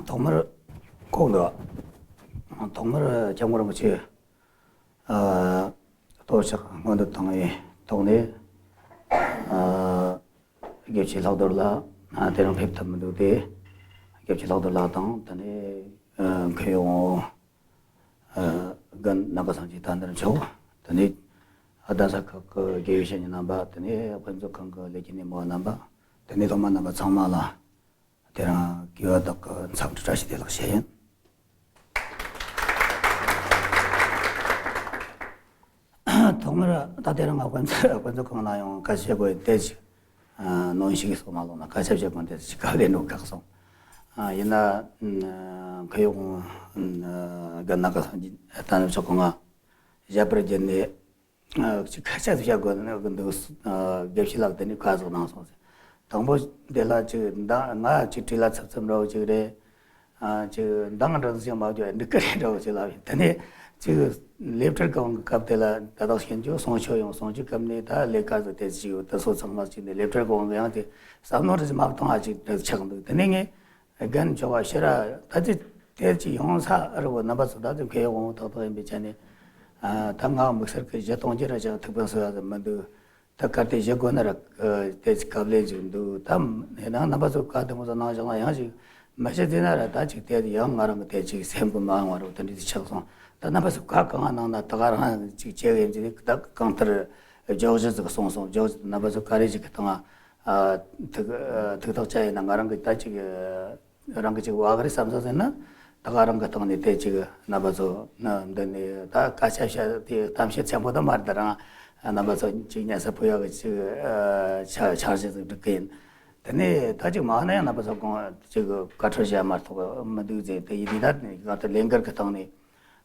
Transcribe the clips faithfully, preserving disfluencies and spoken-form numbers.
ཐོག་མར་ཁོང་གི་ཐོག་མར་སྐྱབས་མགོན་རིན་པོ་ཆེ་ཨ་གཏོར་བཤིག་སྔོན་འགྲོ་བཏང་བའི་ཐོག་ནས་ཨ་དགེ་བཤེས་ལྷག་རྡོར་ལགས་ཨ་དེ་རིང་ཕེབས་ཐུབ་མི་འདུག་སྟེ། དགེ་བཤེས་ལྷག་རྡོར་ལགས་དང་དེ་ནས་ཨ་མཁན་ཡོངས་ཨ་རྒན་ནམ་མཁའ་སངས་རྒྱས་དཔལ་ལྡན་མཆོག་དེ་ནས་ཨ་གདན་ས་ཁག་གི་དགེ་བའི་བཤེས་གཉེན་རྣམ་པ། དེ་ནས་དཔེ་མཛོད་ཁང་གི་ལས་ཀྱི་སྣེ་མོ་བ་རྣམ་པ། དེ་ནས་སློབ་མ་རྣམ་པ་ཚང་མ་ལ་དེ་རིང་གུས་པ་དག་གི་འཚམས་འདྲི་བཀྲ་ཤིས་བདེ་ལེགས་ཞུ་ཡིན། ཐོག་མར་ད་དེ་རིང་ང་དཔེ་མཛོད་དཔེ་མཛོད་ཁང་ནང་ཡོང་བཀའ་ཆད་དགོས་ཡིན་དེ་ཅིག་ཨ་ནོན་ཞིག་སོགས་མ་ལོག་ན་སྐད་ཆ་བཤད་དགོས་དེ་ཅིག་དཀའ་ལས་འགྲོ་ཁག་སོང་། ཨ་ཡིན་ན་ཨ་མཁན་ཡོངས་ཨ་རྒན་ནམ་མཁའ་སངས་རྒྱས་དཔལ་ལྡན་མཆོག་གིས་ང་ཞབས་པར་བརྒྱུད་ནས་ཨ་ཅིག་ཁ་ཤས་བཤད་དགོས་ནི་འདུག་ཨ་དགེ་བཤེས་ལགས་དེ་ནས་བཀའ་ཟིག་གནང་སོང་ཟེར། དང་པོ་དེ་ལ་ཅིག་མདང་ང་ཅིག་བྲེལ་བ་ཚབ་ཚབ་འདྲ་བོ་ཅིག་རེད། ཨ་ཅིག་འདང་འདྲ་ཟིག་མ་བརྒྱབ་འགྲིག་གི་རེད་འདྲ་བོ་ཅིག་ལབ་ཡིན། དེ་ནས་ཅིག་ལས་བྲེལ་གང་གི་སྐབས་དེ་ལ་ད་དག་ཤེས་རྒྱུ་གསུང་ཆོས་ཡང་གསུང་རྒྱུ་སྐབས་ནས་ད་ལས་ཀ་ཟིག་དེ་ཅིག་ཡོད། དེ་སོགས་ཚང་མ་ཅིག་ནས་ལས་བྲེལ་གང་གི་ཡང་དེ་བསམ་བློ་རེ་ཞིག་མ་བཏང་བ་ཅིག་ཆགས་འདུག་དེ་ནས་ངས་རྒན་མཆོག་པ་ཕྱིར་ར་ད་ཅི་དེ་ཅི་ཡོང་ས་ཨ་རི་བོ་རྣམ་པ་ཚོ་ད་ཅི་མཁས་དབང་ཏག་ཏག་ཡིན་པའི་ཆ་ནས་ཨ་ད་ང་དམིགས་བསལ་གྱི་གཞི་གཏོང་རྒྱུ་ར་ཅང་ཐུགས་ཕན་གསོས་ཡ་ཟིག་མི་འདུག་ད་གལ་ཏེ་གཞི་དགོས་ན་ར་དེ་ཅི་གབ་ལེན་ཅིག་འདུག་ད་ཡིན་ནའང་རྣམ་པ་ཚོ་བཀའ་དེ་མོ་ཚོ་གནང་བཞག་ན་ཡང་ཅིག་མི་བྱེད་ཟེར་ན་ར་ད་ཅིག་དེ་ཡང་ང་རང་གི་དེ་ཅིག་སེམས་གི་མ་ཡོང་བ་ར་དེ་འདྲ་ཅིག་ཆགས་སོང་། ད་རྣམ་པ་ཚོ་བཀའ་གང་གནང་ན་ད་ག་རང་ཅིག་བྱེད་གི་ཡིན་ཅིག་ད་གང་ལྟར་བརྗོད་གཞི་ཟིག་གསུངས་སོང་། བརྗོད་གཞི་རྣམ་པ་ཚོ་ག་རེ་ཅིག་གི་སྟེང་ཨ་ཐུགས་ཨ་ཐུགས་ཐག་བཅད་ཡིན་ན་ང་རང་གི་ད་ཅིག་རང་གི་ཅིག་བ་གི་རེད་བསམ་ས་ཟེར་ན་ད་ག་རང་གི་སྟེང་ནས་དེ་ཅིག་རྣམ་པ་ཚོ་ན་འདི་ནས་ད་སྐད་ཆ་བཤད་དེ་གཏམ་བཤད་ཆེན་པོ་ད་མ་རེད། ད་རང་རྣམ་པ་ཚོ་ཅིག་སྙན་སེང་ཕུལ་ཡག་གི་ཅིག་ཨ་འཆར་འཆར་གཞི་ཟིག་སྒྲིག་གི་ཡིན། དེ་ནས་ད་ཅིག་མ་ན་ཡང་རྣམ་པ་ཚོ་གང་ཅིག་བཀའ་འཁྲོལ་བྱས་མ་གཏོགས་མི་འདུག་ཟེར། དེ་ཡིན་དུས་ད་ནས་གང་ལྟར་ལས་འགུལ་གི་སྟེང་ནས།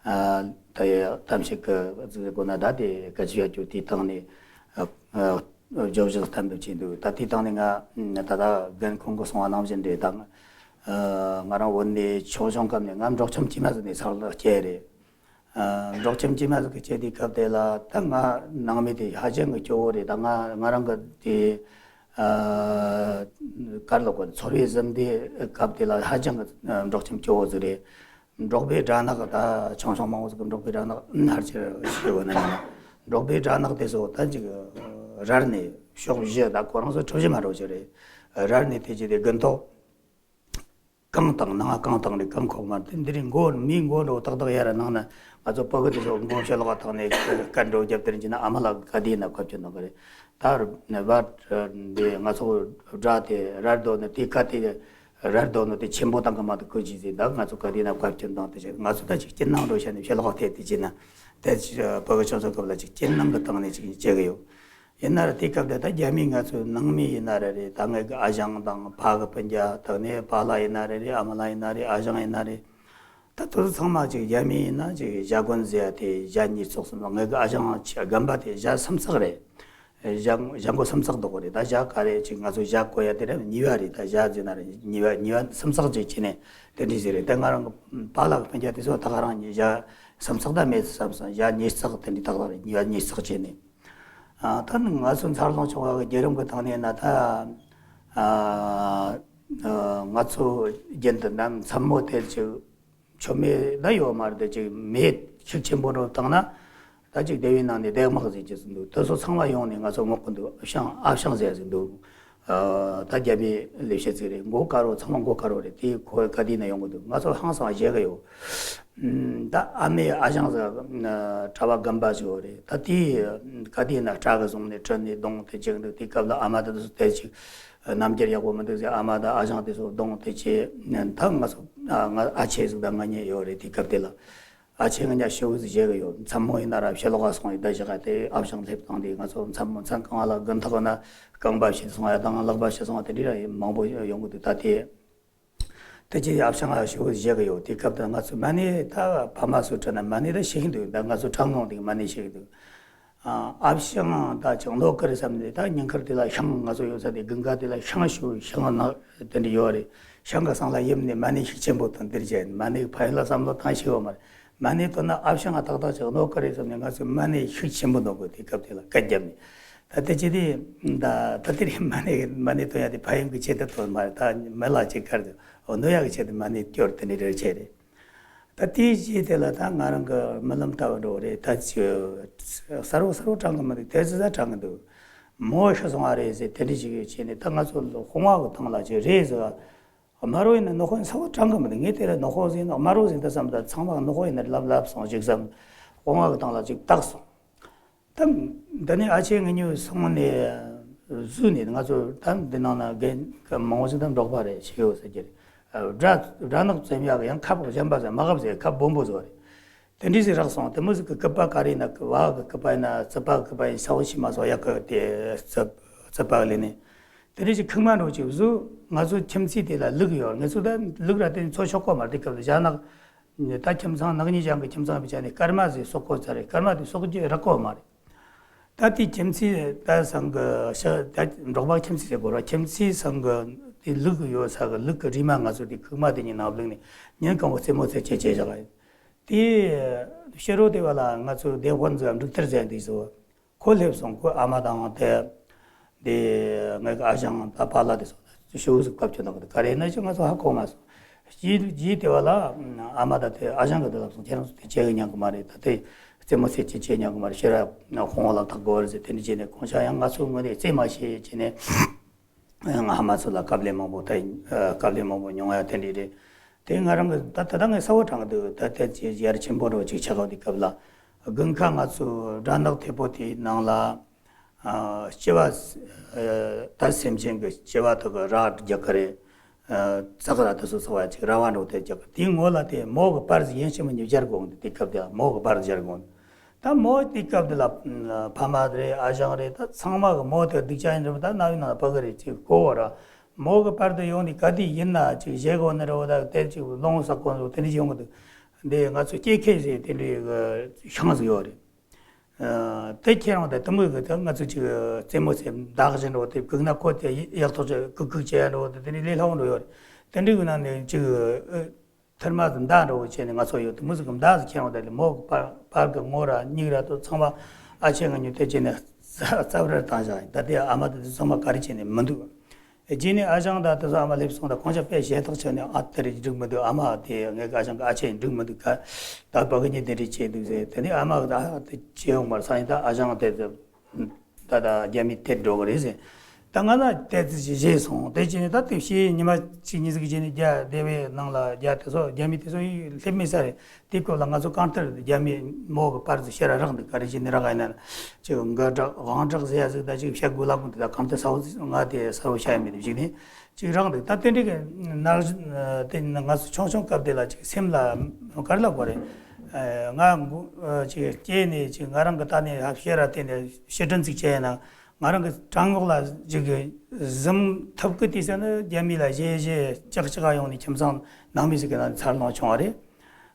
ཨ་ད་ཡ་གཏམ་བཤད་ཀྱི་ཟིག་དགོས་ན་ད་དེ་སྐད་ཆ་བཤད་རྒྱུ་དེའི་སྟེང་ནས་ཨ་ཨ་བརྗོད་གཞི་གཏན་འབེབས་བྱས་འདུག་ད་དེའི་སྟེང་ནས་ང་ད་ལྟ་རྒན་ཁོང་གིས་གསུངས་པ་ནང་བཞིན་རེད། ད་ང་ཨ་ང་རང་བོད་ནས་ཆུང་ཆུང་སྐབས་ནས་ང་འབྲོག་ཁྱིམ་དཀྱུས་མ་ཟིག་ནས་ས་ལ་སྐྱེས་རེད། ཨ་འབྲོག་ཁྱིམ་དཀྱུས་མ་ཟིག་གི་སྐྱེས་དུས་སྐབས་དེ་ལ་ད་ང་ནང་མི་དེ་ཧ་ཅང་གི་སྐྱོ་བོ་རེད། ད་ང་ང་རང་གི་དེ་ཨ་གར་ལོག་གི་ཚོར་བའི་ཟིན་དུས་སྐབས་དེ་ལ་ཧ་ཅང་གི་འབྲོག་ཁྱིམ་སྐྱོ་བོ་ཟིག་རེད། འབྲོག་པའི་སྦྲ་ནག་ད་ཆུང་ཆུང་མང་བོ་ཟིག་གི་འབྲོག་པའི་སྦྲ་ནག་ཕལ་ཆེར་ཤེས་ཡོད་ན་མིན་ན། འབྲོག་པའི་སྦྲ་ནག་དེ་ཚོ་ད་ཅིག་རལ་ནས་ཕྱོགས་བཞི། ད་ཁོ་རང་ཚོ་གྲུ་བཞི་མ་འགྲོ་ཞིག་རེད། རལ་ནས་དེ་ཅི་དེ་དགུན་ཐོག་གངས་དང་ནང་གངས་དང་རེད། གངས་ཁོག་མ་དེ་འདི་རིང་མགོ་མིའི་མགོ་འགྲོ་ཏག་ཏག་ཡར་ནང་ན་ང་ཚོ་ཕ་གི་དེ་ཚོ་མགོ་ཕྱི་ལོགས་ཐག་ནས་སྐད་འགྲོ་རྒྱབ་དེར་འཇི་ན་ཨ་མ་ལགས་ག་དེ་ན་བཀའ་བཀྱོན་གནང་གི་རེད། ད་བར་འདི་ང་ཚོ་སྦྲ་དེ་རལ་རྡོ་ནི་དེ་ཀ་དེ་རལ་རྡོ་ནི་དེ་ཆེན་པོ་དང་གི་མ་དུ་ཀུ་ཅི་ཟེར། ད་ང་ཚོ་ག་དེ་ན་བཀའ་བཀྱོན་དང་དེ་བྱས་ང་ཚོ་ད་ཅིག་སྐྱིད་སྣང་འགྲོ་བྱས་ནས་ཕྱི་ལོགས་ཐད་དེ་ཅི་ན་དེ་ཕ་གི་ཆུང་ཆུང་སྐབས་ལ་ཅིག་སྐྱིད་སྣང་གི་སྟེང་ནས་ཅིག་བྱེད་གི་ཡོད། ཡིན་ན་ར་དེ་སྐབས་དེ་ད་རྒྱ་མིས་ང་ཚོའི་ནང་མི་ཡིན་ན་ར་རེད། ད་ངའི་གི་ཨ་ཞང་དང་ཕ་གི་སྤུན་ཀྱག་དག་ནས་པཱ་ལགས་ཡིན་ན་ར་རེད། ཨ་མ་ལགས་ཡིན་ན་རེད། ཨ་ཞང་ཡིན་ན་རེད། ད་དེ་ཚོ་ཚང་མ་ཅིག་རྒྱ་མི་ཡིན་ན་ཅིག་བྱ་དགོན་ཟེར་ཡ་དེ་བྱ་ཉིས་བརྩེགས་གསུམ་ལ། ངའི་གི་ཨ་ཞང་ཆེ་རྒན་པ་དེ་བྱ་སུམ་བརྩེགས་རེད། བྱ་བྱ་མགོ་སུམ་བརྩེགས་འདུག་གོ་རེད། ད་བྱ་ག་རེ་ཅིག་ང་ཚོ་བྱ་བརྐོ་ཡ་དེ་ར་ཉིས་པ་རེད། ད་བྱ་ཟེར་ན་ར་ཉིས་པ་ཉིས་པ་སུམ་བརྩེགས་ཅིག་བྱས་ནས་དེ་འདྲ་ཟེར་རེད། ད་ང་རང་གི་པཱ་ལགས་གི་སྤུན་ཀྱག་དེ་ཚོ་ད་ག་རང་ཉིས་བྱ་སུམ་བརྩེགས་ད་མེད་བསམ་སོང་། བྱ་ཉིས་བརྩེགས་དེ་འདྲ་ད་ག་རང་ཉིས་པ་ཉིས་བརྩེགས་བྱས་ནས། ཨ་ད་ནི་ང་ཚོ་འཚར་ལོངས་བྱུང་བ་གི་བརྒྱུད་རིམ་གི་སྟེང་ནས་ན་ད་ཨ་ཨ་ང་ཚོ་རྒྱུན་དུ་ནམ་མཚན་མོ་དེར་ཅིག་མཆོད་མེ་ད་ཡོད་མ་རེད། དེ་ཅིག་མེ་ཤུགས་ཆེན་པོ་འགྲོ་བཏང་ན་ད་ཅིག་སྡེ་བའི་ནང་ནས་གདན་དམག་ཟེར་གྱི་ཟིག་འདུག་དེ་ཚོ་ཚང་མ་ཡོང་ནས་ང་ཚོ་སྔོག་གི་འདུག་ཨ་ཞང་ཨ་ཞང་ཟེར་ཟིག་འདུག་ཨ་ད་རྒྱ་མིའི་ལས་བྱེད་ཅིག་རེད། མགོ་དཀར་བོ་ཚང་མ་མགོ་དཀར་བོ་རེད། དེ་ཁོ་ག་དུས་ན་ཡོང་གི་འདུག་ང་ཚོ་ཧང་སང་བཞེས་གི་ཡོད། ད་ཨ་མའི་ཨ་ཞང་ཟེར་གྲྭ་པ་རྒན་པ་ཞིག་ཡོད་རེད། ད་དེ་ག་དུས་ན་སྐྲ་གི་བཟུང་ནས་དྲུད་ནས་གདོང་དེ་བཅད་འདུག་དེ་སྐབས་ལ་ཨ་མ་དེ་ཚོ་དེ་ཅིག་རྣམ་འགྱུར་ཡག་པོ་མི་འདུག་ཟེར། ཨ་མ་དང་ཨ་ཞང་དེ་ཚོ་གདོང་དེ་བཅད། ད་ང་ཚོ་ཨ་ང་ཨ་ཆེ་ཟིག་དང་ང་གཉིས་ཡོད་རེད། དེ་སྐབས་དེ་ལ་ཨ་ཆེ་ང་གཉིས་ཤི་བོ་ཟིག་བཞེས་གི་ཡོད། མཚན་མོ་ཡིན་ན་ར་ཕྱི་ལོགས་ག་སོང་ཡོད། ད་བཞག་ག་དེ་ཨ་ཞང་སླེབས་བཏང་དེ་ང་ཚོ་མཚན་མོ་མཚན་གང་བ་ལ་དགུན་ཐོག་ན་རྐང་པ་ཕྱིས་སོང་ཡ་དང་ལག་པ་ཕྱིས་སོང་བ་དེ་འདྲ་ར་མང་པོ་ཡོང་གི་འདུག་ད་དེ། དེ་རྗེས་ཨ་ཞང་ཨ་ཞང་བཞེས་གི་ཡོད། དེ་སྐབས་དེ་ང་ཚོ་མ་ཎི་ད་ཕ་མ་ཚོ་དྲན་ན་མ་ཎི་ད་ཤེས་ཀྱི་འདུག་ད་ང་ཚོ་གྲྭ་ངོ་དེ་མ་ཎི་ཤེས་ཀྱི་འདུག་ཨ་ཞང་ད་ཅང་ནོ་ཀི་རེད་བསམ་ནས་ད་ཉིན་དཀར་དེ་ལ་ཤང་ང་ཚོ་ཡོད་ས་དེ་དགུན་ཁ་དེ་ལ་ཤང་ཞུ་ཤང་ནག་དེ་འདྲ་ཡོད་རེད། ཤང་གི་སང་ལ་ཡིབ་ནས་མ་ཎི་ཤུགས་ཆེན་པོ་དང་འདིར་བྱས་མ་ཎི་ཕ་ཡུལ་ལ་བསམ་བློ་བཏང་ཤེས་ཡོད་མ་རེད། མ་ཎི་ཐོན་ན་ཨ་ཞང་ང་ཏག་ཏག་ཅིག་ནོ་ཀི་རེད་བསམ་ནས་ང་ཚོས་མ་ཎི་ཤུགས་ཆེན་པོ་ནོ་གི་དེ་སྐབས་དེ་ལ་བཀའ་བརྒྱབ་ནས། ད་དེ་ཅི་དེ་ད་ད་དེ་རིང་མ་ཎི་མ་ཎི་ཐོན་ཡ་དེ་ཕ་ཡུལ་གྱི་ཆེད་དུ་ཐོན་མ་རེད། ད་མི་ལ་ཅིག་གར་དུ་ གནོད་ཡག་གི་ཆེད་དུ་མ་ཎི་སྐྱོར་དེ་འདྲའི་རེ་ཆེ་རེད། ད་དེའི་རྗེས་དེ་ལ་ད་ང་རང་གི་རྨི་ལམ་ལྟ་བུ་འགྲོ་བ་རེད། ད་ཅི་གསལ་བོ་གསལ་བོ་དྲན་གི་མི་འདུག་དེ་ཙི་ཙ་དྲན་གི་འདུག་མོ་ཤི་སོང་བ་རེད་ཟེར་དེ་འདྲ་ཞིག་བྱས་ནས། ད་ང་ཚོ་དཔུང་བ་གི་སྟེང་ལ་ཅི་རེད་ཟེར། དམར་པོ་ཡིན་ན་ནག་པོ་ཡིན་ན་གསལ་བོ་དྲན་གི་མི་འདུག་ངས་དེ་ལ་ནག་པོ་ཟིག་ཡིན་ན་དམར་པོ་ཟིག་ཡིན་ད་བསམ། ད་ཚང་མ་ནག་པོ་ཡིན་ན་ལབ་ལབ་སོང་ཞིག་བསམ། དཔུང་བ་གི་སྟེང་ལ་ཅིག་བཏགས་སོང་། ད་འདི་ནས་ཨ་ཆེ་ངེད་གཉིས་སོང་ནས་བཟོས་ནས། ང་ཚོ་ད་འདི་ནང་ན་རྒན་མང་པོ་ཞིག་ད་འབྲོག་པ་རེད། ཤི་ཡོད་ཟེར་གྱི་རེད། སྦྲ་སྦྲ་ནག་བཙེམ་ཡག་གི་ཡང་ཁབ་གཞན་པ་ཟེར། མ་ཁབ་ཟེར། ཁབ་སྦོམ་པོ་ཟེར་བ་རེད། དེ་འདྲ་ཞིག་རག་སོང་། དེ་མོ་ཟིག་གི་སྐུད་པ་ག་རེ་ཡིན་ན། བ་གི་སྐུད་པ་ཡིན་ན་རྩིད་པ་གི་སྐུད་པ་ཡིན། ས་བོན་ཤི་མ་སོང་ཡག་གི་དེ་རྩིད་རྩིད་པ་གི་ལས་ནས། དེ་འདྲ་ཞིག་ཁུག་མ་འགྲོ་ཅིག་བཟོས། ང་ཚོ་ཁྱིམ་མཚེས་དེ་ལ་ལུག་ཡོད། ང་ཚོ་ད་ལུག་ར་དེ་འཚོ་ཆོག་གོ་མ་རེད། དེ་སྐབས་ལ་ཞྭ་ནག་ད་ཁྱིམ་ཚང་ནག་ཉེས་ཅན་གྱི་ཁྱིམ་ཚང་བྱས་ནས་སྐར་མ་ཟིག་གསོག་གོ་ཚར་རེད། སྐར་མ་དེ་གསོག་རྒྱུ་རག་གོ་མ་རེད། ད་དེ་ཁྱིམ་མཚེས་ད་ཚང་གི་ཤ་ད་འབྲོག་པ་ཁྱིམ་མཚེས་ཟེར་དགོས་ར། ཁྱིམ་མཚེས་ཚང་གི་དེ་ལུག་ཡོད་ས་གི་ལུག་གི་རིལ་མ་ང་ཚོ་དེ་ཁུག་མ་དེ་གཉིས་ནང་བླུགས་ནས་ཉིན་གང་བོ་རྩེད་མོ་རྩེ་བྱེད་བྱེད་བཞག་ཡོད། དེ་ཕྱི་དྲོ་དེ་བ་ལ་ང་ཚོ་སྡེ་དཔོན་ཚོ་འབྲུག་ཐར་ཟེར་འདུག་ཟེར། ཁོ་སླེབས་སོང་། ཁོ་ཨ་མ་དང་དེ་དེ་ངའི་ཨ་ཞང་ད་པཱ་ལགས་དེ་སོང་ན་ཤུགས་སུ་བཀའ་བཀྱོན་གནང་གི་འདུག་ག་རེ་ཡིན་ན་ཅི་ང་ཚོ་ཧ་གོ་མ་སོང་། རྗེས་རྗེས་དེ་བ་ལ་ཨ་མ་དང་དེ་ཨ་ཞང་གི་དེ་ལབ་སོང་། ཁྱེད་རང་ཚོ་དེ་བྱེད་གི་ཉན་གི་མ་རེད། ད་དེ་རྩེད་མོ་རྩེ་བྱེད་བྱེད་ཉན་གི་མ་རེད། ཕྱིར་ར་ཁོང་ལ་ཐག་དགོས་རེད་ཟེར། དེ་འདྲ་བྱས་ནས་ཁོང་ཤ་ཡང་ང་ཚོའི་ངོས་ནས་རྩེད་མ་བྱེད་བྱས་ནས། ང་ཨ་མ་ཚོ་ལ་དཀའ་ལས་མང་པོ་ད་དཀའ་ལས་མང་པོ་མྱོང་ཡ་དེ་འདྲ་རེད། དེ་ང་རང་གི་ད་ད་ལྟ་ངས་གསལ་བོ་དྲན་གི་འདུག་ད་ལྟ་ཅི་ཡར་ཆེན་པོ་འགྲོ་ཅིག་ཆགས་པ་དེ་སྐབས་ལ་དགུན་ཁ་ང་ཚོ་སྦྲ་ནག་ཐེ་པོ་དེའི་ནང་ལ་ཨ་སྤྱི་བ་ད་སེམས་ཅན་གྱི་སྤྱི་བ་དག་གི་ར་རྒྱག་གི་རེད། ཙག་ར་དེ་ཚོ་ཚོ་བ་ཅིག་ར་བ་འགྲོ་དེ་རྒྱག་གི། དེའི་ངོ་ལ་དེ་མོ་གི་པར་ཟིག་ཡིན་ཞིག་མིན་ཞིག་སྦྱར་དགོས་འདུག་དེ་སྐབས་དེ་མོ་གི་པར་སྦྱར་དགོས་འདུག་ད་མོ་དེ་སྐབས་དེ་ལ་ཕ་མ་རེད། ཨ་ཞང་རེད། ད་ཚང་མ་གི་མོ་དེ་སྡུག་ཅག་ཡིན་རེད་པ། ད་རྣ་བའི་ནང་ལ་ཕོག་གི་རེད། ཅིག་གོ་བ་ར་མོ་གི་པར་དེ་ཡོང་དུས་ག་དུས་ཡིན་ན་ཅིག་བཞེས་གོ་ནི་རེད་པ། ད་དེ་ཅིག་ལོང་ཟ་གོ་ནི་རེད། དེ་འདྲ་ཅིག་ཡོང་གི་འདུག་འདི་ང་ཚོ་སྐྱེ་ཁེ་ཟེར་དེ་འདྲའི་གི་ཤང་ཟིག་ཡོད་རེད། དེ་ཁྱེད་རང་དང་དུ་མོ་གི་ད་ང་ཚོ་ཅིག་རྩེད་མོ་རྩེ་མདའ་གཞན་འགྲོ་དེ་གུག་ན་ཁོ་དེ་ཡག་ཐོག་ཅིག་གུག་གུག་བྱེད་ཡ་འགྲོ་དེ་དེ་འདྲའི་ལས་སླ་བོ་འགྲོ་ཡོད་རེད། དེ་འདྲའི་གི་ནང་ནས་ཅིག་ཐུར་མ་དེ་མདའ་འདྲ་བོ་བྱས་ནས་ང་ཚོ་ཡོད་དེ་མོ་ཟིག་གི་མདའ་ཟིག་ཁྱེར་འོང་། དེ་ལས་མོ་གི་པར་པར་གི་ངོ་ར་མིག་ར་དོ་ཚང་མ་ཨ་ཆེ་ང་ཉོ་དེ་བྱས་ནས་རྩ་བ་རར་བཏང་བཞག་ཡིན། ད་དེ་ཨ་མ་དེ་དེ་ཚང་མ་ག་རེ་བྱས་ནས་མི་འདུག་རྗེས་ནས་ཨ་ཞང་ད་དེ་ཚོ་ཨ་མ་སླེབས་སོང་། ད་ཁོང་ཅག་དཔེ་ཞེ་ཐག་ཆོད་ནས། ཨ་དེ་རེད་འགྲིག་མི་འདུག་ཨ་མ་དེ་ངའི་ཨ་ཞང་གི་ཨ་ཆེ་འགྲིག་མི་འདུག་ག་ད་ཕ་གི་གཉིས་དེ་རེད་བྱས་འདུག་ཟེར། དེ་ནས་ཨ་མ་གི་ད་དེ་བྱས་ཡོང་མར་ས་ཡིན། ད་ཨ་ཞང་དེ་དེ། ད་ད་རྒྱ་མི་དེ་འགྲོ་གི་རེད་ཟེར། ད་ང་ན་དེ་ཙི་ཞིག་བཞེས་སོང་། དེ་བྱས་ནས་ད་དེ་ཕྱིའི་ཉི་མ་གཅིག་གཉིས་ཟིག་བྱས་ནས་རྒྱ་སྡེ་བའི་ནང་ལ་རྒྱ་དེ་ཚོ་རྒྱ་མི་དེ་ཚོ་ཡིས་སླེབས་མེད་ས་རེད། དེ་སྐབས་ལ་ང་ཚོ་གང་ལྟར་རྒྱ་མི་མོ་གི་པར་ཙི་ཤེས་ར་རག་འདུག་ག་རེ་བྱས་ནས་རག་ཡིན་ན་ཅིག་འགའ་འདྲ་དབང་དྲག་ཟེར་ཡ་ཟིག་ད་ཅིག་བཤད་དགོས་ལབ་གི་འདུག་ད་གང་ལྟར་ས་བོ་ང་དེ་ས་བོ་ཤ་ཡ་མེད་དུ་བཞུགས་ནས་ཅིག་རག་འདུག་ད་དེ་འདྲ་གི་ནར་དེ་ང་ཚོ་ཆུང་ཆུང་སྐབས་དེ་ལ་ཅིག་སེམས་ལ་ག་རེ་ལབ་དགོས་རེད། ང་ཅིག་སྐྱེས་ནས་ཅིག་ང་རང་གི་ད་ནས་ཧ་ཤེས་ར་དེ་ནས་ཕྱིར་དྲན་ཅིག་བྱས་ཡིན་ན། ང་རང་གི་བྲང་ངོགས་ལ་ཅིག་གཟིམ་ཐུབ་ཀི་དེ་ཟེར་ན་རྒྱ་མི་ལ་བཞེས་བཞེས་ལྕག་ལྕག་ཡོང་ནས་ཁྱིམ་ཚང་ནང་མི་ཟིག་གི་ནང་འཚར་ལོངས་བྱུང་བ་རེད།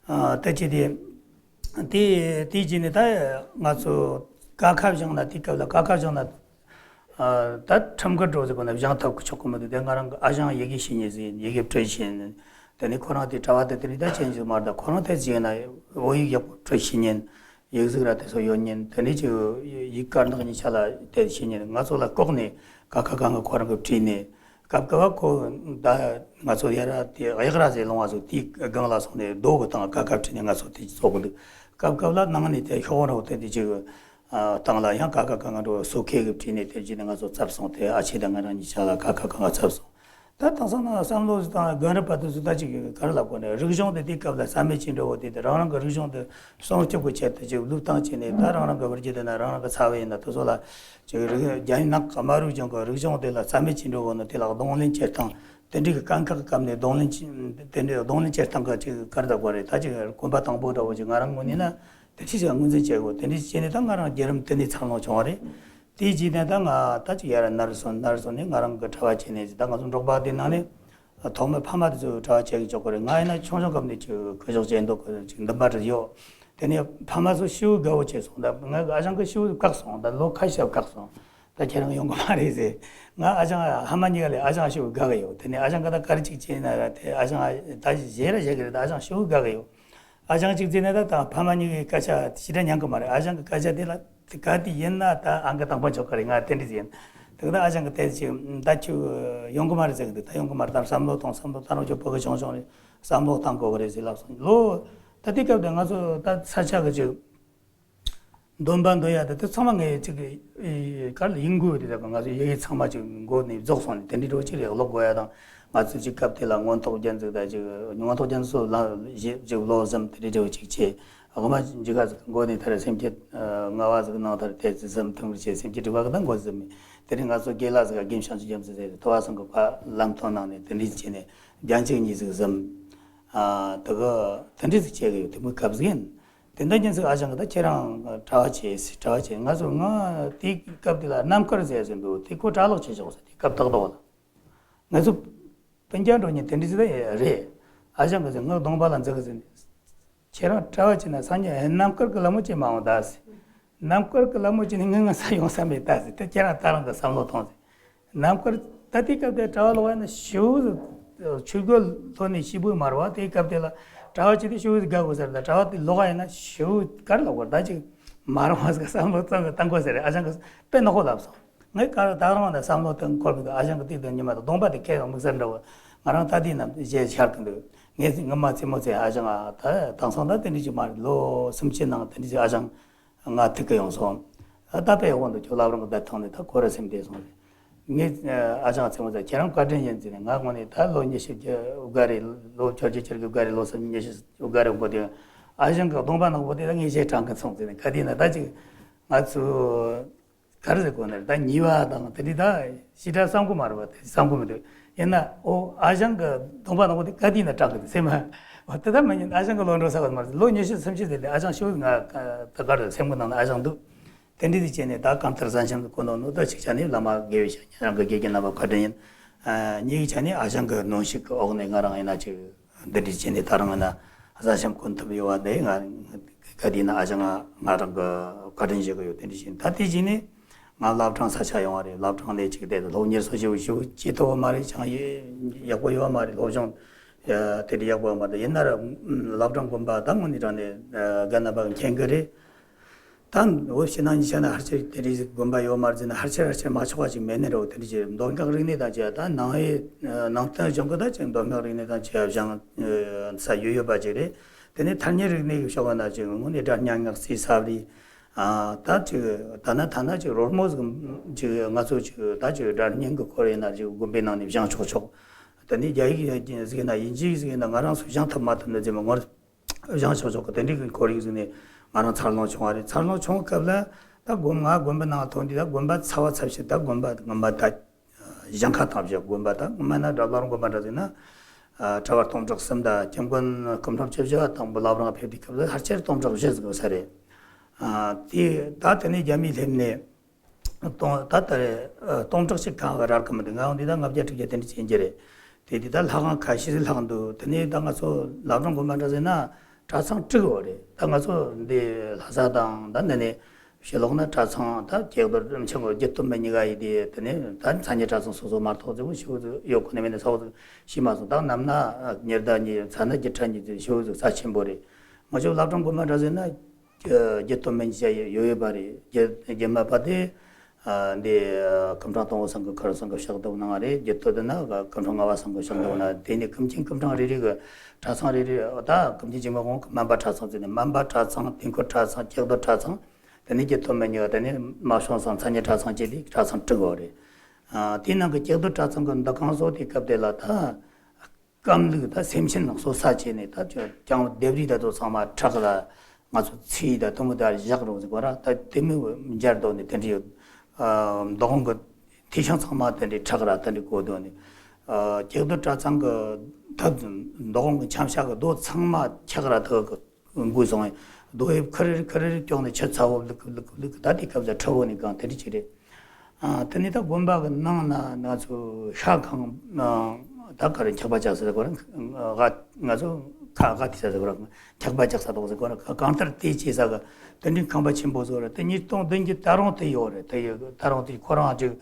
ཨ་ད་ཅི་དེ་དེ་དེ་རྗེས་ནས་ད་ང་ཚོ་ཀ་ཁ་བཞེངས་ན། དེ་སྐབས་ལ་ཀ་ཁ་བཞེངས་ན་ཨ་ད་ཁྲིམས་འགལ་འགྲོ་ཟིག་གོ་ན་བཞེངས་ཐུབ་ཀི་ཆོག་གི་མི་འདུག་དེ་ང་རང་གི་ཨ་ཞང་ཡི་གེ་ཤེས་མཁན་ཟིག་ཡིན། ཡི་གེ་འབྲི་ཤེས་མཁན། དེ་ནས་ཁོ་རང་དེ་གྲྭ་བ་དེ་དེ་རིགས་ད་ཅན་ཟིག་མ་རེད། ད་ཁོ་རང་དེ་ཟིག་ཡིན་ན་བོད་ཡིག་ཡག་པོ་འབྲི་ཤེས་མཁན། ཡིག་གཟུགས་ར་དེ་ཚོ་ཡོད་མཁན། དེ་ནས་ཅིག་ཡིག་དཀར་ནག་གཉིས་ཆ་ལ་དེ་ཤེས་མཁན། ང་ཚོ་ལ་ལྐོག་ནས་ཀ་ཁ་ག་ང་ཁོ་རང་གིས་བྲིས་ནས། སྐབས་སྐབས་ཁོ་ད་ང་ཚོ་ཡ་ར་དེ་གཡག་ར་ཟེར་ལོང་བ་ཚོ་དེའི་སྒང་ལ་སོང་ནས་རྡོ་གི་སྟེང་ཀ་ཁ་བྲིས་ནས་ང་ཚོ་དེ་བཙོག་གི་འདུག་སྐབས་སྐབས་ལ་ནང་ནས་དེ་ཤོག་ར་དེ་དེ་ཅིག་སྟེང་ལ་ཡང་ཀ་ཁ་ག་ང་འགྲོ་སོ་ཁེ་གིས་བྲིས་ནས་དེ་བྱས་ནས་ང་ཚོ་བཙབ་སོང་། དེ་ཨ་ཆེ་དང་ང་རང་གཉིས་ཆ་ལ་ཀ་ཁ་ག་ང་བཙབ་སོང་། ད་དེང་སང་ན་བསམ་བློ་ཞིག་བཏང་ན་རྒན་རབས་པ་དེ་ཚོ་ད་ཅིག་ག་རེ་ལབ་དགོས་ནས། རིག་གཞུང་དེ་དེའི་སྐབས་ལ་རྩ་མེད་ཅིག་འགྲོ་བ་དེ། དེ་རང་རང་གི་རིག་གཞུང་དེ་སྲུང་སྐྱོབ་ཀྱི་ཆེད་དུ་ཅིག་བློས་བཏང་བྱས་ནས། ད་རང་རང་གི་བུ་རྒྱུད་དེ་ན་རང་རང་གི་ཚ་བ་ཡིན་ན་དེ་ཚོ་ལ་ཅིག་རིག་རྒྱ་ཡིག་ནག་དམར་རུ་ཅན་གྱི་རིག་གཞུང་དེ་ལ་རྩ་མེད་ཅིག་འགྲོ་དགོས་ན་དེ་ལ་གདོང་ལེན་བྱེད་སྟངས་དེ་འདྲའི་གི་དཀའ་ཁག་སྐབས་ནས་གདོང་ལེན་བྱེད། དེ་འདྲའི་གདོང་ལེན་བྱེད་སྟངས་གི་ཅིག་ག་རེ་ལབ་དགོས་རེད། ད་ཅིག་གོམ་པ་དང་པོ་འདྲ་བོ་ཅིག་ང་རང་ངོས་ནས་ན་དེ་འདྲ་ཞིག་ངོས་འཛིན་བྱེད་དགོས། དེ་འདྲ་ཞིག་བྱས་ནས་ད་ང་རང་བརྒྱུད་རིམ་དེ་འདྲ་འཚར་ལོངས་བྱུང་བ་རེད། དེའི་རྗེས་ནས་ད་ང་ད་ཅིག་ཡར་ནར་སོང་། ནར་སོང་ནས་ང་རང་གི་གྲྭ་བ་བྱས་ནས། ད་ང་ཚོ་འབྲོག་པ་དེ་ནང་ནས་ཐོག་མའི་ཕ་མ་དེ་ཚོ་གྲྭ་བ་བྱེད་ཀྱི་ཆོག་གི་རེད། ང་ཡིན་ན་ཆུང་ཆུང་སྐབས་ནས་ཅིག་གུ་ཞོག་བྱེད་འདུག་གི་ཅིག་འདུན་པ་རེ་ཡོད། དེ་ནས་ཕ་མ་ཚོ་ཤི་བོ་དགའ་བོ་བྱས་སོང་། ད་ང་གི་ཨ་ཞང་གི་ཤི་བོ་བཀག་སོང་། ད་ལོ་ཁ་ཤས་བཀག་སོང་། ད་ཁྱེད་རང་ཡོང་གི་མ་རེད་ཟེར། ང་ཨ་ཞང་ཕ་མ་གཉིས་ཀ་ལས་ཨ་ཞང་ཤི་བོ་དགའ་གི་ཡོད། དེ་ནས་ཨ་ཞང་ག་ད་ག་རེ་ཅིག་བྱས་ན་ར་དེ་ཨ་ཞང་ད་བཞེས་ར་བཞེས་གི་རེད། ད་ཨ་ཞང་ཤི་བོ་དགའ་གི་ཡོད། ཨ་ཞང་གཅིག་བརྩིས་ན་ད་ད་ཕ་མ་གཉིས་ཀྱི་སྐད་ཆ་ཞེ་དྲག་ཉན་གི་མ་རེད། ཨ་ཞང་གི་སྐད་ཆ་དེ་ལ་དེ་ག་དེ་ཡིན་ན་ད་ཨང་ཀི་དང་པོ་འཇོག་གི་རེད། ང་དེ་འདྲ་ཡིན། དེ་ག་ད་ཨ་ཞང་གི་ཏོག་ཙམ་ད་ཁྱོད་ཡོང་གི་མ་རེད་ཟེར་གི་འདུག་ད་ཡོང་གི་མ་རེད། ད་བསམ་བློ་གཏོང་། བསམ་བློ་བཏང་རོགས། ཁྱོད་ཕྲུ་གུ་ཆུང་ཆུང་རེད། བསམ་བློ་བཏང་དགོས་གི་རེད་ཟེར་ལབ་སོང་། ལོ་ད་དེ་སྐབས་དེ་ང་ཚོ་ད་ས་ཆ་གི་ཅིག་འདོན་པ་འདོན་ཡ་དེ་དེ་ཚང་མ་ངས་ཅིག་གི་གར་ལ་ཡིན་དགོས་དེ། ད་ང་ཚོ་ཡི་གེ་ཚང་མ་ཅིག་མགོ་ནས་རྫོགས་སོང་ནས་དེ་འདྲའི་འགྲོ་ཅིག་རེད། ཀློག་དགོས་ཡ་དང་། ང་ཚོ་ཅིག་སྐབས་དེ་ལ་མངོན་རྟོགས་རྒྱན་ཟིག་ད་ཅིག་མངོན་རྟོགས་རྒྱན་སོ་ལ་ཅིག་ལོ་ཟིག་དེ་འདྲའི་འགྲོ་ཅིག་བྱས། དབུ་མ་འཇུག་ག་ཟིག་མགོ་ནས་ཐར་སེམས་བསྐྱེད་ལྔ་པ་ཟིག་ནང་ཐར་ཏོག་ཙམ་ཟིག་ཐུང་ངུ་བྱས། སེམས་བསྐྱེད་དྲུག་པ་གི་ད་མགོ་ཟིག་མེད། དེ་རིང་ང་ཚོ་དགེ་ལགས་ཟིག་ག་དགེ་བཤེས་ཆོས་རྒྱལ་ཟིག་ཟེར་ཏེ་ཐོ་བ་སང་གི་ཁ་ལམ་ཐོན་གནང་ནས་དེ་འདྲའི་བྱས་ནས་རྒྱན་གཅིག་གཉིས་ཟིག་ཟིག་ཨ་དེ་གི་དེ་འདྲའི་ཟིག་བྱེད་གི་ཡོད། དེ་མོ་སྐབས་ཟིག་ཡིན། དེ་འདྲ་ཉིན་ཟིག་ཨ་ཞང་གི་ད་ཁྱེད་རང་གྲྭ་བ་བྱེད་ཟེར། གྲྭ་བ་བྱེད། ང་ཚོ་ང་དེའི་སྐབས་དེ་ལ་རྣམ་དཀར་ཟེར་ཟིན་འདུག་དེ་ཁོ་གྲྭ་ལོག་བྱེད་ཆོག་ཟེར། དེ་སྐབས་ཏག་ཏག་ལ། ང་ཚོ་སྤུན་ཀྱག་འགྲོ་ཉིན་དེ་འདྲ་ཟིག་ད་རེད། ཨ་ཞང་གི་ཟེར། ངའི་གདོང་པ་ལ་འཛེགས་གི་ཟེར། ཁྱེད་རང་གྲྭ་བ་བྱེད་ན་སང་ཉིན་རྣམ་དཀར་གི་ལད་མོ་བྱེད་མ་འོང་ད་ཟེར། རྣམ་དཀར་གི་ལད་མོ་བྱེད་ནས་ངའི་ངོ་ཚ་ཡོང་ས་མེད་ད་ཟེར། དེ་ཁྱེད་རང་ད་རང་གི་བསམ་བློ་ཐོངས་ཟེར། རྣམ་དཀར་ད་དེ་སྐབས་དེ་གྲྭ་བ་ལོག་ཡིན་ན་ཞེ་པོ་ཆོས་གོས་ལྷོད་ནས་ཞེ་པོ་མ་རེད་བ། དེ་སྐབས་དེ་ལ་གྲྭ་བ་བྱེད་དུས་ཞེ་པོ་དགའ་དགོས་ས་རེད། ད་གྲྭ་བ་དེ་ལོག་ཡིན་ན་ཞེ་པོ་ག་རེ་ལབ་དགོས་རེད། ད་ཅིག་མ་རུང་བ་ཟིག་བསམ་བློ་བཏང་གི་བཏང་དགོས་ས་རེད། ཨ་ཞང་གིས་དཔེ་ནག་པོ་ལབ་སོང་། ངས་ག་རེ་ད་རང་ལ་བསམ་བློ་གཏོང་འཁོར་གི་འདུག་ཨ་ཞང་གི་དུས་དང་ཉི་མ་དང་གདོང་པ་དེ་ཁྱེད་དང་དམིགས་བསལ་འདྲ་བོ། ང་རང་ད་དེའི་ནང་བཞེས་ཤར་གི་འདུག་ངས་ངི་མ་རྩེད་མོ་རྩེ། ཨ་ཞང་ཨ་ད་དེང་སང་ད་དེ་འདྲ་ཅིག་མ་རེད། ལོ་སུམ་ཅུ་ནང་དེ་འདྲ་ཅིག་ཨ་ཞང་ང་ཐུག་གི་ཡོང་སོང་། ཨ་ད་དཔེ་ཡག་པོ་འདུག་ཁྱོད་བླ་བྲང་གི་བརྡ་ཐོན་ནས་ད་ཁོ་ར་སེམས་བདེ་སོང་རེད། ངས་ཨ་ཞང་རྩེད་མོ་རྩེ། ཁྱེད་རང་བཀའ་དྲིན་ཡིན་ཟེར་ནས། ང་དངོས་ནས་ད་ལོ་ཉི་ཤུ་བརྒྱད་དགུ་རེད། ལོ་བཅོ་བརྒྱད་བཅུ་དགུ་རེད། ལོ་སུམ་ཉི་ཤུ་དགུ་རེད་འགོ་དེ། ཨ་ཞང་གི་གདོང་པ་ནག་པོ་དེ་ད་ངས་ཞེ་དྲག་གི་སོང་ཟེར་ནས། ག་དུས་ན་ད་ཅིག་ང་ཚོ་ག་རེ་ཟེར་དགོས་ན་རེད། ད་ཉེས་པ་དང་དེ་འདྲ་ད་ཞེ་དྲག་བསམ་གི་མ་རེད་བ། དེ་བསམ་གི་མི་འདུག་ཡིན་ན་ཨོ་ཨ་ཞང་གི་གདོང་པ་ནག་པོ་དེ་ག་དུས་ན་སྐྲག་གི་འདུག་སེམས་མ། འོ་དེ་ད་མ་ཉན། ཨ་ཞང་གི་ལོ་འགྲོ་ས་གི་མ་རེད། ལོ་ཉི་ཤུ་སུམ་ཅུ་ཟེར་ཏེ་ཨ་ཞང་ཤི་བོ་ང་ད་ག་རེ་སེམས་གི་ནང་ན་ཨ་ཞང་འདུག་དེ་འདྲ་དེ་བྱས་ནས་ད་གང་ལྟར་གཟན་ཤམ་གོན་འདུག་ནོ། ད་ཅིག་ཆ་ནས་བླ་མ་དགེ་བའི་བཤེས་གཉེན་རང་གི་དགེ་རྒན་རྣམ་པ་བཀའ་དྲིན་ཡིན། ཨ་གཉིས་ཀྱི་ཆ་ནས་ཨ་ཞང་གི་གནོན་ཤུགས་ཀྱི་འོག་ནས་ང་རང་ཡིན་ན་ཅིག་འདི་འདྲ་བྱས་ནས་ད་རང་ཡིན་ན་གཟན་ཤམ་གོན་ཐུབ་ཡོད་བ། འདི་ང་ག་དུས་ན་ཨ་ཞང་ང་ང་རང་གི་བཀའ་དྲིན་ཞུ་གི་ཡོད། དེ་འདྲ་བྱས་ནས་ད་དེ་བྱས་ནས་ང་བླ་བྲང་ས་ཆ་ཡོང་བ་རེད། བླ་བྲང་ནས་ཅིག་དེ་སློབ་གཉེར་སོགས་ཞུ་ཞུ་བྱེད་ཐུབ་བ་མ་རེད། ཅང་ཡག་པོ་ཡོད་བ་མ་རེད། སློབ་སྦྱོང་དེ་འདྲ་ཡག་པོ་ཡོད་མ་རེད། ཡིན་ན་ར་བླ་བྲང་དགོན་པ་ད་དངོས་གནས་དྲང་ནས་རྒན་རྣམ་པ་མཁྱེན་གི་རེད། ད་འོ་ཕྱི་ནང་གཉིས་ཆ་ན་ཕལ་ཆེར་དེ་འདྲའི་དགོན་པ་ཡོད་མ་རེད་ཟེར་ན་ཕལ་ཆེར་ཕལ་ཆེར་མ་ཆོག་པ་ཅིག་མེད་ནི་རེད། དེ་འདྲ་ཅིག་མདོ་སྔགས་རིག་གནས་དང་བཅས་ད་ནང་པའི་ནང་བསྟན་སྦྱོང་གི་ད་ཅིག་མདོ་སྔགས་རིག་གནས་དང་བཅས་སྦྱང་ས་ཡོད་ཡོད་པ་ཅིག་རེད། དེ་ནས་ཐ་སྙད་རིག་གནས་ཀྱི་ཕྱོགས་ན་ཅིག་དངོས་གནས་སྒྲ་སྙན་ངག་རྩིས་གསར་བ་རེད། ད་ཅིག་ད་ན་ཐ་ན་ཅིག་རོལ་མོ་ཟིག་ཅིག་ང་ཚོ་ཅིག་ད་ཅིག་སྒྲ་སྙན་གྱི་སྐོར་ཡིན་ན་ཅིག་དགོན་པའི་ནང་ནས་སྦྱང་ཆོག་ཆོག་དེ་ནས་རྒྱ་ཡིག་ཟིག་ཡིན་ན་དབྱིན་ཇི་ཡིག་ཟིག་ཡིན་ན་ང་རང་ཚོ་སྦྱང་ཐུབ་མ་ཐུབ་ནི་ཟིག་མ་ངོར། སྦྱང་ཆོག་ཆོག་གི་དེ་འདྲའི་གི་ཁོར་ཡུག་ཟིག་ནས་ང་རང་འཚར་ལོངས་བྱུང་བ་རེད། འཚར་ལོངས་བྱུང་སྐབས་ལ་ད་དགོན་ང་དགོན་པའི་ནང་ཐོན་དུས་ད་དགོན་པ་ཚ་བ་ཚ་ཤི། ད་དགོན་པ་དགོན་པ་ད་གཞན་ཁ་ཐང་བཞག་དགོན་པ་ད་དགོན་པ་ན་དགྲ་བླ་རུང་དགོན་པ་འདྲ་ཟིག་ན་གྲྭ་བ་སྟོང་ཕྲག་གསུམ། ད་སྐྱབས་མགོན་སྐུ་ཕྲེང་བཅུ་བཞི་པ་དང་པོ་བླ་བྲང་ཕེབས་དུས་སྐབས་ལ་ཕལ་ཆེར་སྟོང་ཕྲག་བཞི་ཟིག་ཡོད་ས་རེད། དེ་ད་དེ་ནས་རྒྱ་མི་སླེབས་ནས། སྟོང་ད་ལྟ་རེད། སྟོང་ཕྲག་གཅིག་གང་བ་རག་གི་མི་འདུག་ང་འོང་འདི་ད་ལྔ་བརྒྱ་དྲུག་བརྒྱ་དེ་འདྲ་ཅིག་ཡིན་གྱི་རེད། དེ་འདི་ད་ལྷག་གང་ཁ་ཤས་ལྷག་འདུག་དེ་ནས་ད་ང་ཚོ་བླ་བྲང་དགོན་པ་འདྲ་ཟེར་ན་གྲྭ་ཚང་དྲུག་ཡོད་རེད། ད་ང་ཚོ་འདི་ལྷ་ས་དང་ད་འདི་ནས་ཕྱི་ལོགས་ན་གྲྭ་ཚང་ད་ཀྱེ་རྡོར་ཆེན་པོ་བརྒྱད་སྟོད་སྨད་གཉིས་ཀ་ཡིན། དེ་དེ་ནས་ད་མཚན་ཉིད་གྲྭ་ཚང་སོ་སོ་མ་གཏོགས་ཟེར་བོ་ཞེ་པོ་ཟིག་ཡོད་གོ་ནས་མེད་ནས་ཚ་བོ་ཟིག་ཤེས་མ་སོང་། ད་ནམ་ན་ཉི་ཟླ་གཉིས་མཚན་ན་བརྒྱད་ཕྲག་གཉིས་ཟིག་ཞེ་པོ་ཟིག་རྩ་ཆེན་པོ་རེད། ང་ཚོ་བླ་བྲང་དགོན་པ་འདྲ་ཟེར་ན། བརྒྱད་སྟོད་སྨད་གཉིས་ཡོད་ཡོད་པ་རེད། རྒྱ་རྒྱ་མ་པ་དེ་འདི་སྐུ་ཕྲེང་དང་པོ་ཚང་གི་ཁར་ཚང་གི་ཕྱག་རྡོར་གནང་བ་རེད། བརྒྱད་སྟོད་དེ་ན་སྐུ་ཕྲེང་ལྔ་པ་ཚང་གི་ཕྱག་རྡོར་གནང་། དེ་ནས་ཀུན་མཁྱེན་སྐུ་ཕྲེང་རེ་རེ་གི་གྲྭ་ཚང་རེ་རེ་ད་ཀུན་མཁྱེན་འཇིགས་མེད་དབང་གི་སྨན་པ་གྲྭ་ཚང་ཟེར་ནས་སྨན་པ་གྲྭ་ཚང་དུས་འཁོར་གྲྭ་ཚང་ཀྱེ་རྡོར་གྲྭ་ཚང་། དེ་ནས་བརྒྱད་སྟོད་སྨད་གཉིས་ཀ་དེ་ནས་མ་བྱང་ཚང་མཚན་ཉིད་གྲྭ་ཚང་བཅས་ཏེ་གྲྭ་ཚང་དྲུག་ཡོད་རེད། དེའི་ནང་གི་ཀྱེ་རྡོར་གྲྭ་ཚང་གི་འདུ་ཁང་སོགས་དེ་སྐབས་དེ་ལ་ད། སྐམ་ལུག་ད་སེམས་ཅན་ནང་སོ་ས་བྱས་ནས་ད་ཅོ་ཀྱང་ལྡེབས་རིས་ད་དོ་ཚང་མ་ཁྲག་ར་ང་ཚོ་ཚིལ་ད་དུ་མོ་ད་བཞག་རོགས་ཟེར་གོ་ར། ད་དེ་མོ་འབྱར་དོ་ནས་དེ་འདྲའི་ཡོད། འདུ་ཁང་གི་ཐེ་ཤང་ཚང་མ་དེ་འདྲའི་ཁྲག་ར་དེ་འདྲའི་བཀོད་དོ་ནས། ཀྱེ་རྡོར་གྲྭ་ཚང་གི་ད་འདུ་ཁང་གི་ཁྱམས་ཤག་གི་རྡོ་ཚང་མ་ཁྲག་ར་ཐག་གི་འགུལ་སོང་། རྡོ་ཡིབ་ཁུར་རེ་ཁུར་རེ་ཀྱོག་ནས་ཆུ་ཚ་བོ་ལུག་ལུག་ལུག་ད་དེ་སྐབས་ལ་ཁྲི་བོ་ནས་གང་དེ་འདྲ་ཅིག་རེད། ཨ་དེ་ནས་ད་དགོན་པ་གི་ནང་ན་ང་ཚོ་ཤ་ཁང་ད་ག་རེ་འཁྱག་པ་བཅག་ས་གོ་ར། ང་ཚོ་ཁ་ཁ་དེ་ས་གོ་ར་འཁྱག་པ་བཅག་ས་དོག་ས་གོ་ར། གང་ལྟར་དེ་བྱས་ས་གི་དེ་འདྲའི་ཁང་པ་ཆེན་པོ་བཟོ་ར། དེ་ཉིས་སྟོང་བདུན་གྱི་ད་རུང་དེ་ཡོད་རེད། དེ་ཡོད་ད་རུང་དེ་ཁོ་རང་ཅིག་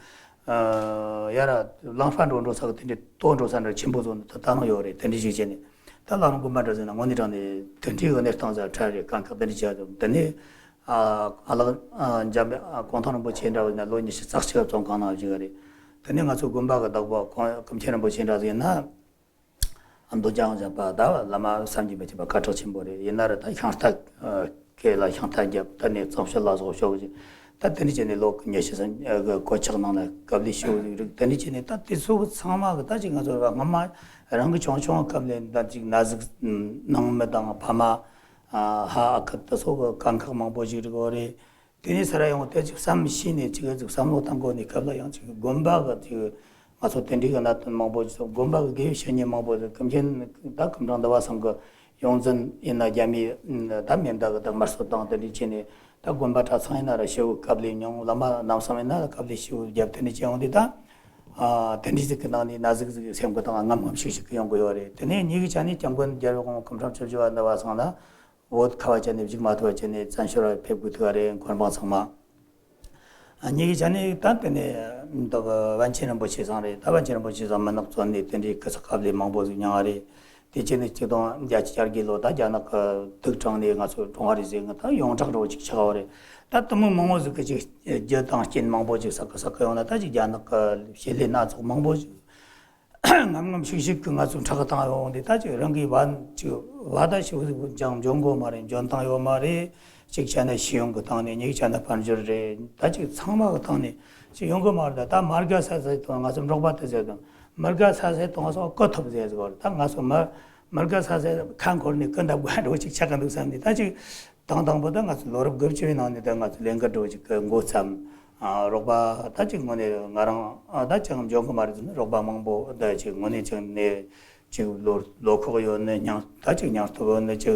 ཡ་ར་ལམ་ཧྥ་འགྲོ་འགྲོ་ས་གི་དེ་འདྲའི་ལྟོ་འགྲོ་ས་འདྲ་ཆེན་པོ་བཟོ་ནས་ད་ད་རུང་ཡོད་རེད། དེ་འདྲའི་ཞིག་བྱས་ནས་ད་བླ་བྲང་དགོན་པ་འདྲ་ཟེར་ན་དངོས་གནས་དྲང་ནས་དེ་འདྲའི་གནས་སྟངས་ཟེར་གྲལ་རེད། གང་ག་དེ་འདྲ་བྱས་དེ་ནས། ཨ་ཨ་ལགས་ཨ་འཇམ་དཔལ་ཨ་གུང་ཐང་རིན་པོ་ཆེ་འདྲ་བོ་ཡིན་ན་ལོ་ཉི་ཤུ་རྩ་གཅིག་བཙོན་ཁང་ནང་བཞུགས་ཡོད་རེད། དེ་ནས་ང་ཚོ་དགོན་པ་གི་བདག་པོ་ཀུན་མཁྱེན་རིན་པོ་ཆེ་འདྲ་ཟིག་ཡིན་ན། ཨ་མདོ་རྒྱལ་དབང་བཞད་པ་ད་བླ་མ་བསམ་གྱིས་མི་ཁྱབ་པ་སྐད་གྲགས་ཆེན་པོ་རེད། ཡིན་ན་ར་ད་ཤིང་རྟ་སྐེ་ལ་ཤིང་རྟ་བརྒྱབ། ད་ནས་གཙང་བཤེར་ལ་སོགས་ཤོག་ཅིག་ད་དེ་འདྲ་བྱས་ནས་ལོ་ཉི་ཤུ་ཙམ་གི་གོད་ཆག་ནང་ལ་དཀའ་ལས་ཞེ་པོ་ཅིག་རིགས། དེ་འདྲ་བྱས་ནས་ད་དེ་ཚོ་གི་ཚང་མ་གི་ད་ཅིག་ང་ཚོ་ར་སྔ་མ་རང་གི་ཆུང་ཆུང་སྐབས་ལས་ད་ཅིག་ན་ཟུག་ནང་མི་དང་ཕ་མ། ཨ་ཧ་ཨ་ཁུ་དེ་ཚོ་གི་དཀའ་ཁག་མང་པོ་ཞིག་རིག་ཡོད་རེད། དེ་ནས་ས་ར་ཡོང་དེ་ཅིག་བསམ་ཤེས་ནས་ཅིག་ཅིག་བསམ་བློ་བཏང་དགོས་ནས་སྐབས་ལ་ཡང་ཅིག་དགོན་པ་གི་ཅིག་ང་ཚོ་དེ་འདྲའི་གི་གནད་དོན་མང་པོ་ཅིག་དགོན་པ་གི་དགེ་བའི་བཤེས་གཉེན་མང་པོ་ཅིག་ཀུན་མཁྱེན་ད་ཀུན་དགའ་འདུལ་བ་ཚང་གི་ཡོངས་འཛིན་ཡིན་ན་རྒྱ་མིའི་ད་མེ་མདའ་གི་ད་དམར་གསོད་དང་དེ་འདྲ་བྱས་ནས་ད་དགོན་པ་གྲྭ་ཚང་ཡིན་ན་ར་ཞེ་པོ་དཀའ་ལས་མྱོང་། བླ་མ་རྣམ་གསུམ་ཡིན་ན་ར་དཀའ་ལས་ཞེ་པོ་བརྒྱབ། དེ་འདྲ་བྱས་ཡོང་དུས་ད་ཨ་དེ་འདྲ་ཟིག་གི་ནང་ནས་ན་ཟུག་ཟིག་སེམས་གི་སྟེང་ངམ་ངམ་ཤིག་ཤིག་གི་ཡོང་གི་ཡོད་རེད། དེ་ནས་ཉིད་ཀྱི་ཆ་ནས་སྐྱབས་མགོན་རྒྱལ་བའི་དབང་པོ་སྐུ་ཕྲེང་བཅུ་བཞི་པ་འདུལ་བ་ཚང་ལ། བོད་ཁ་བ་ཅན་ནས་བཞུགས་མ་ཐུབ་པ་བྱས་ནས་བཙན་བྱོལ་བ་ཕེབས་དགོས་ཐུག་པ་རེད། འཁོར་འབངས་ཚང་མ། ཨ་ཉིད་ཀྱི་ཆ་ནས་ད་དེ་ནས་ད་པཎ་ཆེན་རིན་པོ་ཆེ་ཚང་རེད། ད་པཎ་ཆེན་རིན་པོ་ཆེ་ཚང་མི་ནག་བཙོན་ནས་དེ་འདྲའི་སྐུ་ཚེ་དཀའ་ལས་མང་པོ་ཟིག་མྱངས་པ་རེད། དེ་རྗེས་ནས་ཆིག་སྟོང་བརྒྱད་བརྒྱ་གྱ་དགུ་ལོ་ད་རྒྱ་ནག་གི་དུག་དྲངས་ནས་ང་ཚོ་ཀྲུང་ཧྭ་རིགས་གཞུང་གི་ད་ཡོངས་གྲགས་འདྲ་བོ་ཅིག་ཆགས་པ་རེད། ད་དེ་མོ་མང་པོ་ཟིག་གི་ཅིག་རྒྱུ་དང་རྐྱེན་མང་པོ་ཅིག་བསགས་གི་བསགས་གི་ཡོང་ན་ད་ཅིག་རྒྱ་ནག་གི་བྱེད་ལས་སྣ་ཚོགས་མང་པོ་ཅིག་ངམ་ངམ་ཤིག་ཤིག་གི་ང་ཚོ་ཕྲག་བཏང་ཡོང་དེ་ད་ཅིག་རང་གི་བ་ཅིག་བ་ད་ཤི་བོ་ཅང་འཇོན་གོ་མ་རེད། འཇོན་ཐང་ཡོད་མ་རེད། ཅིག་བྱས་ན་ཤེས་ཡོན་གི་སྟེང་ནས། གཉིས་བྱས་ན་དཔལ་འབྱོར་རེད། ད་ཅིག་ཚང་མ་གི་སྟེང་ནས་ཅིག་ཡོང་གི་མ་རེད། ད་ད་མར་ག་ས་ས་དང་ང་ཚོ་འབྲོག་པ་དེ་ཟེར་དང་མར་ག་ས་ས་དང་སོགས་གོ་ཐུབ་ཟེར་ཟེར་གོ་རེད། ད་ང་ཚོ་མར་མར་ག་ས་ས་ཁ་འཁོར་ནས་ཀི་འདབ་ག་འགྲོ་ཅིག་ཆགས་གི་འདུག་བསམ་ནས་ད་ཅིག་དང་དང་པོ་ད་ང་ཚོ་ལོ་རབས་དགུ་བཅུ་པའི་ནང་ནས་ད་ང་ཚོ་ལས་འགུལ་འགྲོ་ཅིག་གི་འགོ་བརྩམས། ཨ་རོགས་པ་ད་ཅིག་དངོས་གནས་ང་རང་ཨ་ད་ཅང་འཇོན་གི་མ་རེད་ཟེར་ན་རོགས་པ་མང་པོ་ད་ཅིག་དངོས་གནས་ཅིག་ནས་ཅིག་བློ་བློ་ཁོག་ཡོད་ནི་སྙིང་ད་ཅིག་སྙིང་སྟོབས་ཡོད་ནི་ཅིག་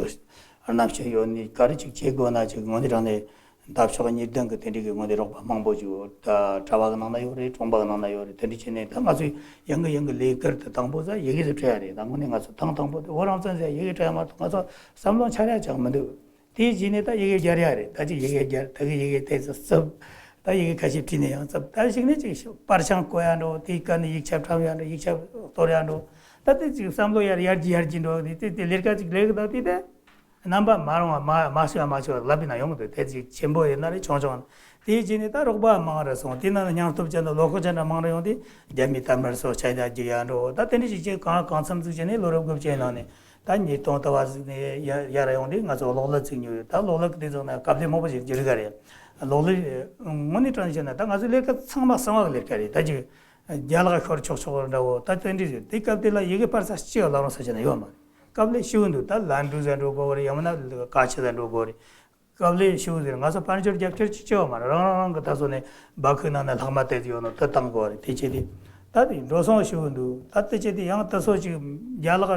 རྣམ་དཔྱོད་ཡོད་ནི་ག་རེ་ཅིག་བྱེད་དགོས་ན་ཅིག་དངོས་གནས་དྲང་གནས་འདབ་ཕྱོགས་གཉིས་ལྡན་གི་དེ་འདྲའི་གི་དངོས་གནས་རོགས་པ་མང་པོ་ཅིག་ཡོད། ད་གྲྭ་པ་གི་ནང་ན་ཡོད་རེད། གྲོང་པ་གི་ནང་ན་ཡོད་རེད། དེ་འདྲ་བྱས་ནས་ད་ང་ཚོས་ཡང་གི་ཡང་གི་ལས་ཀར་དུ་དང་པོ་ད་ཡི་གེ་དེ་སྤྲད་ཡ་རེད། ད་དངོས་གནས་ང་ཚོ་ཐེངས་དང་པོ་དེ་བོད་རང་བཙན་ཟེར་ཡི་གེ་སྤྲད་ཡ་མ་གཏོགས་ང་ཚོ་བསམ་བློ་འཆར་ཡ་ཅང་མི་འདུག་དེའི་རྗེས་ནས་ད་ཡི་གེ་སྦྱར་ཡ་རེད། ད་ཅིག་ཡི་གེ་སྦྱར། ད་གི་ཡི་གེ་དེ་ཚོ་བརྩིབས། ད་ཡི་གེ་ཁ་ཤས་བྲིས་ནས་ཡང་བརྩིབས། ད་གཞུག་ནས་ཅིག་པར་བྱང་བཀོད་ཡ་འགྲོ། དེའི་སྐབས་ནས་ཡིག་ཆ་འཁྲབ་ཡ་འགྲོ། ཡིག་ཆ་གཏོར་ཡ་འགྲོ། ད་དེ་ཅིག་བསམ་བློ་ཡར་ཡར་རྒྱས་ཡར་རྒྱས་འགྲོ། དེ་དེ་དེ་ལས་ཀ་ཅིག་ལས་ཀ་ད་དེ་དེ་རྣམ་པ་མ་རུང་བ་མ་མ་ཤེས་པ་མ་ཤེས་པ་ལབ་པ་ན་ཡོང་གི་འདུག་དེ་ཅིག་ཆེན་པོ་ཡིན་ན་རེད། ཆུང་ཆུང་། དེའི་རྗེས་ནས་ད་རོགས་པ་མང་རུ་སོང་། དེ་ནང་ནས་སྙིང་སྟོབས་ཅན་དང་བློ་ཁོག་ཅན་འདྲ་མང་རུ་ཡོང་དུས་རྒྱ་མིའི་དར་དམར་སོགས་ཆ་རྒྱ་རྒྱུག་ཡ་འགྲོ། ད་དེ་འདྲ་ཞིག་བྱས་གང་གང་འཚམ་ཟིག་བྱས་ནས་ལོ་རབས་དགུ་བཅུའི་ནང་ནས། ད་ཉིས་སྟོང་ལྟ་བ་ཟིག་ནས་ཡ་ཡར་ཡོང་དུས་ང་ཚོ་གློག་ཀླད་བཙུགས་མྱོང་ཡོད། ད་གློག་ཀླད་ཀྱི་དེ་ཚོ་ན་དཀའ་ལས་མང་པོ་ཞིག་བརྒྱུད་ག་རེད། གློག་ཀླད་དངོས་གནས་དྲང་བཤད་ན་ད་ང་ཚོའི་ལས་ཀ་ཚང་མ་གསང་བ་གི་ལས་ཀ་རེད། ད་ཅིག་རྒྱ་ལག་ཤོར་ཆོག་ཆོག་འདྲ་བོ་ད་དེ་འདྲ་ཞིག་དེ་སྐབས་དེ་ལ་ཡི་གེ་པར་ས་སྤྱི་ཡ་ལ་རུང་ས་ཆ་ན་ཡོད་མ་རེད། དཀའ་ལས་ཞེ་པོ་འདུག་ད་ལན་གྲུ་ཟ་འགྲོ་དགོས་རེད། ཡང་མིན་ན་ཀ་ཆི་ཟ་འགྲོ་དགོས་རེད། དཀའ་ལས་ཞེ་པོ་ཟེར། ང་ཚོ་དཔལ་འབྱོར་རྒྱབ་སྐྱོར་ཅིག་བྱེད་པ་མ་རེད། རང་རང་རང་གི་ད་སོ་ནས་སྦ་ཁུག་ནང་ན་ལྷག་མ་དེ་ཡོད་ནོ་དེ་བཏང་དགོས་རེད། དེ་བྱས་ཏེ་ད་དེ་འགྲོ་སོང་ཞེ་པོ་འདུག་ད་དེ་བྱས་ཏེ་ཡང་དེ་སོ་ཅིག་རྒྱ་ལག་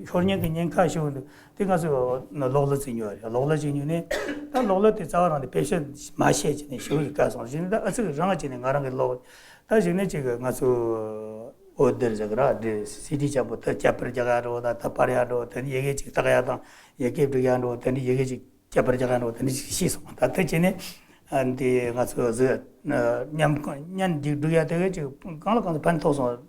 ཤོར་ཉེན་གི་ཉེན་ཁ་ཞེ་པོ་འདུག་དེ་ང་ཚོ་གློག་ཀླད་ཅིག་ཉོས་རེད། གློག་ཀླད་ཅིག་ཉོས་ནས་ད་གློག་ཀླད་དེ་རྩ་བ་རང་དེ་བེད་སྤྱོད་མ་བྱས་བྱས་ནས་ཞེ་པོ་ཞིག་བཀག་སོང་། བྱས་ནས་ད་ཨ་ཙི་རང་བྱས་ནས་ང་རང་གི་གློག་ད་གཞུག་ནས་ཅིག་ང་ཚོ་འོད་སྡེར་ཟེར་གི་ར། སི་ཌི་ཅན་པོ་དེ་ཁྱབ་པར་རྒྱག་ཡ་འགྲོ། ད་ད་པར་ཡ་འགྲོ། དེ་ནས་ཡི་གེ་ཅིག་བཏགས་ཡ་དང་ཡི་གེ་སྒྲིག་ཡ་འགྲོ། དེ་ནས་ཡི་གེ་ཅིག་ཁྱད་པར་རྒྱག་ཡ་འགྲོ། དེ་འདྲ་ཞིག་ཤེས་སོང་། ད་དེ་བྱས་ནས་ཨ་འདི་ང་ཚོ་གཟིགས་ཨ་མཉམ་བརྙན་འདི་སྒྲིག་ཡ་དེ་ག་ཅིག་གང་ལ་གང་འཚམ་ཕན་ཐོགས་སོང་།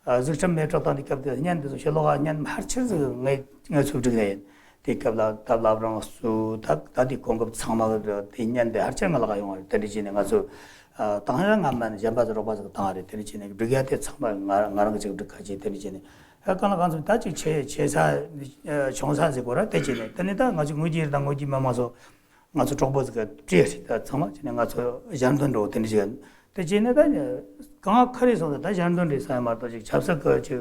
ཨ་གཟིགས་ཁྲིམས་མེ་སྲེག་བཏང་དུས་སྐབས་དེ་བརྙན་འདི་ཚོ་ཕྱི་ལོགས་ལ་བརྙན་ཕལ་ཆེར་ཟིག་ངས་ངས་ཚུར་སྒྲིག་ཡ་ཡིན། དེ་སྐབས་ལ་ད་བླ་བྲང་སུ་ད་ད་དེ་གོ་སྐབས་ཚང་མ་གི་དེ་བརྙན་དེ་ཕལ་ཆེར་ང་ལ་ག་ཡོང་བ་རེད། དེ་འདྲ་བྱས་ནས་ང་ཚོ་ཨ་བཏང་ཡ་ང་མ་ནས་གཞན་པ་ཚོ་རོགས་པ་ཚོ་གི་བཏང་བ་རེད། དེ་འདྲ་བྱས་ནས་སྒྲིག་ཡ་དེ་ཚང་མ་ང་ང་རང་གི་ཅིག་སྒྲིག་ཁ་ཅིག་དེ་འདྲ་བྱས་ནས། ཨ་གང་ལ་གང་འཚམ་ད་ཅིག་ཆེ་ཆེ་ས་ཨ་ཆུང་ས་ཟེར་དགོས་ར། དེ་བྱས་ནས་དེ་ནས་ད་ང་ཚོ་དངུལ་གྱི་རིགས་དང་དངུལ་གྱི་མི་མང་ཚོ་ང་ཚོ་གྲོགས་པོ་ཟིག་ག་སྤྲད་རེད། ད་ཚང་མ་བྱས་ནས་ང་ཚོ་ཞལ་འདོན་འགྲོ་དེ་འདྲ་ཞིག་དེ་བྱས་ནས་ད་གང་ཁ་རེ་སོང་ད་ད་ཞལ་འདོན་རེད་ས་ཡ་མ་གཏོགས་ཅིག་ཆབ་སྲིད་གི་ཅིག་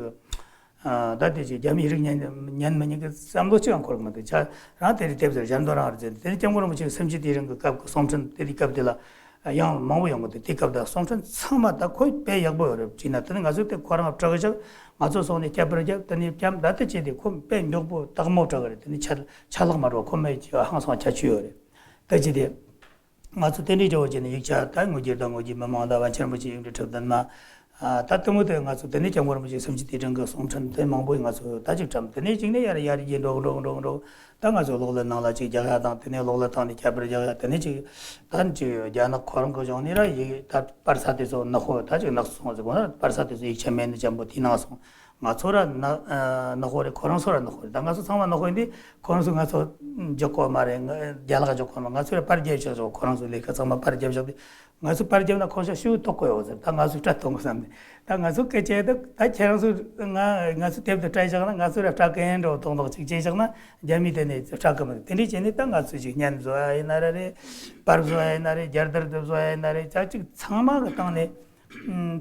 ཨ་ད་དེ་ཅིག་རྒྱ་མིའི་རིགས་ཉན་ཉན་མི་ཉན་གི་བསམ་བློ་ཅིག་ཡང་འཁོར་གི་མི་འདུག་ཆ་རང་དེ་རིགས་དེབ་ཟེར་ཞལ་འདོན་རང་རེད་ཟེར། དེ་ནས་སྐྱབས་མགོན་རིན་པོ་ཆེ་གི་སུམ་ཅུ་དུས་དྲན་གི་སྐབས་གི་གསུང་འཕྲིན་དེ་དུས་སྐབས་དེ་ལ། ཡང་མང་པོ་ཡོང་གི་འདུག་དེ་སྐབས་དང་གསུང་འཕྲིན་ཚང་མ་ད་ཁོ་དཔེ་ཡག་པོ་ཡོད་རེད། བྲིས་ན་དེ་ནི་ང་ཚོ་དེ་ཁོ་རང་སྤྲོད་གི་ཆགས། ང་ཚོ་སོང་ནས་སྐྱབས་པར་རྒྱབ། དེ་ནས་སྐྱབས་ད་ལྟ་བྱས་ཏེ་ཁོ་དཔེ་མགྱོགས་པོ་དག་མོ་སྤྲོད་གི་རེད། དེ་ནི་ཆ་ཆ་ལག་མ་འགྲོ་ཁོ་མེད་ཀྱི་ཧང་སང་ཁྱད་ཆོས་ཡོད་རེད། ད་ཅི་དེ་ང་ཚོ་དེ་འདྲའི་འདྲ་བོ་བྱས་ནས་ཡིག་ཆ་ད་དངོས་གྱུར་དང་དངོས་གྱུར་མི་མང་དང་པཎ་ཆེན་རིན་པོ་ཆེ་ཡོངས་འབྲེལ་ཁྲི་བདུན་མ། ཨ་ད་དེ་མོ་དེ་ང་ཚོ་དེ་ནས་སྐྱབས་མགོན་རིན་པོ་ཆེ་སུམ་ཅུ་དུས་དྲན་གྱི་གསུང་འཕྲིན་དེ་མང་པོ་ང་ཚོ་ད་ཅིག་བཀྲམ། དེ་ནས་གཅིག་ནས་ཡར་ཡར་རྒྱས་འགྲོ་འགྲོ་འགྲོ་འགྲོ། ད་ང་ཚོ་གློག་ཀླད་ནང་ལ་ཅིག་རྒྱག་ཡ་དང་དེ་ནས་གློག་ཀླད་ཐང་ནས་ཁྱད་པར་རྒྱག་ཡ་དེ་ནས་ཅིག་ད་ཅིག་རྒྱ་ནག་ཁོ་རང་གི་གཞུང་ནས་ར་ཡི་ད་པར་ས་དེ་ཚོ་ནག་པོ་ད་ཅིག་ནག་སོང་ཟེར་གོ་ན་པར་ས་དེ་ཚོ་ཡིག་ཆ་མེད་ནི་ཅན་པོ་དེ་ནང་སོང་། ང་ཚོ་ར་ན་ཨ་ནག་པོ་རེད། ཁོ་རང་ཚོ་ར་ནག་པོ་རེད། ད་ང་ཚོ་ཚང་མ་ནག་པོ་ཡིན་དུས་ཁོ་རང་ཚོ་ང་ཚོ་འཇོག་གོ་མ་རེད། ང་རྒྱ་ལག་འཇོག་གོ་མ། ང་ཚོ་ར་པར་རྒྱབ་བཞག་ཆོག་ཁོ་རང་ཚོ་ལས་ཀ་ཚང་མ་པར་རྒྱབ་བཞག་དུས། ང་ཚོ་པར་རྒྱབ་ན་ཁོ་ཤ་ཤུ་ཏོག་གོ་ཡོད་ཟེར། ད་ང་ཚོ་སྤྲད་གཏོང་གི་བསམ་ནས། ད་ང་ཚོ་སྐད་ཆ་ད་ད་ཁྱེད་རང་ཚོ་ང་ང་ཚོ་དེབ་དུ་སྤྲད་བཞག་ན། ང་ཚོ་ར་སྤྲད་གི་ཡིན་འགྲོ་ཏོག་ཏོག་ཅིག་བྱས་བཞག་ན། རྒྱ་མི་དེ་ནས་སྤྲད་གི་མི་འདུག་དེ་འདྲས་བྱས་ནས་ད་ང་ཚོ་ཅིག་བརྙན་བཟོ་ཡ་ཡིན་ན་ར་རེད། པར་བཟོ་ཡ་ཡིན་ན་རེད། རྒྱལ་དར་དུ་བཟོ་ཡ་ཡིན་ན་རེད། ཅག་ཅིག་ཚང་མ་གི་སྟེང་ནས་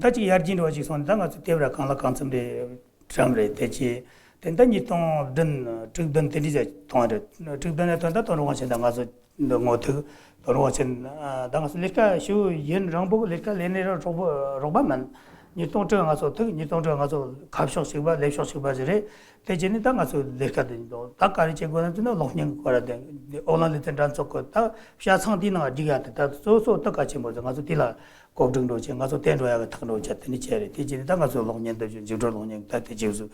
ད་ཅིག་ཡར་རྒྱས་འགྲོ་བ་ཅིག་སོང་ནས། ད་ང་ཚོ་དེབ་ར་གང་ལ་གང་འཚམ་རེད། བཀྲམ་རེད། དེ་ཅི་དེ་ད་ཉིས་སྟོང་བདུན་དྲུག་བདུན་དེ་འདྲ་ཅིག་ཐོན་རེད། དྲུག་བདུན་ནས་ཐོན། ད་དོ་ནུབ་དབང་ཆེན་དང་ང་ཚོ་འདི་ངོ་ཐུག་དོ་ནུབ་དབང་ཆེན་ཨ་ད་ང་ཚོ་ལས་ཀ་ཞུ་ཡུན་རིང་པོ་ལས་ཀ་ལས་ནས་ར་རོགས་པ་རོགས་པ་མིན། ཉིས་སྟོང་དྲུག་ང་ཚོ་ཐུག་ཉིས་སྟོང་དྲུག་ང་ཚོ་ཁ་ཕྱོགས་གཅིག་པ་ལས་ཕྱོགས་གཅིག་པ་ཞིག་རེད། དེ་བྱས་ནས་ད་ང་ཚོ་ལས་ཀ་དེ་འདུག་ད་ག་རེ་བྱེད་དགོས་ན་དེ་ནི་གློག་བརྙན་གྱི་སྐོར་ར་དེ་ཨོ་གླིང་ལེ་ཚན་འགྲན་ཚོགས་ཀྱི་ད་བྱ་ཚང་དེའི་ནང་བསྒྲིགས་ཡ་དེ་ད་གཙོ་གཙོ་ད་གལ་ཆེན་པོ་རེད། ང་ཚོ་དེ་ལ་གོ་སྒྲིག་འགྲོ་བྱེད། ང་ཚོ་བསྟན་འགྲོ་ཡ་གི་ཐག་འགྲོ་བྱེད་དེ་ནི་བྱས་རེད། དེ་བྱས་ནས་ད་ང་ཚོ་གློག་བརྙན་དེ་བཞིན་འཇིགས་སྒྲོལ་གློག་བརྙན་ད་དེ་ཅིག་བཟོས།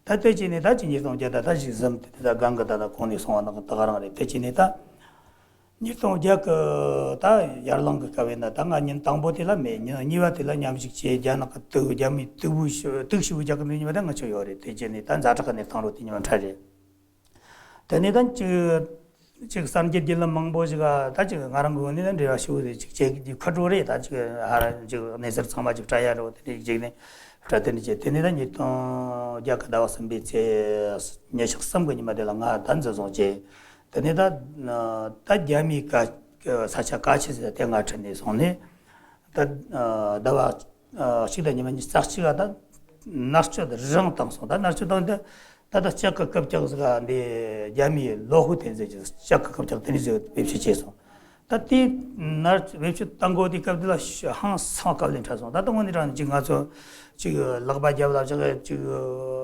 ད་དེ་བྱས་ནས་ད་ཅིག་ཉིས་སྟོང་བརྒྱད་ད་ད་ཅིག་ཟིན་དེ་ད་སྒང་གི་ད་ད་གོང་ནས་སོང་བ་ནང་གི་ད་ག་རང་རེད། དེ་བྱས་ནས་ད་ཉིས་སྟོང་བརྒྱད་གི་ད་ཡར་ལངས་གི་སྐབས་ཡིན་ན། ད་ང་ཉིན་དང་པོ་དེ་ལ་མེད། ཉིན་གཉིས་པ་དེ་ལ་མཉམ་ཞུགས་བྱས། རྒྱ་ནག་གི་དུག་རྒྱ་མིའི་དུག་བུ་ཞུ་དུག་ཞུ་བུ་རྒྱག་གི་འདུག་ཉི་མ་ད་ང་ཆོ་ཡོད་རེད། དེ་བྱས་ནས་ད་ཛ་དྲག་གི་གནས་སྟངས་རོ་དེ་ཉི་མ་འཕྲད་རེད། དེ་ནས་ད་ཅིག་ཅིག་གསར་འགྱུར་བརྒྱུད་ལམ་མང་པོ་ཞིག་ག་ད་ཅིག་ང་རང་གི་ངོས་ནས་ད་འབྲེལ་བ་ཞུ་བ་རེད། ཅིག་བྱེད་ཀྱི་ཁ་དྲོ་རེད། ད་ཅིག་ཧ་ར་ཅིག་གནས་ཚུལ་ཚང་མ་ཅིག་སྤྲད་ཡ་འགྲོ་དེ་འདྲ་ཅིག་ནས་སྤྲད། དེ་འདྲ་བྱས། དེ་ནས་ད་ཉིས་སྟོང་བརྒྱད་གི་ཟླ་བ་གསུམ་པའི་ཚེས་ཉི་ཤུ་གསུམ་གི་ཉི་མ་དེ་ལ་ང་ད་འཛིན་བཟུང་བྱས། དེ་ནས་ད་ད་རྒྱ་མིའི་ཀ་ས་ཆ་ག་ཆེ་ཟེར་དེ་ང་ཁྲིད་ནས་སོང་ནས། ད་ཟླ་བ་ཨ་གཅིག་དང་ཉི་མ་ཉི་ཤུ་རྩ་གཅིག་ག་ད་མནར་གཅོད་རི་རང་བཏང་སོང་། ད་མནར་གཅོད་བཏང་དེ་ད་ད་ལྕགས་ཀྱི་རྐུབ་བཀྱག་ཟིག་ག་འདི་རྒྱ་མིའི་ལོ་ཧུ་ཐེན་ཟེར་གྱི་ལྕགས་ཀྱི་རྐུབ་བཀྱག་དེ་འདྲ་ཟིག་བེད་སྤྱོད་བྱས་སོང་། ད་དེ་མནར་བེད་སྤྱོད་བཏང་གོ་དེ་སྐབས་དེ་ལ་ཧང་སང་བཀའ་ལན་འཕྲད་སོང་། ད་ད་དངོས་གནས་དྲང་གནས་ཅིག་ང་ཚོ་ཅིག་ལག་པ་རྒྱབ་ལ་བཞག་ཅིག་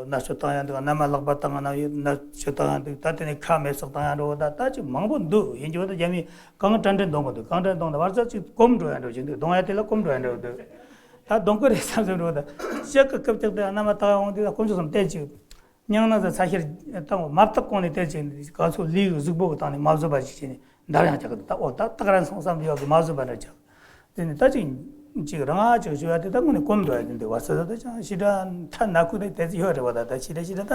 མནར་གཅོད་བཏང་ཡ་འདུག་མནའ་མ་ལག་པ་བཏང་ན་མནར་གཅོད་བཏང་ཡ་འདུག་ད་དེ་ནས་ཁ་མེ་སྲེག་བཏང་ཡ་འགྲོ། ད་ད་ཅིག་མང་པོ་འདུག་ཡིན་རྒྱུ་ད་རྒྱ་མིའི་གང་དྲན་དྲན་གཏོང་གི་འདུག་གང་དྲན་གཏོང་ན་བར་ཚ་ཅིག་གོམ་འགྲོ་ཡ་འགྲོ་བཞིན་འདུག་གཏོང་ཡ་དེ་ལ་གོམ་འགྲོ་ཡ་འགྲོ་འདུག་ད་གཏོང་གི་རེད་བསམ་བསམ་འགྲོ། ད་ལྕགས་ཀྱི་རྐུབ་བཀྱག་དེ་མནའ་མ་བཏགས་ཡོང་དུས་ད་དཀོན་མཆོག་གསུམ་བསྟན་ཅིག་སྙིང་ན་ཚ་ཚ་ཤེར་བཏང་བ་མ་བཏགས་གོང་ནས་བསྟན་ཅིག་ག་ཚོད་ལུས་གཟུགས་པོ་གི་སྟེང་ནས་མ་བཟོད་པ་ཞིག་བྱས་ནས་འདར་ཡང་བཀྱག་གི་འདུག་ད་ཨོ་ད་སྟག་ར་སོང་བསམ་ཡོད་གི་མ་བཟོད་པ་འདྲ་བཀྱག་དེ་ནས་ད་ཅིག་ཅིག་རང་ཨ་ཅིག་ཞུ་ཡ་དེ་ད་དངོས་གནས་གོམ་འགྲོ་ཡ་དེ་འདུག་བར་ཚ་ད་ཅང་ཞེ་དྲག་མཐའ་ན་ཁུག་ནས་དེ་ཚོ་ཡོད་རེད་བ། ད་ད་ཞེ་དྲག་ཞེ་དྲག་ད་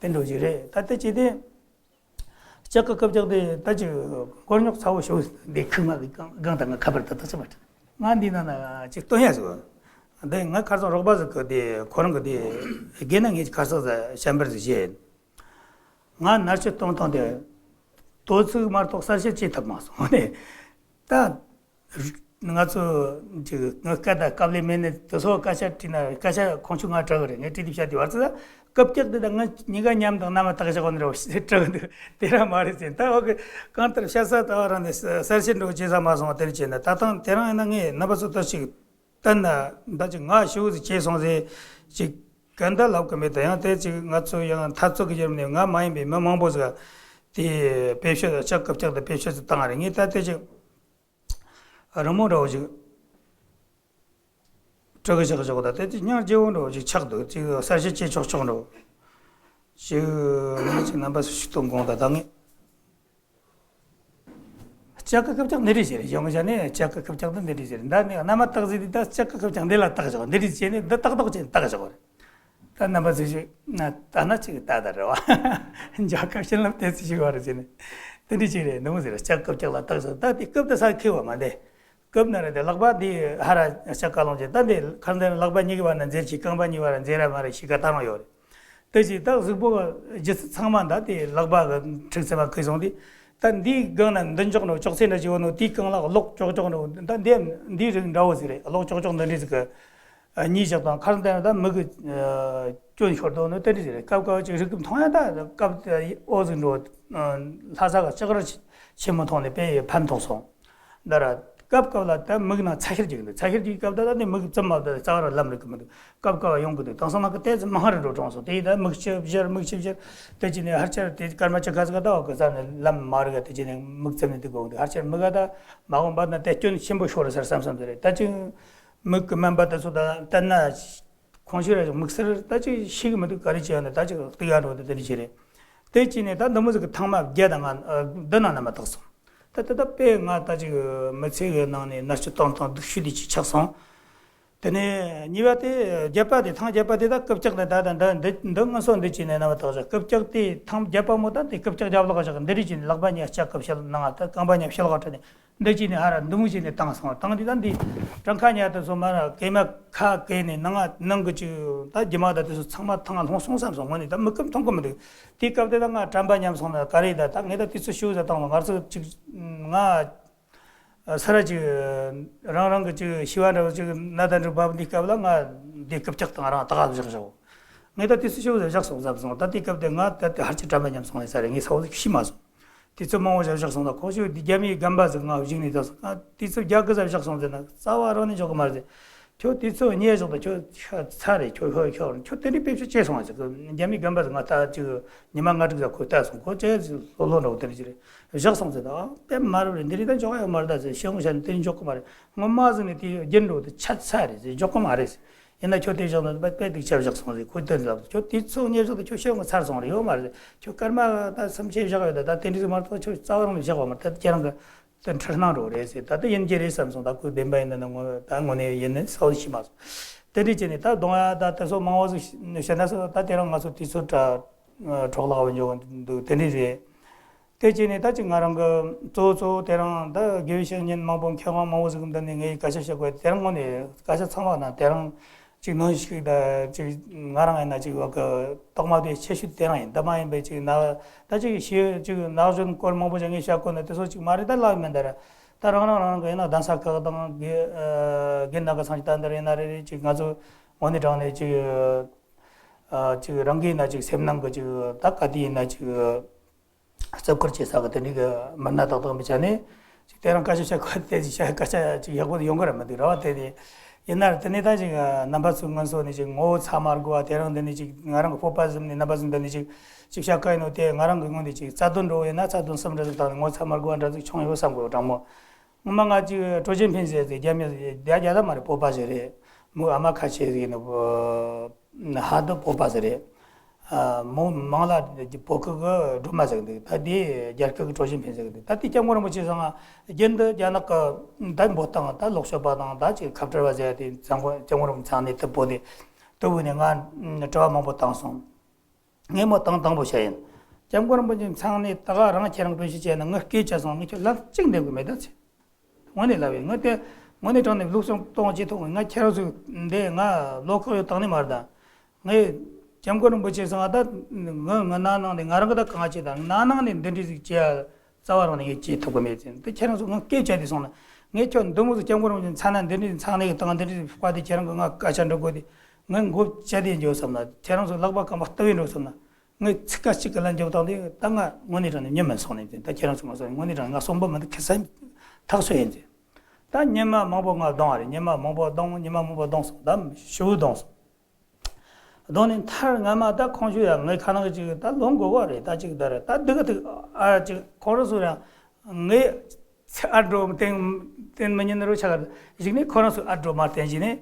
དེ་འགྲོ་ཞིག་རེད། ད་དེ་བྱས་ཏེ། ལྕགས་ཀྱི་རྐུབ་བཀྱག་དེ་ད་ཅིག་མགོ་རྙོག་ཚ་བོ་ཞིག་འདི་ཁུག་མ་གི་གང་གང་དང་ང་ཁ་པར་ད་ད་ཚོད་མ་ཁྲིད། ང་འདི་ནང་ན་ཅིག་སྟོན་ཡ་ཟིག་འདི་ང་ཁར་སང་རོགས་པ་ཟིག་གི་དེ་ཁོ་རང་གི་དེ་དགེ་ན་ངས་ཁར་སང་ཟ་བཤམ་པར་ཟིག་བྱས། ང་མནར་གཅོད་གཏོང་སྟངས་དེ་དོ་ཚིགས་མ་གཏོགས་གསལ་བཤད་བྱེད་ཐུབ་མ་སོང་ནས། ད་ང་ཚོ་ཅིག་ང་སྐད་དང་སྐབས་ལས་མེད་ནས་དེ་ཚོ་སྐད་ཆ་དྲིས་ན་སྐད་ཆ་ཁོང་ཆུ་ང་དྲི་གི་རེད། ངས་དྲིས་དེ་བཤད་དེ་བར་ཚེ་ད་རྐུབ་བཀྱག་དེ་དང་ང་གཉིས་ཀ་མཉམ་དང་མནའ་མ་བཏགས་བཞག་གོ་ནི་རེད་བ་ཞེས་དྲི་གི་འདུག་དེ་རང་མ་རེད་ཟེར། ད་འོ་གི་གང་ལྟར་བཤད་ས་ད་བ་རང་ནས་གསལ་བཤད་འགྲོ་བྱེད་ས་མ་སོང་བ་དེར་བྱས་ན། ད་ཐེངས་དེ་རང་ཡིན་ན་ངས་རྣམ་པ་ཚོ་ལྟ་ཞིག་བསྟན་ན་ད་ཅིག་ང་ཞུ་ཟིག་བྱས་སོང་ཟེར་ཅིག་ག་འདྲ་ལབ་གི་མེད། ད་ཡང་དེ་ཅིག་ང་ཚོ་ཡང་འཐབ་རྩོད་ཀྱི་རྒྱབ་ནས་ང་མ་ཡིན་པའི་མི་མང་པོ་ཟིག་དེ་བེད་སྤྱོད་ལྕགས་རྐུབ་བཀྱག་དེ་བེད་སྤྱོད་ཟིག་བཏང་བ་རེད། ངས་ད་དེ་ཅིག་རི་མོ་འདྲ་བོ་ཞིག་སྤྲུལ་གི་བཞག་བཞག་ད་དེ་དེ་སྙིང་རྗེ་བོ་འདྲ་བོ་ཞིག་ཆགས་འདུག་ཅིག་གསལ་བཤད་བྱེད་ཆོག་ཆོག་འདྲ་བོ་ཞིག་ངས་ཅིག་རྣམ་པ་ཚོ་ཞིག་སྟོན་དགོངས། ད་ད་ངས་ལྕགས་ཀྱི་རྐུབ་བཀྱག་འདི་འདྲ་ཞིག་རེད། ཡོང་བྱ་ནས་ལྕགས་ཀྱི་རྐུབ་བཀྱག་འདི་འདི་འདྲ་ཞིག་རེད། ད་ནས་མནའ་མ་བཏགས་ཟིག་དེ་ད་ལྕགས་ཀྱི་རྐུབ་བཀྱག་འདི་ལ་བཏགས་བཞག་འདི་འདྲ་བྱས་ནས་འདི་ཏག་ཏག་བྱས་ནས་བཏགས་བཞག་རེད། ད་རྣམ་པ་ཚོས་ཞིག་ན་ད་ན་ཅིག་ད་ད་རེད་བ། འཇའ་ཁབ་བྱིན་རླབས་དེ་ཚོ་ཞིག་བ་རེད་ཟེར་ནས་དེ་འདྲ་ཅིག་རེད། འདི་མོ་ཟེར་ལྕགས་རྐུབ་བཀྱག་ལ་བཏགས་ཟེར། ད་དེ་རྐུབ་ད་ས་ཁེལ་བ་མ་འདས། རྐུབ་ན་རེད་དེ་ལག་པ་འདི་ཧ་ར་ལྕགས་ཀ་ལོང་བྱས། ད་འདི་ཁར་འདི་ལག་པ་གཉིས་ཀྱི་བར་ན་འཛེར་གྱི་རྐང་པ་གཉིས་བར་འཛེར་ར་མ་རེད་ཤི་ཀ་ད་རང་ཡོད་རེད། དེ་ཅིག་ད་གཟུགས་པོ་ལྗིད་ཚད་ཚང་མ་ད་དེ་ལག་པ་གི་ཁྲིག་ཚད་མ་ཁེལ་སོང་དུས། ད་འདིའི་སྒང་ན་མདུན་ཅོག་ནོ་ཅོག་ཙེ་འདྲ་ཅིག་ཡོད་ནོ་དེའི་སྒང་ལ་གློག་ཅོག་ཅོག་ནོ་ད་འདི་འདིའི་རིགས་འདྲ་བོ་ཟིག་རེད། གློག་ཅོག་ཅོག་འདི་འདྲ་ཟིག་གི། གཉིས་བཞག་དང་ཁར་འདན་ད་མི་གི་སྐྱོན་ཤོར་དོ་ནི་དེ་འདྲ་ཟིག་རེད། སྐབས་སྐབས་ཅིག་རིགས་མཐོང་ཡ་ད་སྐབས་ཨོ་ཟིག་འགྲོ། ལྷ་ས་ག་ལྕགས་རི་ཆེན་མོ་མཐོང་ནས་དཔེ་ཕན་ཐོགས་སོང་། ད་ར་སྐབས་སྐབས་ལ་ད་མི་གི་ནང་ཚ་ཤེར་ཅིག་འདུག་ཚ་ཤེར་ཅིག་སྐབས་ད་ད་ནི་མི་གི་བཙུམ་མ་ད་རྩ་བ་ར་ལམ་རིག་གི་མི་འདུག་སྐབས་སྐབས་ཡོང་གི་འདུག་དེང་སང་ནང་གི་ཏོག་ཙམ་མང་རུ་འགྲོ་གྲོངས་སོང་། དེ་ཡིན་ད་མིག་ཆུ་བཞུར་མིག་ཆུ་བཞུར་དེ་ཅི་ནས་ཧར་ཆར་དེ་སྐར་མ་བཅུ་ཁ་ཟིག་ད་འོ་གི་ས་ནས་ལམ་མ་རིག་ག་དེ་ཅི་ནས་མིག་བཙུམ་ནས་འདུག་གོ་འདུག་ཧར་ཆར་མི་ག་ད་མ་འོངས་པ་ན་དེ་སྐྱོན་ཆེན་པོ་ཤོར་ར་ཟེར་བསམ་བསམ་ཟེར་རེད། ད་ཅི་མིག་གི་སྨན་པ་དེ་ཚོ་ད་བསྟན་ན། ཁོང་ཞིག་ར་དམིགས་བསལ་ད་ཅིག་ཤེས་གི་མི་འདུག་ག་རེ་བྱས་ཡོད་ན་ད་ཅིག་གཏུག་ཡ་འགྲོ་འདུག་དེ་འདྲ་བྱས་རེད། དེ་ཅི་ནས་ད་འདི་མོ་ཟིག་གི་ཐེངས་མ་བརྒྱད་དང་ལྔ་འདི་ན་ན་མ་བཏགས་སོང་། ད་ད་ད་དཔེ་ང་ད་ཅིག་མི་ཚེ་གི་ནང་ནས་མནར་གཅོད་བཏང་སྟངས་སྡུག་ཤོས་དེ་ཅིག་ཆགས་སོང་། དེ་ནས་གཉིས་པ་དེ་བརྒྱད་པ་དེ། ཐེངས་བརྒྱད་པ་དེ་ད་རྐུབ་བཀྱག་ནས་ད་ད་འདི་འདི་འདི་སྔོན་སོ་འདི་བྱས་ནས་རྣམ་པ་དག་ཅིག་རྐུབ་བཀྱག་དེ་ཐེངས་བརྒྱད་པ་མོ་ད་དེ་རྐུབ་བཀྱག་རྒྱབ་ལོགས་བཞག་འདི་རིགས་ཀྱི་ལག་པ་གཉིས་ལྕགས་ཀྱི་ཕྱེད་ནང་ད་རྐང་པ་གཉིས་ཕྱི་ལོགས་ཁྲིད་ནས་འདི་བྱས་ནས་ཧ་ར་འདི་མོ་བྱས་ནས་བཏང་སོང་། བཏང་དུས་ད་འདི་བྲང་ཁ་ཉལ་དུ་སོང་མ་ར་གད་མ་ཁ་གས་ནས་ནང་ང་ནང་གི་ཅིག་ད་རྒྱུ་མ་ད་དེ་ཚོ་ཚང་མ་ཐང་ང་ལྷུང་སོང་བསམ་སོང་། དངོས་གནས་ད་མིག་གིས་མཐོང་གི་མི་འདུག་དེའི་སྐབས་དེ་ད་ང་དྲན་པ་ཉམས་སོང་ན་ག་རེ་ད་ད་ངས་ད་དུས་ཚོད་ཤུགས་ཟ་བཏང་ལ་ང་ཚོ་ཅིག་ང་ས་ར་ཅིག་རང་རང་གི་ཅིག་ཤི་བ་འདྲ་བོ་ཅིག་ན་ད་འགྲུབ་བབ་འདི་སྐབས་ལ་ང་འདི་རྐུབ་བཀྱག་དང་རང་ད་ག་བཞག་བཞག་ངས་ད་དུས་ཚོད་ཤུགས་ཟ་བཞག་སོང་བསམ་སོང་། ད་དེའི་སྐབས་དེ་ང་ད་དེ་ཧར་ཅིག་དྲན་པ་ཉམས་སོང་ལ་ས་རེད། ངས་ས་བོ་ཞིག་ཤི་མ་སོང་། དུས་ཚོད་མང་བོ་ཞིག་བཞག་སོང་ད་ཁོང་ཚོས་འདི་རྒྱ་མིའི་རྒན་པ་ཟིག་ང་གཞུག་ནས་ད་སོང་། ང་དུས་ཚོད་རྒྱ་གི་ཟ་བཞག་སོང་ཟེར་ན་རྩ་བ་རང་ནས་འཇོག་གི་མ་རེད་ཟེར། ཁྱོད་དུས་ཚོད་ཉེས་བཞག་ད་ཁྱོད་ཤ་ཚ་རེད། ཁྱོད་ཤོད་ཤོད་ཁྱོད་དེ་འདྲའི་དཔེ་ཆ་བྱས་སོང་ཟེར། རྒྱ་མིའི་རྒན་པ་ཟིག་ང་ད་ཅིག་ཉི་མ་ལྔ་དྲུག་ཟ་ཁོས་ལྟ་སོང་། ཁོ་ཅེ་ལྷོད་ལྷོད་འདྲ་བོ་དེ་འདྲ་ཅིག་རེད། བཞག་སོང་ཟེར། ད་དཔེ་མ་རེད་རེད། འདི་རིགས་ད་འཇོག་ཡོད་མ་རེད་ད་ཟེར། ཤེས་ངོ་བཤད་ནས་དེ་འཇོག་གི་མ་རེད། སྔོན་མ་ཟིག་ནས་དེ་རྒྱུན་འགྲོ་དེ་ཆ་ཚ་རེད་ཟེར། འཇོག་གི་མ་རེད་ཟེར། ཡིན་ན་ཁྱོད་དེ་བཞག་ན་དཔེ་དཔེ་སྡུག་ཆ་བཞག་སོང་ཟེར། ཁོས་དེ་ལབ། ཁྱོད་དུས་ཚོད་ཉེས་བཞག་ད་ཁྱོད་ཤེས་ངོ་ཚར་སོང་རེད། ཡོད་མ་རེད། ཁྱོད་སྐར་མ་ད་སུམ་ཆ་བཞག་ཡོད་ད། ད་དེ་འདྲ་ཟིག་མ་གཏོགས་ཁྱོད་རྩ་བ་རང་ནས་བཞག་པ་མ་རེད། ད་ཁྱེད་རང་གི་དེ་འཁྲུལ་སྣང་འགྲོ་རེད་ཟེར། ད་དེ་ཡིན་གྱི་རེད་བསམ་སོང་། ད་ཁོས་བདེན་པ་ཡིན་ན་ངོ་ད་དངོས་གནས་ཡིན་ནི་གསལ་པོ་ཤེས་མ་སོང་། དེ་འདྲ་བྱས་ནས་ད་གདོང་ཡ་ད་དེ་ཚོ་མང་བོ་ཟིག་བཤད་ན་སོ་ད་དེ་རིང་ང་ཚོ་དུས་ཚོད་འདྲ་འཕྲོ་བརླག་འགྲོ་གི་འདུག་དེ་འདྲ་རེད། དེ་བྱས་ནས་ད་ཅིག་ང་རང་གི་གཙོ་བོ་གཙོ་བོ་དེ་རིང་ད་དགེ་བའི་བཤེས་གཉེན་མང་པོ་མཁས་དབང་མང་བོ་ཟིག་གི་མདུན་ནས་ངས་སྐད་ཆ་བཤད་དགོས། དེ་རིང་དངོས་གནས་སྐད་ཆ་ཚང་བ་ན་དེ་རིང་ཅིག་ནོར་ཞིག་ད་ཅིག་ང་རང་ཡིན་ན་ཅིག་བ་གི་རྟོགས་མ་དེ་ཆེ་ཤོས་དེ་རིང་ཡིན། ད་མ་ཡིན་པའི་ཅིག་ན་ད་ཅིག་ཤེས་ཅིག་ན་གཞོན་སྐོར་མང་པོ་ཞིག་ངས་བཤད་དགོས་ན་དེ་ཚོ་ཅིག་མ་རེད། ད་ལབ་མེད་ད་ར། ད་རང་རང་རང་རང་གི་ཡིན་ན་གདན་ས་ཁག་དང་དགེ་དགེ་ན་ག་ཚང་ཅིག་ད་འདིར་ཡིན་ན་རེ་རེ་ཅིག་ང་ཚོ་དངོས་གནས་དྲང་གནས་ཅིག་ཅིག་རང་གི་ཡིན་ན་ཅིག་སེམས་ནང་གི་ཅིག་ད་ག་དུས་ཡིན་ན་ཅིག་རྩིབ་ཁུར་བྱེད་ས་གི་དེ་འདྲའི་གི་མི་སྣ་ཏག་ཏག་མི་ཆགས་ནས་ཅིག་དེ་རིང་སྐད་ཆ་བཤད་ཁ་དེ་ཅིག་བཤད་སྐད་ཆ་ཅིག་ཡག་པོ་ཡོང་གི་ར་མི་འདུག་ར་བ། དེ་ནས་ཡིན་ན་ར་དེ་ནས་ད་ཅིག་རྣམ་པ་ཚོའི་སྔོན་སོ་ནས་ཅིག་ངོ་བོ་ཚ་མ་དགོས་པ། དེ་རིང་འདི་ནས་ཅིག་ང་རང་གི་སྤོབས་པ་ཟིན་ནས་རྣམ་པ་ཚོའི་འདི་ནས་ཅིག་ཅིག་བཤད་ཁ་ཡིན་ནོ། དེ་ང་རང་གི་ངོས་ནས་ཅིག་རྩ་དོན་འགྲོ་ཡིན་ན་རྩ་དོན་གསུམ་འདྲ་ཟིག་བཏང་ནས་ངོ་བོ་ཚ་མ་དགོས་པ་འདྲ་ཟིག་བྱུང་ཡོད་བསམ་དགོས་དྲང་མོ། སྔོན་མ་ང་ཅིག་ཀྲོའུ་ཅིན་ཕིན་ཟེར་ཏེ་རྒྱ་མི་རྒྱ་རྒྱ་ད་མ་རེད། བོད་པ་ཞིག་རེད། མོའི་ཨ་མ་ཁ་ཆེ་ཟིག་ཡིན་ནོ། ཧ་དུ་བོད་པ་ཟིག་རེད། མོ་མང་ལ་བོད་ཁུལ་གི་སྒྲོལ་མ་ཟེར་གི་འདུག་ད་དེ་རྒྱ་སྐད་གི་ཀྲོའུ་ཅིན་ཕིན་ཟེར་གི་འདུག་ད་དེ་སྐྱབས་མགོན་རིན་པོ་ཆེ་ཚང་རྒྱུན་དུ་རྒྱ་ནག་གི་ད་འབོད་སྟངས་ད་ལོག་སྤྱོད་པ་དང་ད་ཅིག་ཁ་བྲལ་བ་ཟེར་ཡ་དེ་སྐྱབས་མགོན་སྐྱབས་མགོན་རིན་པོ་ཆེ་ཚང་ནས་དུ་བོད་དེ་དུ་བོད་ནས་ང་དྲི་བ་མང་པོ་བཏང་སོང་། ངས་མོ་དང་དང་པོ་བཤད་ཡིན། སྐྱབས་མགོན་རིན་པོ་ཆེ་མཚང་ནས་ད་ག་རང་ཁྱེད་རང་བེད་སྤྱོད་བྱས་ན་ངས་སྐད་ཆ་སོང་། ངས་ཁྱོད་ལན་གཅིག་འདེབས་གི་མེད་ད་ཚེ། དངོས་གནས་ལབ་ཡིན། ངས་དེ་དངོས་གནས་དྲང་གནས་ལུགས་སྲོལ་གཏོང་བྱེད་ཐུབ། ང་ཁྱེད་རང་ཚོ་འདི་ང་བློ་ཁོག་ཡོད་དང་ནི་མ་རེད་ད། ངས་སྐྱབས་མགོན་རིན་པོ་ཆེ་ཚང་ད་ངས་ང་ན་ནང་ནས་ང་རང་གི་ད་གང་བྱེད་ད་ན་ནང་ནས་འདི་འདྲ་ཟིག་བྱས་རྩ་བ་རང་ནས་ངས་བྱེད་ཐུབ་གི་མེད་ཚེ། འདི་ཁྱེད་རང་ཚོ་ངས་སྐད་བྱས་དེ་སོང་ན་ངས་ཁྱོད་འདི་མོ་ཚོ་སྐྱབས་མགོན་རིན་པོ་ཆེ་མཚན་ན་འདི་འདྲ་མཚང་ནས་བཏང་འདི་འདྲ་བཀའ་དེ་ཁྱེད་རང་གི་ང་སྐད་ཆ་འགྲོ་དགོས་དེ་ངས་མགོ་བཅད་དེ་འཇོག་བསམ་ན་ཁྱེད་རང་ཚོ་ལག་པ་སྐམ་པ་ལྟ་བུ་འགྲོ་བསམ་ན། ངས་ཚིག་ཁ་གཅིག་གི་ལན་རྒྱབ་སྟངས་དེ་ད་ང་དངོས་གནས་དྲང་ནས་ཉན་མ་སོང་ནས་ད་ཁྱེད་རང་ཚོ་མ་སོང་། དངོས་གནས་དྲང་ནས་ང་གསུང་པ་མི་འདུག་ཁ་སང་ཐག་ཆོད་ཡིན་ཟེར། ད་ཉི་མ་མང་པོ་ང་གདོང་བ་རེད། ཉི་མ་མང་པོ་གདོང་ཉི་མ་མང་པོ་གདོང་སོང་། ད་ཞུ་གདོང་སོང་། གདོང་ནས་མཐར་ང་མ་ད་ཁོང་ཞུ་ཡ་ངའི་ཁ་ནང་གི་ཅིག་ད་ལོང་དགོས་བ་རེད། ད་ཅིག་ད་རེད་ད་འདི་ག་ཐུག་ཨ་ཅིག་ཁོང་རང་ཚོ་རང་ངའི་ཚེ་ཨ་འགྲོ་བསྟན་བསྟན་མི་ཉན་རོ་ཆ་ག་གཞིག་ནས་ཁོ་རང་ཚོ་ཨ་འགྲོ་མ་བསྟན་བྱས་ནས་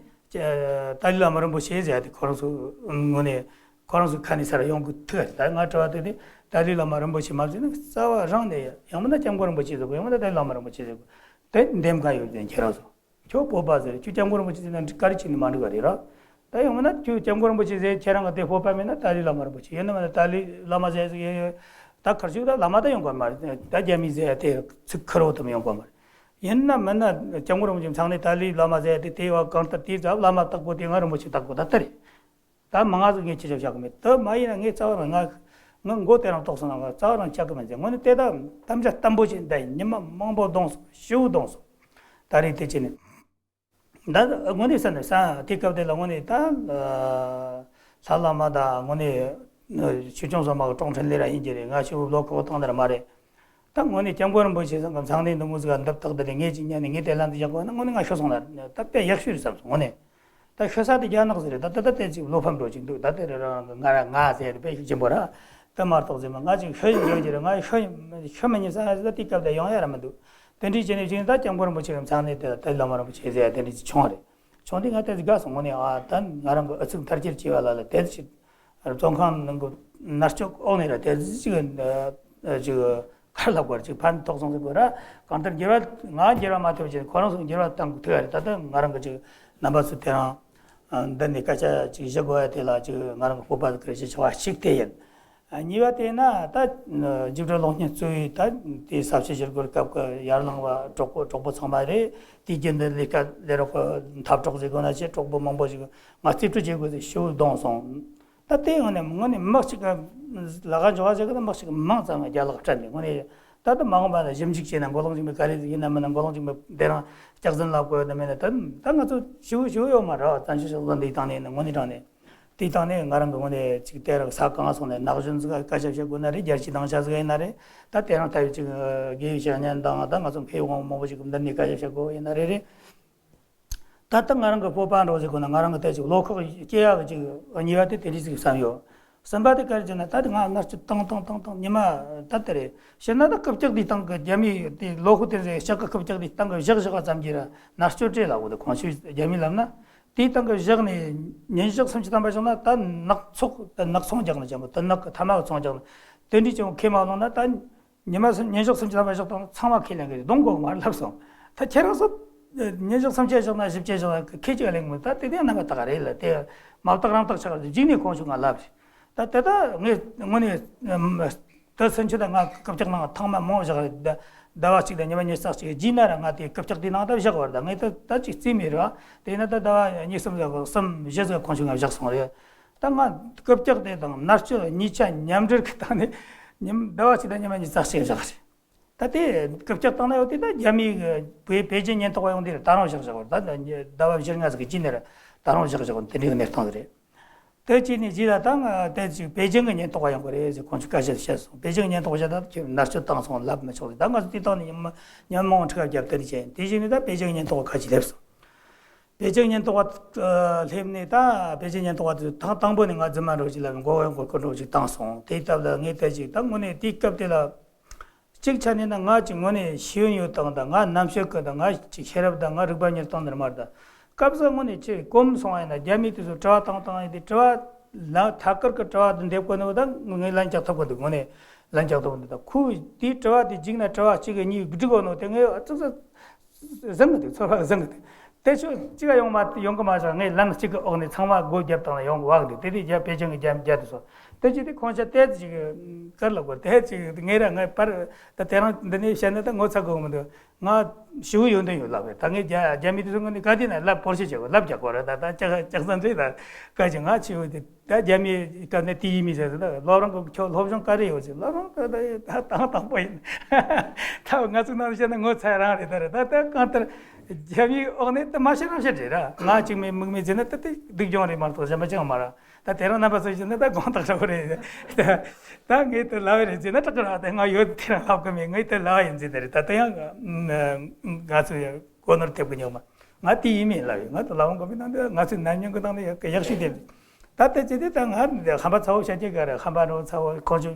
ཏཱ་ལའི་བླ་མ་རིན་པོ་ཆེ་ཟེར་ཡ་དེ་ཁོ་རང་ཚོ་ངོས་ནས་ཁོ་རང་ཚོ་ཁ་ནས་ས་ར་ཡོང་གི་ཐུག་ད་ང་དྲི་བ་དེ་དེ་ཏཱ་ལའི་བླ་མ་རིན་པོ་ཆེ་མ་ཟེར་ན་རྩ་བ་རང་ནས་ཡང་མིན་ན་སྐྱབས་མགོན་རིན་པོ་ཆེ་ཟེར་དགོས། ཡང་མིན་ན་ཏཱ་ལའི་བླ་མ་རིན་པོ་ཆེ་ཟེར་དགོས། དེ་འདེམས་ག་ཡོད་ཀྱང་ཁྱེད་རང་ཚོ་ཁྱོད་བོད་པ་ཟེར་ཁྱོད་སྐྱབས་མགོན་རིན་པོ་ཆེ་ཟེར་ན་འགྲིག་ག་རེ་བྱས་ནས་མ་འགྲིག་ག་རེད་ར། ད་ཡང་མིན་ན་ཁྱོད་སྐྱབས་མགོན་རིན་པོ་ཆེ་ཟེར་ཁྱེད་རང་གི་དེ་བོད་པ་མིན་ན་ཏཱ་ལའི་བླ་མ་རིན་པོ་ཆེ་ཡིན་ན་མིན་ན་ཏཱ་ལའི་བླ་མ་ཟེར་ཟེར་ཡོད་ཡོད། ད་ཁར་ཞུགས་ད་བླ་མ་ད་ཡོང་གི་མ་རེད། ད་རྒྱ་མི་ཟེར་ཡ་དེ་ཚིག་ཁུར་བོ་དུ་མ་ཡོང་གི་མ་རེད། ཡིན་ན་མིན་ན་སྐྱབས་མགོན་རིན་པོ་ཆེ་མཚང་ནས་ཏཱ་ལའི་བླ་མ་ཟེར་ཡ་དེ་དེ་བ་གང་ལྟར་དེ་ཚ་བླ་མ་བཏགས་པོ་དེ་ང་རིན་པོ་ཆེ་བཏགས་པོ་ད་ལྟ་རེད། ད་མ་ང་ཚོ་ངས་ཅི་བྱ་བཞག་གི་མེད། དུ་མ་ཡིན་ན་ངས་རྩ་བ་རང་ང་ང་མགོ་དེ་རང་གཏོགས་སོང་ན་ང་རྩ་བ་རང་བཅག་གི་མེད་ཟེར། དངོས་གནས་དེ་ད་གཏམ་བརྗོད་བརྟན་པོ་ཞིག་འདི་ཡིན། ཉི་མ་མང་པོ་གདོང་སོང་ཞེ་པོ་གདོང་སོང་། ད་རེས་དེ་ཅི་ནས་ད་དངོས་གནས་ས་ནས་ས་དེ་སྐབས་དེ་ལ་དངོས་གནས་ད་ལྷ་བླ་མ་ད་དངོས་གནས་ཆོས་སྐྱོང་སོ་མ་གི་ཀྲོང་ཁྲིན་ལས་ར་ཡིན་གྱི་རེད། ང་ཞེ་པོ་བློ་ཁོག་བཏང་ནི་ར་མ་རེད། ད་དངོས་གནས་སྐྱབས་མགོན་རིན་པོ་ཆེ་ཚང་གི་མཚང་ནས་འདི་མོ་ཟིག་ག་འདི་བཏགས་འདི་རེད། ངས་ཅིག་ཉན་ནས་ངས་དེ་ལན་འདི་བཞག་པ་ན་དངོས་གནས་ང་ཤོར་སོང་ན་ད་དཔེ་ཡག་ཤོས་རེད་བསམ་སོང་། དངོས་གནས་ད་ཤོར་ས་དེ་རྒྱ་ནག་ཟིག་རེད། ད་ད་ད་དེ་ཅིག་བློ་ཕམ་འགྲོ་ཅིག་འདུག་ད་དེ་རེད་རང་གི་ང་ར་ང་ཟེར་དེ་དཔེ་ཤུགས་ཆེན་པོ་ར་དེ་མ་གཏོགས་ཟེར་མ་ང་ཅིག་ཤོར་ཡིན་འགྲོ་གི་རེད། ང་ཤོར་ཡིན་ཤོར་མི་ཉན་ས་ང་ཟིག་ད་དེ་སྐབས་དེ་ཡོང་ཡ་ར་མི་འདུག་དེ་འདྲའི་བྱས་ནས་བྱས་ནས་ད་སྐྱབས་མགོན་རིན་པོ་ཆེ་གི་མཚང་ནས་དེ་ད་བླ་མ་རིན་པོ་ཆེ་ཟེར་ཡ་དེ་འདྲ་ཅིག་བྱུང་བ་རེད། བྱུང་དུས་ང་དེ་ཟིག་དགའ་སོང་། དངོས་གནས་ཨ་ད་ང་རང་གི་ཨུ་ཚུགས་མཐར་ཁྱེར་བྱས་པ་ལ་ལ་དེ་ཅིག་བཙོན་ཁང་ནང་གི་མནར་གཅོད་འོག་ནས་ར་དེ་ཅིག་ཅིག་ཁར་ལབ་དགོས་ར་ཅིག་ཕན་ཐོགས་སོང་ཟེར་དགོས་ར། གང་ལྟར་འགྱུར་བ་ང་འགྱུར་བ་མ་ཐེབས་ཅིག་ཁོ་རང་ཚོ་འགྱུར་བ་བཏང་ཐུབ་ཡ་རེད། ད་ལྟ་ང་རང་གི་ཅིག་ རྣམ་པ་ཚོས་དེ་རིང་འདི་ནས་སྐད་ཆ་ཅིག་བཤད་དགོས་ཡ་དེ་ལ་ཅིག་ང་རང་གི་སྤོབས་པ་ཟིག་གི་རེ་ཞིག་ཆེ་བ་གཅིག་དེ་ཡིན། གཉིས་པ་དེ་ན་ད་འཇིགས་བྲལ་གློག་བརྙན་གཙོས་ད་དེ་ས་བྱི་ཞིག་སྒོར་སྐབས་ཀྱི་ཡར་ལངས་པ་གྲོགས་པོ་གྲོགས་པོ་ཚང་མ་རེད། དེའི་རྒྱུན་དུ་ལས་ཀ་ལས་རོགས་ཀྱི་འཐབ་གྲོགས་ཟེར་དགོས་ན་ཆེ་གྲོགས་པོ་མང་པོ་ཞིག་ང་རྩིས་སྤྲོད་བྱེད་དགོས་ཟེར་ཞུ་གཏོང་སོང་། ད་ལྟའི་ངོས་ནས་ངོས་ནས་མི་གཅིག་གི་ལ་ཁ་འཇོག་པ་བྱེད་གི་ན་མི་གཅིག་གི་མིང་ཙམ་རྒྱ་ལག་སྤྲད་ནས་ངོས་ནས་ད་ལྟ་མ་འོངས་པ་ན་ཞིབ་འཇུག་བྱས་ན་མགོ་ལོག་འཇིགས་མེད་ག་རེ་ཡིན་ན་མིན་ན་མགོ་ལོག་འཇིགས་མེད་དེ་རང་སྐྱག་རྫུན་ལབ་དགོས་ན་མེད་ན་ད་ད་ང་ཚོ་ཞུ་ཞུ་ཡོད་མ་རེད། བཙན་བྱོལ་སོགས་འདིའི་སྟེང་ནས་ངོས་ནས་དྲངས་ནས་དེའི་སྟེང་ནས་ང་རང་གི་ངོས་ནས་ཅིག་དེ་རང་ས་གང་སོང་ནས་ནག་གཞོན་ཟིག་སྐད་ཆ་བཤད་དགོས་ན་རེད། རྒྱལ་སྤྱིའི་ནང་ཆ་ཟིག་ཡིན་ན་རེད། ད་དེ་རང་ལྟ་བུ་ཅིག་དགེ་བའི་བཤེས་གཉེན་དང་ད་ང་ཚོ་མཁས་དབང་མང་པོ་ཞིག་གི་མདུན་ནས་སྐད་ཆ་བཤད་དགོས་ཡིན་ན་རེད་རེད། ད་ལྟ་ང་རང་གི་སྤོབས་པ་འདྲ་བོ་ཟིག་དགོས་ན་ང་རང་གི་དེ་ཅིག་བློ་ཁོག་སྐྱེ་ཡག་གི་ཅིག་གཉིས་པ་དེ་དེ་འདྲ་ཟིག་བསམ་ཡོད། གསུམ་པ་དེ་ག་རེ་བྱས་ན་ད་དེ་ང་མནར་གཅོད་བཏང་བཏང་བཏང་བཏང་ཉི་མ་ད་ལྟ་རེད། བཤད་ན་ད་རྐུབ་བཀྱག་དེའི་སྟེང་གི་རྒྱ་མིའི་དེ་ལོ་ཧུ་དེ་རེད་ཤག་གི་རྐུབ་བཀྱག་དེའི་སྟེང་གི་བཞག་བཞག་པ་ཙམ་གྱིས་ར་མནར་གཅོད་སྤྲད་ལ་འོ་དེ་ཁོང་ཚོས་རྒྱ་མིའི་ལབ་ན། དེའི་སྟེང་གི་བཞག་ནས་ཉིན་ཞག་སུམ་ཅུ་ཐམ་པ་བཞག་ན་ད་ནག་ཚོགས་ད་ནག་ཚོང་རྒྱག་ནས་ཅན་པོ་ད་ནག་གི་ཐ་མག་གི་ཚོང་རྒྱག་ནས་དེ་འདྲའི་ཅན་པོ་ཁས་མ་བླངས་ན་ད། ཉི་མ་སུམ་ཉིན་ཞག་སུམ་ཅུ་ཐམ་པ་བཞག་དང་ཚང་མ་ཁས་ལེན་གི་རེད། གདོང་གོང་མར་ལབ་སོང་། ད་ཁྱེད་རང་ཚོ་ཉིན་ཞག་སུམ་ཅུ་བཞག་ན་བཞི་བཅུ་བཞག་ན་ཁས་ཅིག་ལེན་གི་མི་ད་དེ་དེ་རྣམ་པ་དག་རེད་ལ་དེ་མ་བཏགས་རང་བཏགས་ཆགས་རེད། འཇིགས་ནས་ཁོང་ཚོ་ང་ལབ་རེད། ད་དེ་ད་ངས་དངོས་གནས་ད་སུམ་ཅུ་དང་ང་རྐུབ་བཀྱག་ནང་ཐེངས་མ་མང་བཞག་རེད། ཟླ་བ་གཅིག་དང་ཉི་མ་ཉི་ཤུ་རྩ་གཅིག་རྗེས་ན་ར་ང་དེ་རྐུབ་བཀྱག་དེ་ནང་ད་བཞག་བར་ད་ངས་ད་ད་ཅིག་རྩིས་མེད་ར། དེ་ན་ད་ཟླ་བ་གཉིས་གསུམ་ཟ་གསུམ་བཞི་ཟ་ཁོང་ཚོ་ང་བཞག་སོང་རེད། ད་ང་རྐུབ་བཀྱག་དེ་དང་མནར་གཅོད་གཉིས་ཆ་མཉམ་འབྲེལ་གྱི་སྟེང་ནས་ཉིན་ཟླ་བ་གཅིག་དང་ཉི་མ་ཉི་ཤུ་རྩ་གཅིག་བཞག་རེད། ད་དེ་རྐུབ་བཀྱག་བཏང་ན་ཡོད་དེ་ད་རྒྱ་མིའི་གི་པེ་པེ་ཅིན་ཉེན་རྟོག་པ་ཡོང་དེ་རེད། ད་རུང་བཞག་བཞག་པ་རེད། ད་ཟླ་བ་བཞི་ལྔ་ཟིག་གི་རྗེས་ནས་རེད། ད་རུང་བཞག་བཞག་པ་དེ་འདྲའི་གི་གནས་སྟངས་རེད། དེ་གཅིག་ནས་གཅིག་ལ་ད་ང་དེ་ཅིག་པེ་ཅིན་གི་ཉེན་རྟོག་པ་ཡོང་གི་རེད་ཟེར་ཁོང་ཚོས་སྐད་ཆ་བཤད་སོང་། པེ་ཅིན་གི་ཉེན་རྟོག་པ་བཤད་ད་ཁྱོད་མནར་གཅོད་བཏང་སོང་ལབ་མི་ཆོག་ཟེར། ད་ང་ཚོ་དེ་དག་ནས་ཉམས་ཉམས་མང་ཁྲི་ཁ་བརྒྱབ་དེ་འདྲ་བྱས་དེ་བཞིན་ནས་ད་པེ་ཅིན་གི་ཉེན་རྟོག་པ་ཁ་ཅིག་སླེབས་སོང་། པེ་ཅིན་ཉེན་རྟོག་པ་སླེབས་ནས་ད་པེ་ཅིན་ཉེན་རྟོག་པ་དེ་ཐེངས་དང་པོ་ནས་ང་རྫུན་མ་འདྲ་བོ་ཅིག་ལབ་མགོ་གཡོག་མགོ་སྐོར་འདྲ་བོ་ཅིག་བཏང་སོང་། དེའི་སྟབས་ལ་ངས་ད་ཅིག་ད་དངོས་གནས་དེའི་སྐབས་དེ་ལ་གཅིག་ཆ་ནས་ན་ང་ཅིག་དངོས་གནས་ཤེས་ཡོན་ཡོད་སྟངས་དང་ང་རྣམ་དཔྱོད་ཀྱི་དང་ང་ཅིག་ཤེས་རབ་དང་ང་རིག་པ་གཉེར་སྟངས་འདིར་མ་རེད། ད་སྐབས་སུ་དངོས་གནས་ཁྱེད་གོམས་སོང་བ་ཡིན་ན་རྒྱ་མི་དེ་ཚོ་དྲི་བ་བཏང་བཏང་ཡིན་དེ་དྲི་བ་ལ་ཐད་ཀར་གྱི་དྲི་བ་དེ་འདེབས་དགོས་ནོ་ད་ངས་ལན་རྒྱག་ཐུབ་གི་འདུག་དངོས་གནས་ལན་རྒྱག་ཐུབ་གི་འདུག་ད་ཁོས་དེའི་དྲི་བ་དེ་འཇིགས་ན་དྲི་བ་གཅིག་གི་གཉིས་སྒྲིག་དགོས་ནོ་དེ་ངས་ཨ་ཙི་ཙི་བཟང་གི་འདུག་ཚོར་བ་བཟང་གི་འདུག་དེ་ཆོ་གཅིག་ཡོང་མ་ཡོང་གི་མ་བྱུང་། ངས་ལན་གཅིག་གི་འོག་ནས་ཚང་མ་སྒོ་བརྒྱབ་བཏང་ན་ཡོང་གི་བ་གི་འདུག་དེ་དུས་རྒྱ་པེ་ཅིང་གི་རྒྱ་རྒྱ་དེ་ཚོ་དེ་ཅི་དེ་ཁོང་ཆ་ཏེ་ཅིག་གར་ལ་གོ་དེ་ཅིག་ངས་ར་ངས་པར་ད་དེ་རང་འདི་ནས་བཤད་ན་ད་ངོ་ཚ་གི་མི་འདུག་ང་ཞི་བོ་ཡོན་ཏན་ཡོད་ལབ་རེད། ད་ངས་རྒྱ་རྒྱ་མི་དེ་ཚོ་ངོ་ནས་ག་དེ་ན་ལབ་པོར་ཤེས་བྱེད་གོ་ལབ་རྒྱག་གོ་ར། ད་ད་ལྕགས་ལྕགས་ཟམ་རེད། ད་ག་ཅིག་ང་ཞི་བོ་དེ། ད་རྒྱ་མིའི་སྐབས་ནས་དེ་ཡིན་མིན་ཟེར་ཟེར། ད་སློབ་རིམ་གི་ཁྱོད་སློབ་སྦྱོང་ག་རེ་ཡོད་ཟེར། སློབ་རིམ་གི་ད་ད་དང་དང་པོ་ཡིན། ད་ང་ཚོའི་ནང་བཤད་ན་ངོ་ཚ་རང་རེད། ད་རེད་ད་ད་གང་ལྟར་རྒྱ་མིའི་འོག་ནས་ད་མ་བཤད་རང་བཤད་རེད་ར། ང་གཅིག་མིན་མིག་མིན་ཟེར་ན་ད་དེ་སྡུག་སྦྱོང་རེད་མ་གཏོགས་གཞན་པ་ཅང་མ་ར། ད་དེ་རང་རྣམ་པ་ཚོ་བཤད་ན་ད་དགོངས་དག་འདྲ་བོ་རེད། ད་ད་ངས་ད་ལབ་རེད་ཟེར་ན་སྐྲག་གི་ར། ད་ང་ཡོད་དེ་རང་ལབ་གི་མེད། ངས་ད་ལབ་ཡིན་ཟེར་ད་རེད། ད་ད་ཡང་ང་ཚོ་ཡང་གོ་ནོར་ཐེབས་གི་ཉོག་མ། ང་དེ་ཡིན་མིན་ལབ་ཡོད། ང་ད་ལབ་འོང་གི་མིན་ནང་དེ་ང་ཚོའི་ནམ་རྒྱུན་གི་ནང་དེ་ཡག་ཤོས་དེ་རེད། ད་དེ་ཅི་དེ་ད་ང་ཧམ་པ་ཚ་བོ་བཤད་ཀྱི་ག་རེ་ཧམ་པ་འགྲོ་ཚ་བོ་ཁོང་ཚོ་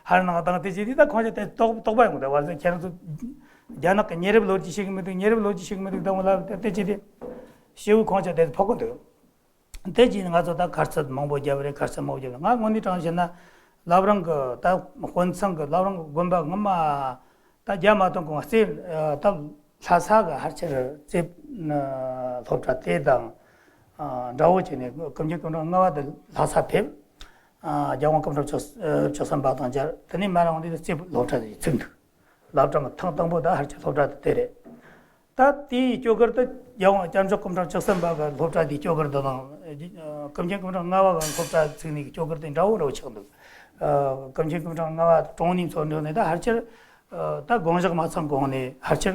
ཧར་ནང་དང་དེ་ཅི་དེ་ད་ཁོང་ཚོ་དེ་དོགས་དོགས་པ་ཡོང་གི་འདུག་བར་ཚོ་ཁྱེད་རང་ཚོ་རྒྱ་ནག་གི་ཉེ་རབས་ལོ་རྒྱུས་ཤེས་གི་མི་འདུག་ཉེ་རབས་ལོ་རྒྱུས་ཤེས་གི་མི་འདུག་ད་མོ་ལབ་དེ་ཅི་དེ་ཤེའུ་ཁོང་ཚོ་དེ་ཕོག་གི་འདུག་དེ་རྗེས་ང་ཚོ་ད་གར་ཚད་མང་པོ་བརྒྱབ་རེད། གར་ཚད་མང་པོ་བརྒྱབ་རེད། ང་དངོས་གནས་དྲང་བཤད་ན་བླ་བྲང་གི་ད་དཔོན་ཚང་གི་བླ་བྲང་གི་དགོན་པ་ངོ་མ་ད་རྒྱ་མ་གཏོང་གོང་རྩེ་ད་ལྷ་ས་གི་ཧར་ཆེར་རྩེ་སློབ་གྲྭ་དེ་དང་འདྲ་བོ་བྱས་ནས་སྐུ་མཁྱེན་སྐུ་ཕྲེང་ལྔ་པ་དེ་ལྷ་ས་ཕེབས། རྒྱལ་དབང་སྐུ་ཕྲེང་བཅུ་བཅུ་གསུམ་པ་དང་མཇལ། དེ་ནས་མ་རང་དེ་རྩེ་སློབ་གྲྭ་དེ་ཚུགས་འདུག་བླ་བྲང་གི་ཐེངས་དང་པོ་ད་ཧར་ཆེར་སློབ་གྲྭ་དེ་དེ་རེད། ད་དེའི་སྐྱོ་གར་དུ་རྒྱལ་དབང་སྐྱབས་མཆོག་སྐུ་ཕྲེང་བཅུ་གསུམ་པ་གི་སློབ་གྲྭ་དེའི་སྐྱོ་གར་དུ་དང་། སྐུ་མཁྱེན་སྐུ་ཕྲེང་ལྔ་པ་གི་སློབ་གྲྭ་ཚུགས་ནས་སྐྱོ་གར་དེ་འདྲ་བོ་འདྲ་བོ་ཆགས་འདུག་སྐུ་མཁྱེན་སྐུ་ཕྲེང་ལྔ་པ་གྲོངས་ནས་ཚོར་འདུག་ནས་ད་ཧར་ཆེར་ད་དགོངས་ཞག་མ་ཚང་གོང་ནས་ཧར་ཆེར་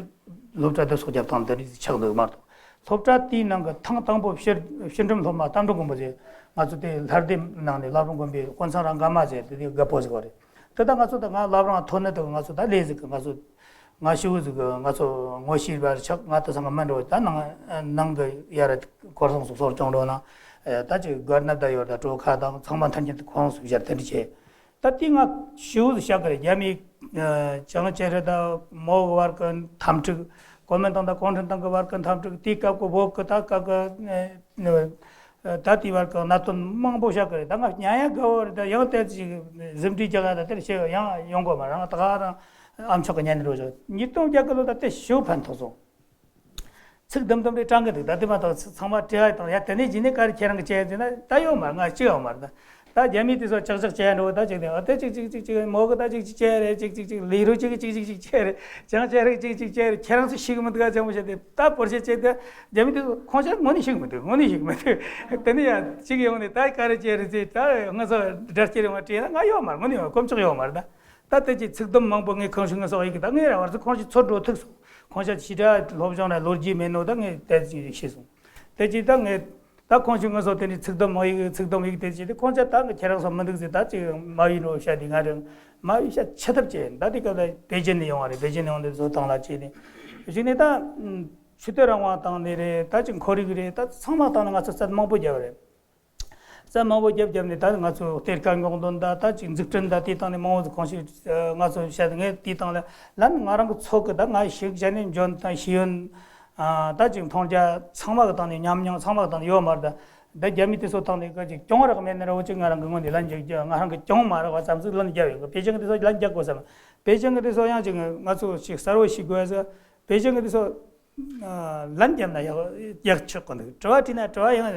སློབ་གྲྭ་དེ་སོགས་རྒྱབ་སྟངས་འདི་འདྲ་ཆགས་འདུག་མ་གཏོགས། སློབ་གྲྭ་དེའི་ནང་གི་ཐེངས་དང་པོ་ཕྱིར་ཕྱིར་འགྲིམ་སློབ་མ་རྟ་མགྲིན་དགོན་པ་ཟེར། ང་ཚོ་དེ་ལྷ་སྡེ་ནང་ནས་བླ་བྲང་དགོན་པའི་དཔོན་ཚང་རང་འགའ་མ་ཟེར་དེ་དེ་རྒད་པོ་ཟིག་གོ་རེད། དེ་ད་ང་ཚོ་ད་ང་བླ་བྲང་ཐོན་ནི་དུ་ང་ཚོ་ད་ལས་ཟིག་གི་ང་ཚོ་ང་ཤི་བོ་ཟིག་གི་ང་ཚོ་ངོ་ཤེས་པ་ཆགས། ང་དེ་ཚང་གི་མི་འགྲོ་ད་ནང་ནང་གི་ཡ་ར་ཁོར་སང་སོགས་སོར་ཅང་འགྲོ་ན་ད་ཅིག་སྒར་ནབ་ད་ཡོད་ད་གྲོ་ཁ་དང་ཚང་མ་མཐུན་རྐྱེན་དུ་ཁོང་སུ་བཞར་དེ་འདྲ་བྱས། ད་དེ་ང་ཤི་བོ་ཟིག་བཤད་གི་རེད། རྒྱ་མི་ཅང་ཅེ་རེ་ད་མོ་གི་བར་གི་འཐབ་འཁྲུག་གོ་མིན་ཏང་ད་གུང་ཁྲན་ཏང་གི་བར་གི་འཐབ་འཁྲུག་དེའི་སྐབས་གི་བོད་གི་ད་སྐབས་གི་ད་དེའི་བར་གི་གནད་དོན་མང་པོ་བཤད་གི་རེད། ད་ང་ཉན་ཡ་དགའ་བོ་རེད། ད་ཡང་དེ་ཅིག་ཟིན་བྲིས་རྒྱག་ཡ་ད་དེར་བཤད་ཡང་ཡོང་གོ་མ་རང་ད་ག་རང་ཨ་མཆོག་གི་ཉན་ནི་རོ་ཞོ་ཉིས་སྟོང་བརྒྱད་གི་ལོ་ད་དེ་ཞོ་ཕན་ཐོགས་སོང་། ཚིག་དུམ་དུམ་རེ་དྲང་གི་འདུག་ད་དེ་མ་གཏོགས་ཚང་མ་བྲེལ་བ་དང་། ཡ་དེ་ནས་རྗེས་ནས་ག་རེ་ཁྱེད་རང་གི་བྱས་ཟེར་ན། ད་ཡོད་མ་རེད། ང་གཅིག་ཡོད་མ་རེད། ད་རྒྱ་མི་དེ་ཚོ་ཅག་ཅག་བྱས་འགྲོ། ད་ཅིག་དེ་ཨ་དེ་ཅིག་ཅིག་ཅིག་ཅིག་མོ་གི་ད་ཅིག་ཅིག་བྱས་རེད། ཅིག་ཅིག་ཅིག་ལི་རུ་ཅིག་ཅིག་ཅིག་ཅིག་བྱས་རེད། ཅང་བྱས་རེད། ཅིག་ཅིག་བྱས་རེད། ཁྱེད་རང་ཚོ་ཤེས་གི་མི་འདུག་ཨ། ཅང་མོ་བྱས་ཏེ་ད་པོར་ཤེ་བྱས་ཏེ། རྒྱ་མི་དེ་ཚོ་ཁོང་ཅག་དངོས་གནས་ཤེས་གི་མི་འདུག་དངོས་གནས་ཤེས་གི་མི་འདུག་དེ་ནས་ཡ་གཅིག་ཡོང་ནས་ད་ག་རེ་བྱས་རེད་ཟེར། ད་ང་ཚོ་སྒྲ་སྐྱེ་རིང་བ་བྲིས་ན་ང་ཡོད་མ་རེད། དངོས་གནས་ཡོད། དཀོན་མཆོག་ཡོད་མ་རེད། ད། ད་དེ་ཅིག་ཚིག་དུམ་མང་པོ་ངས་གང་ཞིག་ངས་སོགས་ཡིག་གི་ད་ངས་ར་བར་ཚིག་ཁོང་ཞིག་ཚོར་འགྲོ་ཐུག་སོང་། ཁོང་ཞིག་ཞི་དྲག་སློབ་སྦྱོང་ར་ལོ་རྒྱུས་མེད་ནོ་ད་ངས་དེ་ཅིག་ཤེས་སོང་། དེ་ཅིག་ད་ངས་ད་ཁོང་ཞིག་ངས་སོགས་དེ་ནས་ཚིག་དུམ་མང་ཡིག་ཚིག་དུམ་ཡིག་དེ་ཅིག་དེ་ཁོང་ཅག་ད་ངས་ཁྱེད་རང་སོགས་མི་འདུག་ཟེར། ད་ཅིག་མ་ཡིན་ནོ་བཤད་དེ་ང་རང་མ་ཡིན་བཤད་ཆེ་ཐབས་ཅིག་ཡིན། ད་དེ་སྐབས་ད་པེ་ཅིན་ནས་ཡོང་བ་རེད། པེ་ཅིན་ནས་ཡོང་དེ་བཟོ་སྟངས་ལ་བྱས་ནས་གཞིགས་ནས་ད་ཆོས་དད་རང་དབང་བཏང་ནས་རེད། ད་ཅིག་ཁོར་ཡུག་རེད། ད་ཚང་མ་བཏང་ནས་ང་ཚོ་རྩལ་མང་པོ་བརྒྱབ་པ་རེད། རྩལ་མང་པོ་བརྒྱབ་བརྒྱབ་ནས་ད་ང་ཚོ་གཏེར་ཁ་སྔོག་འདོན་ད་ད་ཅིག་འཛུགས་སྐྲུན་ད་དེའི་སྟེང་ནས་མང་བོ་ཟིག་ཁོང་ཞིག་ང་ཚོ་བཤད། ངས་དེའི་སྟེང་ལ་ལན་ང་རང་གི་ཚོགས་ཀྱི་ད་ང་ཞིག་བྱས་ནས་འཇོན་ཐང་ཤེས་ཡོན་ད་ཅིག་མཐོང་རྒྱ་ཚང་མ་གི་སྟེང་ནས་ཉམས་མྱོང་ཚང་མ་གི་སྟེང་ནས་ཡོད་མ་རེད། ད་ད་རྒྱ་མི་དེ་ཚོ་སྟེང་ནས་ག་ཅིག་གྱོང་རག་མེད་ན་ར་འོ་ཅིག་ང་རང་གི་ངོས་ནས་ལན་རྒྱག་རྒྱུ། ང་རང་གི་གྱོང་མ་རག་པ་ཙམ་ཟིག་ལན་རྒྱབ་ཡོང་གི། པེ་ཅིན་གི་དེ་ཚོ་ལན་རྒྱག་དགོས་བསམ། པེ་ཅིན་གི་དེ་ཚོ་ཡང་ཅིག་ང་ཚོ་ཞིག་གསལ་བོ་ཤེས་དགོས་ཟེར། པེ་ཅིན་གི་དེ་ཚོ་ལན་རྒྱབ་ན་ཡག་ཡག་ཆོག་གི་འདུག་དྲི་བ་དྲིས་ན་དྲི་བ་ཡང་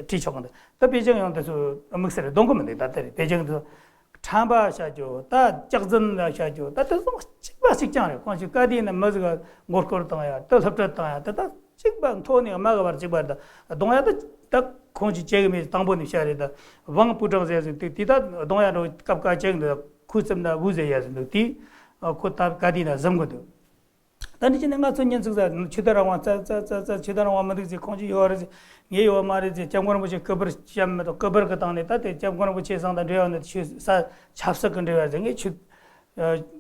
དྲིས་ཆོག་གི་འདུག་ད་པེ་ཅིན་ཡང་དེ་ཚོ་དམིགས་བསལ་གདོང་གི་མི་འདུག་ད་དེ་རེད། པེ་ཅིན་དེ་ཚོ་ཁྲམ་པ་བྱ་རྒྱུ་ད་སྐྱག་རྫུན་ལ་བྱ་རྒྱུ་ད་དེ་ཚོ་གཅིག་པ་གཅིག་རྐྱང་རེད། ཁོང་ཞིག་ག་དུས་ན་མི་ཟིག་མགོ་སྐོར་བཏང་ཡ། དེ་སློབ་ཁྲིད་བཏང་ཡ། དེ་ད་གཅིག་པ་མཐོ་ནས་དམའ་གི་བར་གཅིག་པ་རེད། ད་གདོང་ཡ་ད་ད་ཁོང་ཞིག་བྱེད་གི་མེད། དང་པོ་ནས་བཤད་རེད། ད་ཝང་པུའུ་ཀྲང་ཟེར་ཟིག་དེ་དེ་ད་གདོང་ཡ་འགྲོ་སྐབས་ཀ་བྱེད་གི་འདུག་ཁུ་ཙམ་ད་ཝུ་ཟེར་ཡ་ཟིག་འདུག་དེ་ཁོ་ད་ག་དུས་ན་གཟིམ་གི་འདུག་ད་འདི་བྱས་ནས་ང་ཚོ་ཉིན་ཚིག་ཟ་ཆོས་དད་རང་དབང་རྩ་རྩ་རྩ་རྩ་ཆོས་དད་རང་དབང་མི་འདུག་ཟེར། ཁོང་ཅིག་ཡོད་རེད་ཟེར། ངས་ཡོད་མ་རེད་ཟེར། སྐྱབས་མགོན་རིན་པོ་ཆེ་སྐུ་པར་བཤམས་མི་འདུག་སྐུ་པར་གི་སྟེང་ནས་ད་དེ་སྐྱབས་མགོན་རིན་པོ་ཆེ་ཚང་དང་འབྲེལ་བ་ནི་ཆོས་ས་ཆབ་སྲིད་གི་འབྲེལ་བ་རེད་ཟེར། ངས་ཆོས་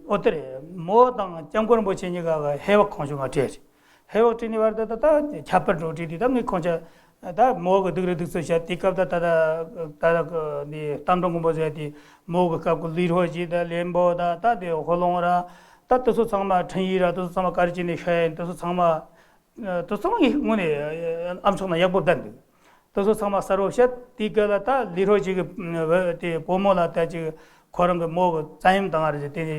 ཨོ་དེ་རེད། མོ་དང་སྐྱབས་མགོན་རིན་པོ་ཆེ་གཉིས་ཀ་གི་ཧེ་བག་ཁོང་ཆུང་ང་སྤྲད་རེད། ཧེ་བག་སྤྲད་ནས་བར་དུ་ད་ད་ཁྱད་པར་འགྲོ་བྲིས་དུས་ད་ངས་ཁོང་ཅག་ད་མོ་གི་སྡུག་རུ་སྡུག་ཚོད་བཤད། དེ་སྐབས་ད་ད་ད་ད་ད་གི་འདི་གཏམ་དྲང་མགོན་པོ་ཟེར་དེ་མོ་གི་སྐབས་གི་ལི་ཧྲོ་ཅི་ད་ལེན་པོ་ད་ད་དེ་ཧོ་ལོང་ར། ད་དེ་ཚོ་ཚང་མ་འཕྲིན་ཡིག་ར་དེ་ཚོ་ཚང་མ་ག་རེ་བྱས་ནས་ཤར་ཡིན། དེ་ཚོ་ཚང་མ་དེ་ཚང་མ་ངས་དངོས་ནས་ཨམ་ཅོག་ནང་ཡག་པོ་བསྡད་འདུག་དེ་ཚོ་ཚང་མ་གསལ་བོ་བཤད། དེ་ག་ལ་ད་ལི་ཧྲོ་ཅི་གི་དེ་བུ་མོ་ལ་ད་ཅིག་ཁོ་རང་གི་མོ་གི་བཙན་གཡེམ་བཏང་བ་རེད་ཟེར། དེ་ནས་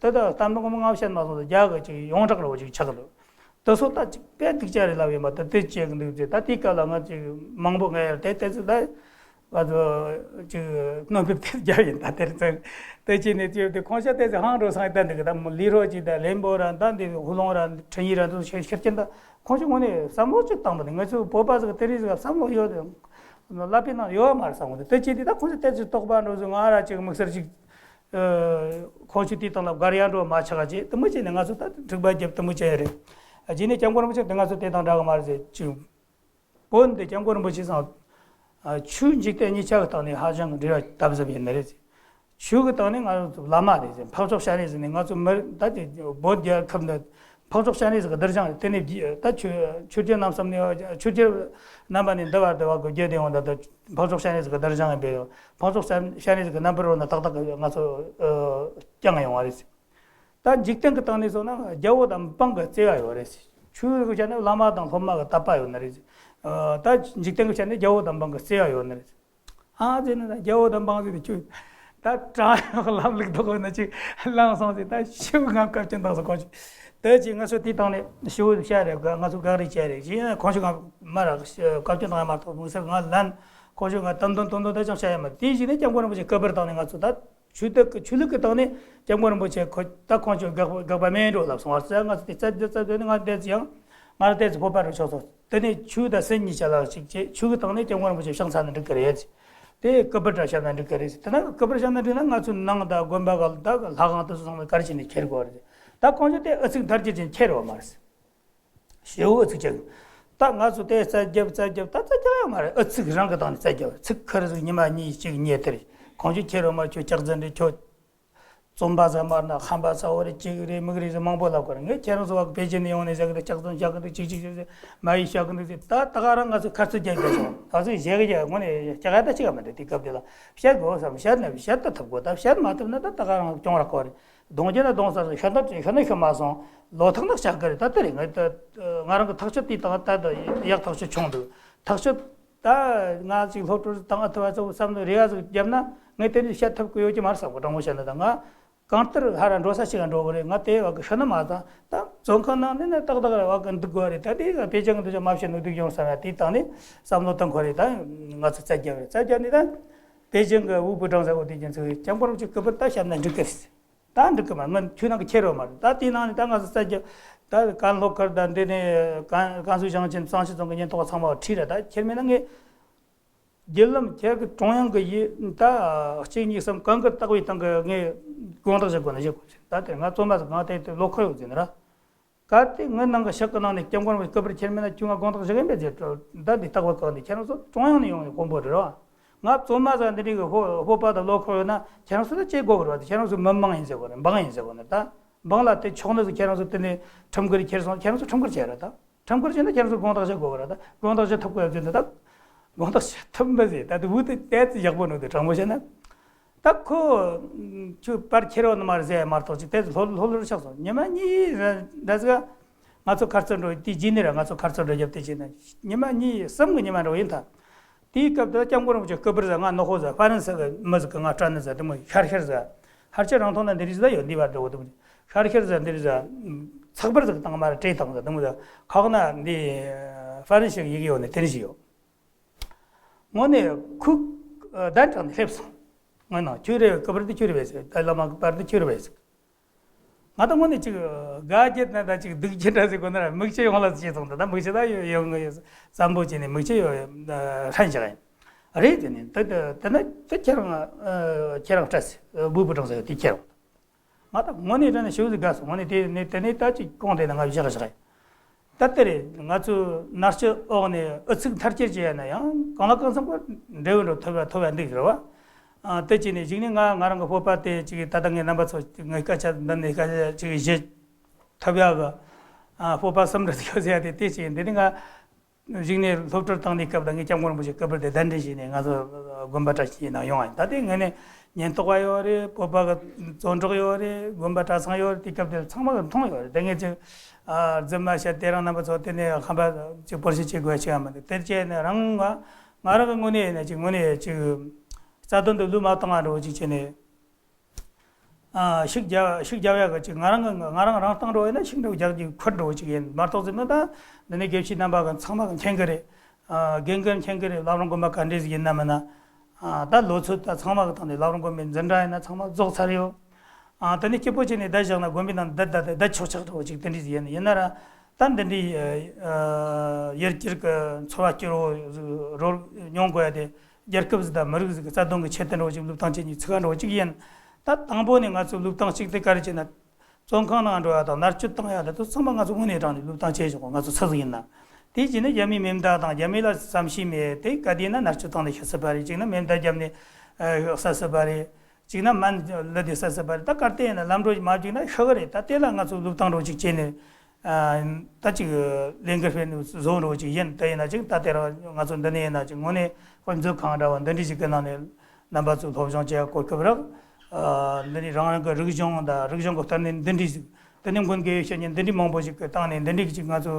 ད་ད་གཏམ་དྲང་མགོན་པོ་ང་བཤད་མ་སོང་། ད་རྒྱ་གི་ཅིག་ཡོངས་གྲགས་རེད་བ། ཅིག་ཆགས་འདུག་དེ་ཚོ་ད་ཅིག་དཔེ་སྡུག་ཅག་རེད་ལབ་ཡིན་པ་ད་དེ་བྱེད་གི་འདུག་ཅེས། ད་དེའི་སྐབས་ལ་ང་ཅིག་མང་པོ་ངས་ཡར་དེ་དེ་ཚོ་ད་བ་ཚོ་ཅིག་སྣོན་པའི་དེབ་རྒྱབ་ཡིན། ད་དེར་ཚོ་དེ་བྱས་ནས་ཅིག་དེ་ཁོང་ཤ་དེ་ཚོ་ཧང་འགྲོ་སང་ད་འདུག་ད་མོ་ལི་ཧྲོ་ཅི་ད་ལེན་པོ་ར་ད་འདི་ཧུ་ལོང་ར་འཕྲིན་ཡིག་ར་འདི་ཚོ་ཤེར་ཤེར་ཀྱིན་ད་ཁོང་ཚོ་དངོས་གནས་བསམ་བློ་ཅིག་བཏང་པ་ནི་ང་ཚོ་བོད་པ་ཟིག་དེ་རིགས་ཟིག་བསམ་བློ་ཡོད་ལབ་པའི་ནང་ཡོད་མ་རེད་བསམ་གི་འདུག་དེ་བྱས་དུས་ད་ཁོང་ཚོ་དེ་ཚོ་དོགས་པ་འགྲོ་ཚོ་ང་ར་ཅིག་དམིགས་བསལ་ཅིག་ཁོང་ཚོས་དེའི་སྟེང་ལ་བགར་ཡ་འགྲོ་མ་ཆགས་རྗེས་དེ་མོ་བྱས་ནས་ང་ཚོ་ད་འཁྲུག་པ་རྒྱབ་དེ་མོ་བྱས་ཡ་རེད། རྗེས་ནས་སྐྱབས་མགོན་རིན་པོ་ཆེ་དེ་ང་ཚོ་དེ་དང་འདྲ་གི་མ་རེད་ཟེར། ཅིག་བོད་འདི་སྐྱབས་མགོན་རིན་པོ་ཆེ་ཚང་ཆོས་འཇིག་རྟེན་གཉིས་ཆ་གི་སྟེང་ནས་ཧ་ཅང་གི་འབྲེལ་བ་དམ་ཟབ་ཡིན་ནི་རེད་ཟེར། ཆོས་ཀྱི་སྟེང་ནས་ང་ཚོ་བླ་མ་རེད་ཟེར། འཕགས་མཆོག་སྤྱན་རས་གཟིགས་ནས་ང་ཚོ་མི་ད་དེ་བོད་རྒྱལ་ཁབ་འདི་འཕགས་མཆོག་སྤྱན་རས་གཟིགས་ཀྱི་གདུལ་ཞིང་རེད། དེ་ནས་ད་ཆོས་ཆོས་རྒྱལ་རྣམ་གསུམ་ནས་ཆོས་རྒྱལ་རྣམ་པ་ནས་འདི་བར་དུ་བ་གི་རྒྱལ་དེ་འོང་ད་ད་འཕགས་མཆོག་སྤྱན་རས་གཟིགས་ཀྱི་གདུལ་ཞིང་ཡིན་པས་འཕགས་མཆོག་སྤྱན་རས་གཟིགས་ཀྱི་རྣམ་པར་རོལ་ན་ཏག་ཏག་གི་ང་ཚོ་བསྐྱངས་ཡོང་བ་རེད་ཟེར། ད་འཇིག་རྟེན་གྱི་སྟེང་ནས་སོང་ན་རྒྱལ་པོ་དང་འབངས་ཀྱི་བརྩེ་བ་ཡོད་རེད། ཆོས་ཀྱི་ཆ་ནས་བླ་མ་དང་སློབ་མ་གི་དད་པ་ཡོད་ནི་རེད། ད་འཇིག་རྟེན་གྱི་ཆ་ནས་རྒྱལ་པོ་དང་འབངས་ཀྱི་བརྩེ་བ་ཡོད་ནི་རེད། ཨ་ཙི་ནི་ད་རྒྱལ་པོ་དང་འབངས་ཟེར་ཏེ་ཁྱོད་ད་དྲང་ལམ་ལུགས་ཐོག་ན་ཅིག་ལངས་སོང་ཟེར། ད་ཞིབ་ང་བཀའ་བཀྱོན་བཏང་སོང་། ཁོང་ཚོ་དེ་ཅིག་ང་ཚོ་དེའི་སྟེང་ནས་ཞིབ་བཤད་རེད། ང་ཚོ་ག་རེ་བྱས་རེད་ཅེས་ཁོང་ཚོ་ང་མ་ར་བཀའ་བཀྱོན་བཏང་ཡ་མ་གཏོགས་མི་ཟེར། ང་ལན་ཁོང་ཚོ་ང་དམ་དོན་དོན་དོན་ད་ཅང་བཤད་ཡ་མ་རེད། དེའི་གཞི་ནས་སྐྱབས་མགོན་རིན་པོ་ཆེ་སྐུ་པར་བཏང་ནས་ང་ཚོ་ད། ཆོས་དད་ཀྱི་ཆོས་ལུགས་ཀྱི་སྟེང་ནས་སྐྱབས་མགོན་རིན་པོ་ཆེ་ཁོ་ད་ཁོང་ཚོས་དགག་དགག་པ་མེད་འགྲོ་ལབ་སོང་བ་ཟེར། ང་ཚོ་དེ་རྩད་རྩད་རྩད་ནས་ང་དེ་ཚོ་ཡང་ང་རང་དེ་ཚོ་བོད་པ་རུ་ཆགས་སོང་། དེ་ནས་ཆོས་དང་སེམས་གཉིས་ཆ་ལ་ཞིག་བྱས་ཆོས་ཀྱི་སྟེང་ནས་སྐྱབས་མགོན་རིན་པོ་ཆེ་བཤམས་ཚར་ན་འགྲིག་གི་རེད། དེ་སྐུ་པར་འདྲ་བཤམས་ན་འགྲིག་གི་རེད། དེ་ན་སྐུ་པར་བཤམས་ན་འགྲིག་ན་ང་ཚོའི་ནང་དང་དགོན་པ་ག་ད་ལྷ་ཁང་དེ་ཚོ་ཚང་མ་ག་རེ་བྱས་ནས་འཁྱེར་དགོས་རེད། ད་ཁོང་ཚོས་དེ་ཨུ་ཚུགས་མཐར་སྐྱེལ་ཅན་འཁྱེར་བ་མ་རེད། ཞེ་བོ་ཨུ་ཚུགས་ཅན། ད་ང་ཚོ་དེ་རྩད་རྒྱབ་རྩད་རྒྱབ་ད་རྩད་རྒྱབ་ཡོད་མ་རེད། ཨུ་ཚུགས་རང་གི་སྟེང་ནས་རྩད་རྒྱབ། ཚིག་ཁེར་ཟིག་ཉི་མ་གཉིས་གཅིག་ཉལ་དེ་རེད། ཁོང་ཚོས་ཁྱེར་ཡོད་མ་རེད། ཁྱོད་སྐྱག་རྫུན་རེད། ཁྱོད་རྩོམ་པ་ཟ་མ་རེད་ན་ཧམ་པ་ཚ་བོ་རེད། གཅིག་རེད་མིག་རེད་ཟེར་མང་པོ་ལབ་གི་རེད། ངས་ཁྱེད་རང་ཚོ་བ་གི་པེ་ཅིན་ནས་ཡོང་ནས་ཟེར་གི་རེད། སྐྱག་རྫུན་བཤད་གི་འདུག་ཅིག་ཅིག་ཅིག་ཟེར་མ་ཡིས་བཤད་གི་འདུག་ཟེར། ད་ད་ག་རང་ང་ཚོ་ཁ་རྩོད་རྒྱག་རྒྱག་སོང་། ད་ཚོད་བཞེས་གི་རྒྱག་དངོས་ནས་སྐྱག་ཡ་ད་ཅིག་ག་མི་འདུག་དེ་སྐབས་དེ་ལ་བཤད་དགོས་བསམ། བཤད་ན་བཤད་ད་ཐུབ་དགོས། ད་བཤད་མ་ཐུབ་ན་ད་ད་ག་རང་གྱོང་རག་གོ་རེད། གདོང་རྒྱུ་ན་གདོང་ཟ་ཟིག་ཤོད་ན་ཤོད་ན་ཤོད་མ་སོང་། ལོ་ཐག་ན་ཤག་གི་རེད། ད་དེ་རེད། ང་ད་ང་རང་གི་ཐག་གཅོད་དེ་དང་ད་ད་ཡག་ཐག་གཅོད་བྱུང་འདུག་ཐག་གཅོད་ད་ང་ཅིག་སློབ་གྲྭར་བཏང་ཨ་ཐུབ་ཨ་ཚོ་བསམ་བློ་རེ་བ་ཟིག་བརྒྱབ་ན་ངས་དེ་འདྲ་བཤད་ཐུབ་ཀྱི་ཡོད་ཀྱི་མ་རེད་བསམ་གི། དྲང་མོ་བཤད་ན་ད་ང་ གང་ལྟར་ཧ་ར་འགྲོ་ས་ཞིག་ལ་འགྲོ་གི་རེད། ང་དེ་བ་གི་ཤི་ན་མ་ཚང་ད་བཙོན་ཁང་ནང་ནས་ནི་ཏག་ཏག་རེད། བ་གི་འདུག་དགོས་རེད། ད་དེ་པེ་ཅིང་གི་འདུག་ཅག་མ་བྱེད་ནོ་འདུག་ཡོང་ས་ར། དེའི་སྟེང་ནས་བསམ་བློ་གཏོང་དགོས་རེད། ད་ང་ཚོ་བཙལ་རྒྱབ་རེད། བཙལ་རྒྱབ་ནས་ད་པེ་ཅིང་གི་དབུས་པུའུ་ཀྲང་ས་འོ་དེ་ཅན་ཚོས་སྐྱབས་མགོན་རིན་པོ་ཆེ་སྐུ་པར་ད་བཤམས་ན་འགྲིག་གི་རེད། ད་འགྲིག་གི་མ་རེད། ང་ཁྱོད་ནང་གི་ཁྱེར་རོགས་མ་རེད། ད་དེའི་ནང་ནས་ད་ང་ཚོ་བཙལ་རྒྱབ་ད་ཀན་ལྷོ་ཁུལ་ད་འདི་ནས་ཀན་ཀན་སུའུ་ཞིང་ཆེན་གཙང་ཆུ་རྫོང་གི་ཉེན་རྟོག་པ་ཚང་མ་ཁྲིད་ར། ད་ཁྱེར་མེད་ན་ངས་བརྒྱུད་ལམ་ཁྱེད་ཀྱི་ཀྲུང་དབྱང་གི་ཡིན་ད། གཅིག་གཉིས་གསུམ་གང་གི་བརྟག་པའི་སྟེང་གི་ངས་དགོངས་དག་བཞེས་དགོས་ན་བཞེས་དགོས་ཟེར། ད་དེ་ང་བཙོན་པ་ཟིག་གང་དེ་དེ་ལོ་འཁོར་ཡོད་ཟེར་ན་ར། གལ་ཏེ་ངའི་ནང་གི་ཤག་གི་ནང་ནས་སྐྱབས་མགོན་རིན་པོ་ཆེ་སྐུ་པར་ཁྱེར་མེད་ན་ཁྱོད་ང་དགོངས་དག་བཞེས་གི་མེད་ཟེར། ད་འདི་བརྟག་པ་བཀག་ནས་ཁྱེད་རང་ཚོ་ཀྲུང་དབྱང་ནས་ཡོང་ནས་དཔོན་པོ་རེད་ར། ང་བཙོན་མ་ཟིག་འདི་འདྲའི་གི་སྤོ་སྤོབས་པ་དང་ལོ་འཁོར་ཡོད་ན་ཁྱེད་རང་ཚོ་ད་ཅི་དགོས་གི་རེད་བ། ད་ཁྱེད་རང་ཚོ་མི་མང་ཡིན་ཟེར་གོ་རེད། འབངས་ཡིན་ཟེར་གོ་ནི་ད། འབངས་ལ་དེ་ཕྱོགས་ནས་ཁྱེད་རང་ཚོ་དེ་ནས་ཁྲིམས་འགལ་ཁྱེར་སོང་། ཁྱེད་རང་ཚོ་ཁྲིམས་འགལ་བྱས་ར་ད། ཁྲིམས་འགལ་བྱས་ན་ཁྱེད་རང་ཚོ་དགོངས་དག་བཞེས་དགོས་གི་ར་ད། དགོངས་དག་བཞེས་ཐུབ་དགོས་ཟེར་ནས་ད། དགོངས་དག་བཞེས་ཐུབ་མི་ཟེར། ད་དེ་བུ་དེ་དེ་ཡག་པོ་ནོ་དེ་དྲང་པོ་བཤད་ན། ད་ཁོ་ཁྱོད་པར་ཁྱེར་བ་ནི་མ་རེད་ཟེར་ཡ་མ་གཏོགས་ཅིག་དེ་ལྷོད་ལྷོད་ལྷོད་ཆགས་སོང་། ཉི་མ་གཉིས་ར་འདྲ་ཟིག་ང་ཚོ་ཁ་རྩོད་འགྲོ་དེ་རྗེས་ནས་ར། ང་ཚོ་ཁ་རྩོད་འགྲོ་རྒྱབ་དེ་བྱས་ན་ཉི་མ་གཉིས་གསུམ་གི་ཉི་མ་འགྲོ་ཡིན་ད། དེའི་སྐབས་དེ་སྐྱབས་མགོན་རིན་པོ་ཆེ་སྐུ་པར་ཟ་ང་ནག་པོ་ཟ་ཧྥ་རན་སི་གི་མི་ཟིག་གི་ང་སྤྲད་ནི་ཟ་དེ་མོ་ཤར་ཤར་ཟ། ཧར་ཆེ་རང་ཐོང་ན་འདི་རིགས་ཟ་ཡོད་འདི་བར་འགྲོ་གི་དེ་མོ་ཤར་ཤར་ཟ་འདི་རིགས་ཟ། ཚགས་པར་ཟིག་བཏང་མ་ར་སྤྲད་བཏང་ཟ་དེ་མོ་ཟ། ཁག་ན་འདི་ཧྥ་རན་སི་གི་ཡི་གེ་ཡོད་ནི་དེ་རིགས་ཡོད། དངོས་གནས་ཁུག་གདན་དྲངས་ནས་སླེབས་སོང་། ངོ་ན་ཁྱོད་རེད། སྐུ་པར་འདི་ཁྱོད་རེད་པས་ཟེར། ཏཱ་བླ་མ་གི་པར་འདི་ཁྱོད་རེད་པས་ཟེར། ང་ད་དངོས་གནས་ཅིག་དགའ་རྒྱུ་ན་ད་ཅིག་སྡུག་རྒྱུ་འདྲ་ཟེར་དགོས་ན་ར། མིག་ཆུ་ཡོང་ལ་ཟེར་སོང་། ད་ད་མིག་ཆུ་ད་ཡོང་ཡོང་ཙམ་པོ་བྱས་ནས་མིག་ཆུ་ཡོང་ཧྲན་བཞག་ཡིན། རེད་དེ་ནས་ད་ད་ད་ན་ད་ཁྱེད་རང་ཁྱེད་རང་སྤྲད་ཟེར། སྦུག་པུ་གྲོང་ས་ཡོད་དེ་ཁྱེད་རང་། ང་ད་དངོས་གནས་དྲང་ནས་ཞེ་པོ་ཟིག་དགའ་སོང་། དངོས་གནས་དེ་ནས་དེ་ནས་ད་ཅིག་གོང་དེ་ན་ང་བཞག་བཞག་ཡིན། ད་ལྟ་རེད། ང་ཚོ་མནར་གཅོད་འོག་ནས་ཨུ་ཚུགས་མཐར་སྐྱེལ་བྱས་ན་ཡང་གང་ལ་གང་འཚམ་གྱི་འབྲས་བུ་འགྲོ་ཐུབ་པ་ཐུབ་པ་འདུག་རེད་བ། ཨ། དེ་བྱས་ནས་གཞུག་ནས་ང་ང་རང་གི་སྤོབས་པ་དེ་ཅིག་ད་ལྟ་ངས་རྣམ་པ་ཚོ་ངའི་སྐད་ཆ་འདི་ནས་སྐད་ཆ་ཅིག་བཤད་ཐུབ་ཡག་གི། ཨ། སྤོབས་པ་གསུམ་འདྲ་ཟིག་ཡོད་ཟེར་ཡ་དེ་དེ་ཅིག་ཡིན། འདི་ནི་ང་གཞུག་ནས་སློབ་གྲྭར་བཏང་དུས་སྐབས་ལ་ངས་སྐྱབས་མགོན་རིན་པོ་ཆེ་སྐུ་པར་དེ་གདན་འདྲེན་བྱས་ནས་ང་ཚོ་དགོན་པ་གྲྭ་ཆེན་ནང་ཡོང་བ་ཡིན། ད་ལྟའི་ངོས་ནས་ཉེན་རྟོག་པ་ཡོད་རེད། སྤོབས་པ་གི་བཙོན་གྲོགས་ཡོད་རེད། དགོན་པ་གྲྭ་ཚང་ཡོད་རེད། དེ་སྐབས་དེར་ཚང་མ་གི་མཐོང་ཡོད་རེད། དེ་ངས་ཅིག་ཨ། རྫུན་མ་བཤད་དེ་རང་རྣམ་པ་ཚོ་དེ་ནས་ཧམ་པ་ཅིག་བོར་ཤེས་བྱེད་དགོས་ཆེ་བ་མི་འདུག་དེར་བྱས་ནས་རང་ང་ང་རང་གི་ངོས་ནས་ཡིན་ན་ཅིག་ངོས་ནས་ཅིག་རྩ་དོན་དུ་ལུས་མ་བཏང་བ་འདྲ་བོ་ཅིག་བྱས་ནས། ཨ། ཤུགས་རྒྱབ་ཤུགས་རྒྱབ་ཡག་གི་ཅིག་ང་རང་གི་ང་རང་རང་སྟེང་འགྲོ་བས་ན་ཤུགས་འདྲ་བོ་རྒྱག་རྒྱུ་ཁུར་འདྲ་བོ་ཅིག་ཡིན་མ་གཏོགས་ཟེར་ན། ད་འདི་ནས་དགེ་བཤེས་རྣམ་པ་གི་ཚང་མ་གི་མཁྱེན་གི་རེད། ཨ། རྒན་རྒོན་མཁྱེན་གི་རེད། བླ་བྲང་དགོན་པ་ག་འདྲས་ཟིག་ཡིན་ན་མིན་ན། ཨ། ད་ལོ་ཚོད་ད་ཚང་མ་གི་སྟེང་ནས་བླ་བྲང་དགོན་པའི་འཛིན་གྲྭ་ཡིན་ན་ཚང་མ་རྫོགས་ཚར་ཡོད། ཨ། ད་ནི་སྐྱིད་པོ་བྱས་ནས་བསྡད་བཞག་ན་དགོན་པའི་ནང་བསྡད་བསྡད་བསྡད་ཆོག་ཆག་འདྲ་བོ་ཅིག་དེ་འདྲས་ཡིན་ཡིན་ན་ར། ད་འདི་འདྲའི་ཨ་ཡུལ་གྱར་གི་འཚོ་བ་སྐྱིད་པོ་རོལ་མྱོང་དགོས་ཡ་དེ་རྒྱལ་ཁབ་ཟིག་དང་མི་རིགས་ཟིག་གི་རྩ་དོན་གི་ཆེད་དུ་འདྲ་བོ་ཅིག་བློས་བཏང་བྱེད་ནི་ཚུགས་ཀ་འདྲ་བོ་ཅིག་ཡིན། ད་དང་པོ་ནས་ང་ཚོ་བློས་བཏང་གཅིག་དེ་ག་རེ་བྱས་ན། བཙོན་ཁང་ནང་འགྲོ་ཡ་དང་མནར་གཅོད་བཏང་ཡ་དེ་ཚོ་ཚང་མ་ང་ཚོ་དངོས་གནས་དྲང་ནས་བློས་བཏང་བྱས་བཞག་གོ། ང་ཚོ་སུ་ཟིག་ཡིན་ན། དེ་བྱས་ནས་རྒྱ་མིའི་མེ་མདའ་དང་རྒྱ་མི་ལ་བསམ་ཤེས་མེད་དེ་ག་དུས་ན་མནར་གཅོད་བཏང་ནས་ཤི་སྲིད་པ་རེད། གཅིག་ན་མེ་མདའ་བརྒྱབ་ནས་ཨ་བསད་སྲིད་པ་རེད། གཅིག་ན་སྨན་བླུད་དེ་བསད་སྲིད་པ་རེད། ད་གལ་ཏེ་ཡིན་ན་ལམ་འགྲོ་མ་བཅུག་ན་ཤི་གི་རེད། ད་དེ་ལ་ང་ཚོ་བློས་བཏང་འགྲོ་ཅིག་བྱས་ནས་ཨ་ད་ཅིག་ལས་འགུལ་སྤེལ་ནས་བཟོ་འགྲོ་ཅིག་ཡིན། དེ་ཡིན་ན་ཅིག་ད་དེ་ར་ང་ཚོ་འདི་ནས་ཡིན་ན་ཅིག་དངོས་གནས་དཔེ་མཛོད་ཁང་འདྲ་བ་འདི་འདྲ་ཞིག་གི་ནང་ནས་རྣམ་པ་ཚོ་སློབ་སྦྱོང་བྱེད་ཡ་གོ་སྐབས་རག་ཨ་འདི་ནས་རང་རང་གི་རིག་གཞུང་དང་རིག་གཞུང་གི་ལྟར་ནས་འདི་འདྲ་ཞིག་དེ་ནས་མགོན་དགེ་བའི་བཤེས་གཉེན་འདི་འདྲའི་མང་པོ་ཞིག་གི་སྟེང་ནས་འདི་འདྲའི་ཅིག་ང་ཚོ་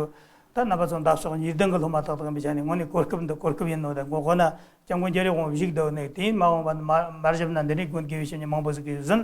ད་རྣམ་པ་ཚོ་འདབ་ཕྱོགས་ཉེར་བདུན་གི་སློབ་མ་ཏག་ཏག་ཡིན་པའི་ཆ་ནས་དངོས་གནས་གོ་སྐབས་འདི་གོ་སྐབས་ཡིན་ནོ། ད་མགོ་གོ་ན་སྐྱབས་མགོན་རྒྱལ་བའི་དབང་པོ་བཞུགས་འདུག་ནས་དེ་ཡིན་མ་འོངས་པ་མ་མར་བཞུགས་ན་འདི་འདྲའི་མགོན་དགེ་བའི་བཤེས་གཉེན་མང་པོ་ཞིག་གིས་ཟིན།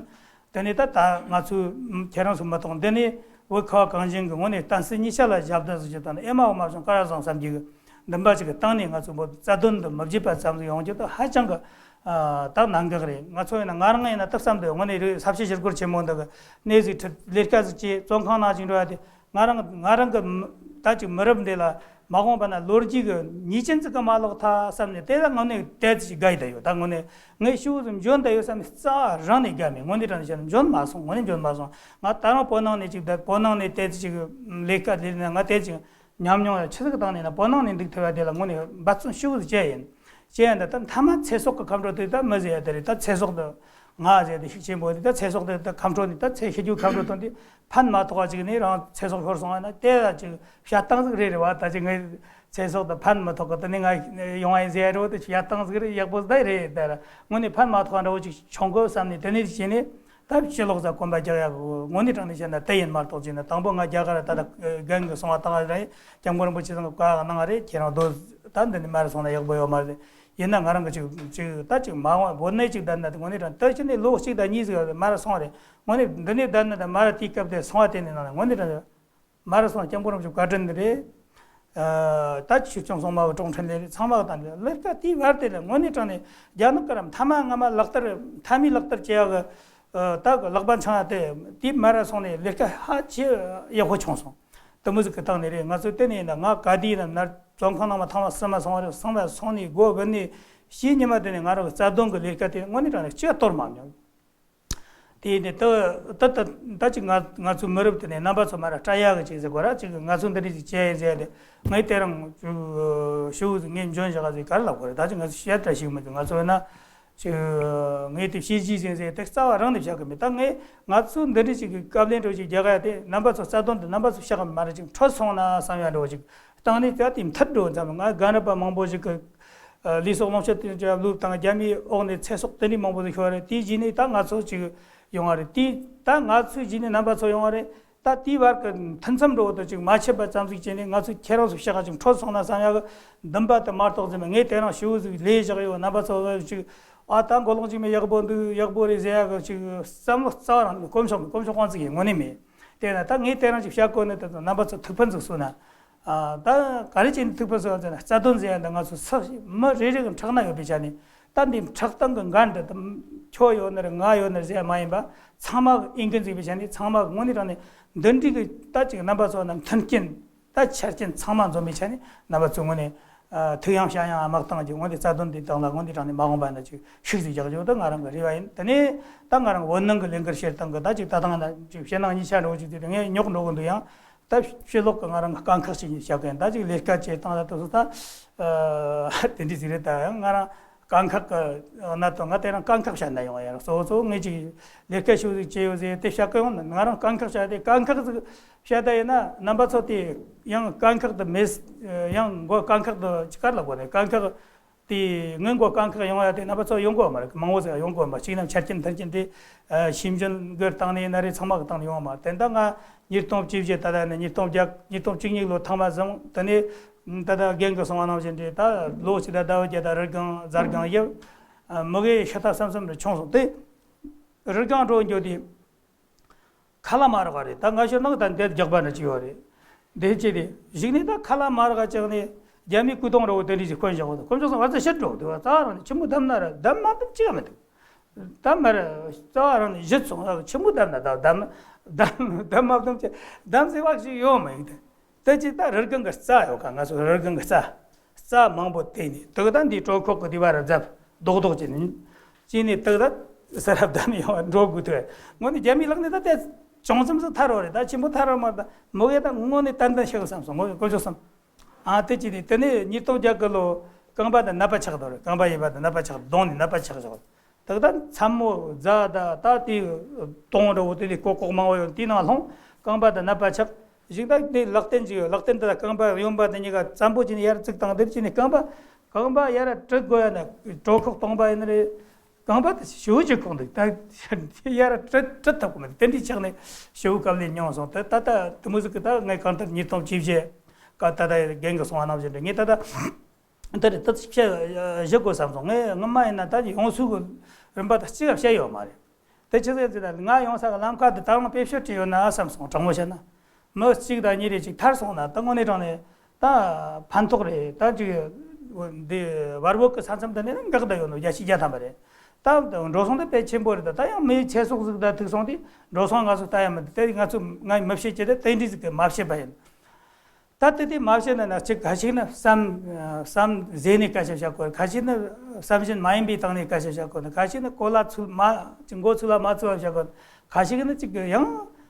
དེ་ནས་ད་ད་ང་ཚོའི་ཁྱེད་རང་ཚོ་མི་ཐོག་འདི་ནས་བོད་ཁ་བ་གངས་ཅན་གྱི་ངོས་ནས་བསྟན་སྲིད་གཉིས་ཆ་ལ་ཞབས་འདེགས་སུ་ཞུ་སྟངས་ནི་ཨེ་མ་འོ་མ་བྱུང་ཀ་ར་བཟང་བསམ་རྒྱུ་གི་འདུན་པ་ཅིག་གི་སྟེང་ནས་ང་ཚོ་བོད་རྩ་དོན་འདི་མི་བརྗེད་པ་ཙམ་ཞིག་ཡོང་རྒྱུ་དེ་ཧ་ཅང་གི་ད་གནད་འགག་རེད། ང་ཚོ་ཡིན་ན་ང་རང་ཡིན་ན་ད་བསམ་དུ་དངོས་གནས་རེད། ས་ཆ་ཞི་རྒོལ་ཆེན་མོ་འདི་གི་གནས་ཟིག་ཁྲིད་ལས་ཀ་ཟིག་བྱས་བཙོན་ཁང་ནང་ཅིག་འགྲོ་ཡ་དེ། ང་རང་ང་རང་གི་མི་ད་ཅིག་མི་རབས་འདི་ལ་མ་འོངས་པ་ན་ལོ་རྒྱུས་ཀྱི་ཉེས་ཅན་ཟིག་གི་མ་ལོག་ཐལ་བསམ་ནས་དེ་ལ་དངོས་གནས་ཏོག་ཙམ་ཞིག་དགའ་ཡི་ད་ཡོད། ད་དངོས་གནས་ངས་ཤུགས་ཟིག་འཇོན་ད་ཡོད་བསམ་ནས་རྩ་བ་རང་ནས་དགའ་མེད། དངོས་གནས་དྲང་ནས་བཤད་ན་འཇོན་མ་སོང་། དངོས་གནས་འཇོན་མ་སོང་། ང་ད་རང་བོད་ནང་ནས་ཅིག་ད་བོད་ནང་ནས་ཏོག་ཙམ་ཞིག་ལས་ཀ་ལས་ན་ང་ཏོག་ཙམ་ཉམས་མྱོང་ཡང་ཆི་ཟིག་བཏང་ནས་ན་བོད་ནང་ནས་འདུག་ཐུབ་ཡ་དེ་ལ་དངོས་གནས་འབད་བརྩོན་ཤུགས་ཟིག་བྱས་ཡིན། བྱས་ཡིན་ད་ད་མཐའ་མ་ཚེ་སྲོག་གི་ཁ་འཕྲོ་དེ་ད་མི་ཟེར་ཡ་དེ་རེད། ད་ཚེ་སྲོག་དེ་ང་ཟེར་དེ་ཤུགས་ཆེན་པོ་དེ་ད་ཚེ་སྲོག་དེ་ད་ཁ་འཕྲོ་ནས་ད་ཚེ་ཤི་རྒྱུ་ཁ་འཕྲོ་བཏང་དུས་ཕན་མ་ཐོགས་པ་ཅིག་ནས་རང་ཚེ་སྲོག་ཤོར་སོང་བ་ན་དེ་ལ་ཅིག་བཤད་སྟངས་ཟིག་རེད་རེད་བ། ད་ཅིག་ངའི་ཚེ་སྲོག་དེ་ཕན་མི་ཐོགས་གི་དེ་ནས་ང་ཡོང་བ་ཡིན་ཟེར་ཡ་རེད་བ། དེ་བཤད་སྟངས་ཟིག་རེད། ཡག་པོ་ཟིག་རེད། ད་དངོས་གནས་ཕན་མ་ཐོགས་པ་འདྲ་བོ་ཅིག་བྱུང་དགོས་བསམ་ནས་དེ་ནས་བྱས་ནས། ད་ཕྱི་ལོགས་ས་གོམ་པ་རྒྱག་ཡག་དངོས་གནས་དྲང་ནས་བཤད་ན་དེ་ཡིན་མ་གཏོགས་ཅིག་ན་དང་པོ་ང་རྒྱ་གར་ད་ལྟ་རྒན་གི་སོང་བ་བཏང་རེད། སྐྱབས་མགོན་རིན་པོ་ཆེ་ཚང་གི་བཀའ་གནང་རེད། ཁྱེད་རང་སྡོད་ད་འདི་ནས་མར་སོང་ན་ཡག་པོ་ཡོད་མ་རེད། ཡིན་ན་ང་རང་གི་ཅིག་ཅིག་ད་ཅིག་མ་འོངས་བོད་ནས་ཅིག་བསྡད་ན་དེ་དངོས་གནས་དྲང་ད་ཕྱི་ནས་ལོ་གཅིག་དང་གཉིས་ཟིག་མར་སོང་རེད། དངོས་གནས་འདི་ནས་བསྡད་ན་ད་མར་དེའི་སྐབས་དེ་སོང་བ་དེ་ནས་ནང་ནས་དངོས་གནས་དྲང་མར་སོང་སྐྱབས་མགོན་རིན་པོ་ཆེ་བཀའ་དྲིན་རེད། ད་ཆོས་སྐྱོང་སྲུང་མ་གི་དྲུང་འཕྲིན་ལས་རེད། ཚང་མ་གི་དང་ལས་ཀ་དེའི་བར་དེ་ལ་དངོས་གནས་དྲང་ནས་རྒྱ་ནག་གི་རམ་མཐའ་མ་སྔ་མ་ལག་བསྟར་མཐའ་མའི་ལག་བསྟར་བྱེད་ཡག་གི་ད་གི་ལག་པ་འཆང་ཡ་དེ་དེའི་མར་སོང་ནས་ལས་ཀ་ཧ་ཅང་ཡག་པོ་བྱུང་སོང་། དེ་མོ་ཟིག་གི་སྟེང་ནས་རེད། ང་ཚོ་དེ་ནས་ཡིན་ན་ང་ག་དུས་ཡིན་ན་ནར་བཙོན་ཁང་ནང་མ་ཐང་བ་སུ་མ་སོང་བ་རེད། སོང་བ་སོང་ནས་སྒོ་བུད་ནས་ཕྱིའི་ཉི་མ་དེ་ནས་ང་རང་གི་རྩ་དོན་གི་ལས་ཀ་དེ་དངོས་གནས་དྲང་ནས་ཅི་ཡང་གཏོར་མ་མྱོང་། དེ་ནས་ད་ད་ད་ད་ཅིག་ང་ང་ཚོའི་མི་རབས་དེ་ནས་རྣམ་པ་ཚོ་མར་སྐྲག་ཡག་གི་ཅིག་ཟེར་དགོས་ར། ཅིག་ང་ཚོ་འདི་འདྲ་ཅིག་བྱས་ཡིན་ཟེར་ཏེ་ངས་དེ་རིང་ཞུ་ཞུ་ངས་འཇོན་བཞག་ཟེར་ག་རེ་ལབ་དགོས་རེད། ད་ཅིག་ང་ཚོ་བཤད་གྲྭ་ཞིག་མི་འདུག་ང་ཚོ་ཡིན་ན། ཅིག་ངས་དེ་བཤད་རྒྱུ་ཟིན་ཟེར་དེ་རྩ་བ་རང་ནས་བཞག་གི་མེད། ད་ངས་ང་ཚོ་འདི་འདྲ་ཅིག་གི་བཀའ་ལན་འགྲོ་ཅིག་རྒྱག་ག་ཡ་དེ་རྣམ་པ་ཚོ་རྩ་དོན་དེ་རྣམ་པ་ཚོ་བཤགས་གི་མ་རེད། ཅིག་འཕྲོད་སོང་ན་བསམ་ཡ་འགྲོ་ཅིག་བཏང་ནས་ད་དེ་མཐར་འགྲོ་མཚམས་ང་རྒན་རབས་པ་མང་པོ་ཞིག་གི་ལུས་སྲོག་ལོངས་སྤྱོད་དེ་ལུས་དང་རྒྱ་མིའི་འོག་ནས་ཚེ་སྲོག་དེ་འདྲའི་མང་པོ་ཞིག་ཤོར་བ་རེད། དེའི་རྗེས་ནས་ད་ང་ཚོ་ཅིག་ཡོང་བ་རེད། དེ་ད་ང་ཚོའི་རྗེས་ནས་རྣམ་པ་ཚོ་ཡོང་བ་རེད། ད་དེའི་བར་གྱི་མཐུན་མཚམས་འགྲོ་བ་དང་ཅིག་མ་ཆད་པ་ཙམ་ཟིག་བྱས་ནས་ང་ཚོ་ཁྱེད་རང་ཚོ་ཤག་ཅིག་འཕྲོད་སོང་ན་བསམ་ཡག་གི་འདུན་པ་དེ་མ་གཏོགས་ཟིན་མེད། ངས་དེ་རིང་ཞུ་ཟིག་ལས་བཞག་ཡོད། རྣམ་པ་ཚོ་ཅིག་ཨ་ད་མགོ་ལོག་ཅིག་མེད་ཡག་པོ་འདུག་ཡག་པོ་རེད་ཟེར་ཡག་གི་ཅིག་བསམ་བློ་རྩ་བ་རང་དཀོན་མཆོག་དཀོན་མཆོག་དབང་ཚིག་ཡིན་དངོས་གནས་མེད། དེ་ན་ད་ངས་དེ་རིང་ཅིག་བཤད་དགོས་ནི་དེ་ཚོ་རྣམ་པ་ཚོ་ཐུགས་ཕན་ཚོགས་སོང་ན། ཨ་ད་ག་རེ་བྱས་ནས་ཐུགས་ཕན་གསོས་པ་ཟེར་ན་རྩ་དོན་ཟེར་ཡ་འདི་ང་ཚོ་ས་མི་རེ་རེ་གི་ཕྲག་ན་ཡོད་པའི་ཆ་ནས་ད་འདི་ཕྲག་སྟེང་གི་འགན་འདི་ད་ཁྱོད་ཡོད་ནི་རེད་ང་ཡོད་ནི་རེད་ཟེར་ཡ་མ་ཡིན་པ་ཚང་མ་གི་འོས་འགན་འཛིན་པའི་ཆ་ནས་ཚང་མ་གི་དངོས་གནས་དྲང་ནས་འདི་འདྲའི་གི་ད་ཅིག་རྣམ་པ་ཚོ་ན་མཐུན་རྐྱེན་ད་ཆ་རྐྱེན་ཚང་མ་འཛོམས་པའི་ཆ་ནས་རྣམ་པ་ཚོ་དངོས་གནས་ཐུགས་ཡངས་བྱ་ཡངས་དམག་དང་གི་དངོས་གནས་རྩ་དོན་འདི་དང་ལ་དངོས་གནས་དྲང་ནས་མ་འོངས་པ་ན་ཅིག་ཤུགས་ཅིག་རྒྱག་རྒྱུ་ད་ང་རང་གི་རེ་བ་ཡིན། དེ་ནས་ད་ང་རང་བོད་ནང་གི་ལས་འགུལ་བྱེད་སྟངས་གི་ད་ཅིག་ད་ཐང་ན་ཅིག་ཕྱི་ནང་གཉིས་ཆ་འགྲོ་ཅིག་དེ་ངས་ཉོག་འགྲོ་གི་འདུག་ཡང་། ད་ཕྱི་ལོག་གི་ང་རང་གི་དཀའ་ཁག་ཅིག་བཤད་གི་ཡིན། ད་ཅིག་ལས་ཀ་བྱེད་སྟངས་ལ་དུ་སུ་ད་དེ་འདྲ་ཟིག་རེད། ད་ཡང་ང་རང་དཀའ་ཁག་གི་ན་དུ་ང་དེ་རིང་དཀའ་ཁག་བཤད་ན་ཡོང་ཡ་གཙོ་བོ་གཙོ་བོ་ངས་ཅིག་ལས་ཀ་ཞུ་ཟིག་བྱས་ཡོད་ཟེར་དེ་བཤད་གི་ཡོང་ན་ང་རང་དཀའ་ཁག་བཤད་དེ་དཀའ་ཁག་ཟིག་བཤད་ད་ཡིན་ན་རྣམ་པ་ཚོ་དེ་ཡང་དཀའ་ཁག་དུ་མེད། ཡང་མགོ་དཀའ་ཁག་དུ་ཅིག་གར་ལ་གོ་ནས་དཀའ་ཁག་དེ་སྔོན་འགོ་དཀའ་ཁག་ཡོང་ཡ་དེ་རྣམ་པ་ཚོ་ཡོང་གོ་མ་རེད། མང་བོ་ཟིག་ཡོང་གོ་མ་གཅིག་ནམ་ཆ་རྐྱེན་མཐུན་རྐྱེན་དེ་ཤེས་འཇོན་གི་སྟེང་ནས་ན་རེ་ཚང་མ་གི་སྟེང་ནས་ཡོང་བ་མ་རེད། དེ་ད་ང་ཉིས་སྟོང་བཅུ་བཞི་ད་ལྟ་ནས་ཉིས་སྟོང་བརྒྱ་ཉིས་སྟོང་བཅུ་གཉིས་ལོ་ཐང་མ་བཟང་དེ་ནས་ད་ལྟ་རྒན་གི་སོང་བ་ནང་བཞིན་རེད། ད་ལོ་གཅིག་ད་ཟླ་བ་བརྒྱད་ད་རི་སྒང་གཟར་སྒང་ཡབ་མི་གེ་ཤ་ཐག་སམ་སམ་རེ་ཆུང་སོང་དེ་རི་སྒང་འགྲོ་འགྱོ་དེ། ཁ་ལག་མ་རག་པ་རེད། ད་ང་ཤོར་ནང་ད་འདེད་རྒྱག་པ་འདྲ་ཅིག་ཡོད་རེད། འདེད་བྱས་ཏེ་གཞུག་ནས་ད་ཁ་ལག་མ་རག་ཅག་ནས་རྒྱ་མིའི་སྐུ་གདུང་ར་བོ་དེ་འདྲ་ཅིག་བསྐོན་བཞག་པ་དང་དཀོན་མཆོག་གསུམ་བར་ཚ་ཤི་འགྲོ་འདུག་རྩ་བ་རང་ནས་ཆི་མོ་བསྡམས་ན་ར་བསྡམས་མ་བསྡམས་ཅི་ཡང་མི་འདུག་ད་མར་རྩ་བ་རང་ནས་གཞི་བཙོང་ཆི་མོ་བསྡམས་ན་ད་བསྡམས་བསྡམས་བསྡམས་མ་བསྡམས་ཅི་བསྡམས་ཟེར་བ་ཞིག་ཡོད་མ་ཡིན་ཏེ། དེ་ཅི་ད་རི་སྒང་གི་རྩྭ་ཡོད་ག་ང་ཚོ་རི་སྒང་གི་རྩྭ། རྩྭ་མང་པོ་བཏིང་ནས་དེ་ག་ད་འདི་གྲོད་ཁོག་གི་དེ་བ་ར་རྫབ་རྡོག་རྡོག་ཅིག་ནི་ཅི་ནས་དེ་ག་ད་ས་ར་བསྡམས་ནས་ཡོང་བ་འགྲོ་དགོས་ཐུག་དངོས་གནས་རྒྱ་མིའི་ལག་ནས་ད་དེ་ཅུང་ཙམ་ཟིག་ཐར་རོ་རེད། ད་ཆེན་པོ་ཐར་རོ་མ་རེད། ད་མོ་གེ་ད་དངོས་གནས་ཏན་ཏན་ཤི་གི་བསམ་སོང་། དངོས་གནས་དཀོན་མཆོག་གསུམ། ཨ་དེ་ཅི་ནས་དེ་ནས་ཉིས་སྟོང་བརྒྱད་གི་ལོ་རྐང་པ་དང་ནད་པ་ཆགས་དོ་རེད། རྐང་པ་ཡིན་པ་དང་ནད་པ་ཆགས་གདོང་ནས་ནད་པ་ཆགས་བཞག་དེ་ག་ད་མཚན་མོ་རྫ་ད་ད་དེ་དོང་འདྲ་བོ་དེ་ནས་ཀོག་ཀོག་མང་བོ་ཡོད་དེའི་ནང་ལྷུང་། རྐང་པ་དང་ནད་པ་ཆགས། གཞུག་ད་དེ་ལག་རྟེན་ཅིག་ཡོད། ལག་རྟེན་དེ་ལ་རྐང་པ་གཡོན་པ་དེ་གཉིས་ཀ་བཙན་པོ་བྱས་ནས་ཡར་བཙུགས་བཏང་། དེར་བྱས་ནས་རྐང་པ་རྐང་པ་ཡར་བྲུད་དགོས་ཡ་ན་གྲོད་ཁོག་སྟོང་པ་ཡིན་ནི་རེད། རྐང་པ་དེ་ཞེ་པོ་ཅིག་ཁོག་འདུག་ད་ཡར་བྲུད་བྲུད་ཐུབ་ཀྱི་མི་འདུག་དེ་འདྲའི་ཆགས་ནས་ཞེ་པོ་དཀའ་ལས་མྱོང་སོང་། ད་ད་ད་དེ་མོ་ཟིག་གི་ད་ངས་གང་ལྟར་ཉིས་སྟོང་བཅུ་བཞི་ཀ་ད་ད་རྒན་གི་གསུང་བ་ནང་བཞིན་རེད། ངས་ད་ད། འདི་རེད། ད་ཅིག་བཤད་བཞི་དགོས་བསམ་སོང་། ངས་སྔོན་མ་ཡིན་ན་ད་ཡོང་སྲོལ་གི་རིམ་པ་ད་གཅིག་ཡང་བཤད་ཡོད་མ་རེད། དེ་ཆི་ཟེར་ཟེར་ན་ང་ཡོང་ས་གི་ལམ་ཁ་དེ་ད་རུང་དཔེ་བཤད་བྲིས་ཡོད་ན་བསམ་སོང་། དྲང་མོ་བཤད་ན་མི་གཅིག་དང་གཉིས་རེ་ཅིག་ཐར་སོང་ན་ད་དངོས་གནས་དྲང་ནས་ད་ཕན་ཐོགས་རེད། ད་ཅིག་འདི་བར་བོད་གི་ས་མཚམས་དེ་ནས་འགག་བསྡད་ཡོད་ནོ་བརྒྱ་ཆ་བརྒྱ་ཐམ་པ་རེད། ད་འགྲོ་སོང་དེ་དཔེ་ཆེན་པོ་རེད། ད་ད་ཡང་མིའི་ཚེ་སྲོག་ཟིག་ད་ཐུག་སོང་དུས་འགྲོ་སོང་ང་ཚོ་ལྟ་ཡ་མི་འདུག་དེ་ང་ཚོ་ང་མི་བཤད་ཀྱི་རེད། དེ་འདྲ་ཟིག་གི་མ་བཤད་པ་ཡིན། ད་ལྟ་དེ་མ་བཤད་ན་ན་ཅིག་ཁ་ཅིག་ནི་བསམ་བསམ་བཟས་ནས་སྐད་ཆ་བཤད་དགོས། ཁ་ཅིག་ནི་བསམ་བཞིན་མ་ཡིན་པའི་སྟེང་ནས་སྐད་ཆ་བཤད་དགོས། ཁ་ཅིག་ནི་གོ་ལ་ཚུལ་མ་ཅིག་མགོ་ཚུལ་ལ་མ་ཚུལ་བ་བཤད་དགོས། ཁ་ཅིག་ནི་ཅིག་ཡང་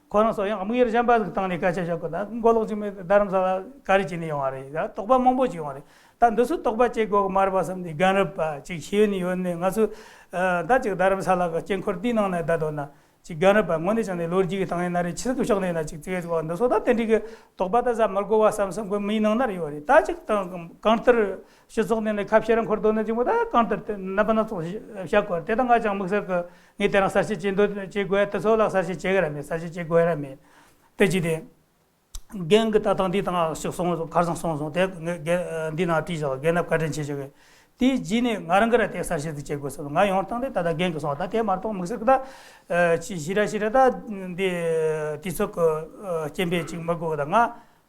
ཁོ་རང་ཚོ་ཡང་དམིགས་ཡུལ་གཞན་པ་ཟིག་སྟེང་ནས་སྐད་ཆ་བཤད་དགོས། ད་མགོ་ལོག་ཅིག་མེད་རྡ་རམ་ས་ལ་ག་རེ་བྱས་ནས་ཡོང་བ་རེད། ད་དོགས་པ་མང་པོ་ཅིག་ཡོང་བ་རེད། ད་འདི་ཚོ་དོགས་པ་བྱེད་དགོས་གི་མ་རེད་པ་བསམ་ནས་རྒན་རབས་པ་ཅིག་ཤེས་ཡོན་ཡོད་ནས་ང་ཚོ་ད་ཅིག་རྡ་རམ་ས་ལ་གི་དཀྱིལ་འཁོར་དེའི་ནང་ནས་བསྡད་དོ་ན། ཅིག་རྒན་རབས་པ་དངོས་གནས་བྱས་ནས་ལོ་རྒྱུས་ཀྱི་སྟེང་ཡིན་ན་རེད། ཆི་ཟིག་གི་ཕྱོགས་ནས་ཡིན་ན་ཅིག་ཙིག་གེ་ཟིག་འདི་ཚོ་ད་དེ་འདྲའི་གི་དོགས་པ་ད་ཟ་མི་དགོས་པ་བསམ་བསམ་གི་མིའི་ནང་ན་རེ་ཡོད་རེད། ད་ཅིག་དང་གང་ལྟར་སྤྱི་ཚོགས་ནས་ནས་ཁ་ཕྱིར་འཁོར་དོ་ནས་ཅིག་མོ་ད་གང་ལྟར་དེ་རྣམ་པ་སྣ་ཚོགས་བཤད་དགོས་རེད། དེ་ད་ང་ཅང་དམིགས་བསལ་གི་ངས་དེ་རང་གསལ་བཤད་བྱེད་འདོད་བྱེད་དགོས་ཡ་དེ་ཚོ་ལ་གསལ་བཤད་བྱེད་གི་ར་མེད། གསལ་བཤད་བྱེད་དགོས་ཡ་ར་མེད། དེ་ཅི་དེ། རྒན་གྱི་ལྟ་སྟངས་འདི་དང་ཞིག་སོང་སོང་། ཁར་སང་སོང་སོང་། དེ་ངས་རྒན་འདི་ནང་བྲིས་བཞག་རྒན་རབས་བཀའ་དྲིན་ཆེ་ཞུ་གི། དེའི་རྗེས་ནས་ང་རང་གིས་ར་དེ་གསལ་བཤད་ཅིག་བྱེད་དགོས་སོང་། ང་ཡོང་སྟངས་དེ་ད་ལྟ་རྒན་གྱིས་གསུངས་པ་ད་དེ་མ་གཏོགས་དམིགས་བསལ་གྱི་ད་ཅི་ཞིག་ར་ཞིག་ར་ད་འདི་དུས་ཚོད་ཀྱི་རྐྱེན་པས་ཅིག་མི་དགོས་གི། ད་ང་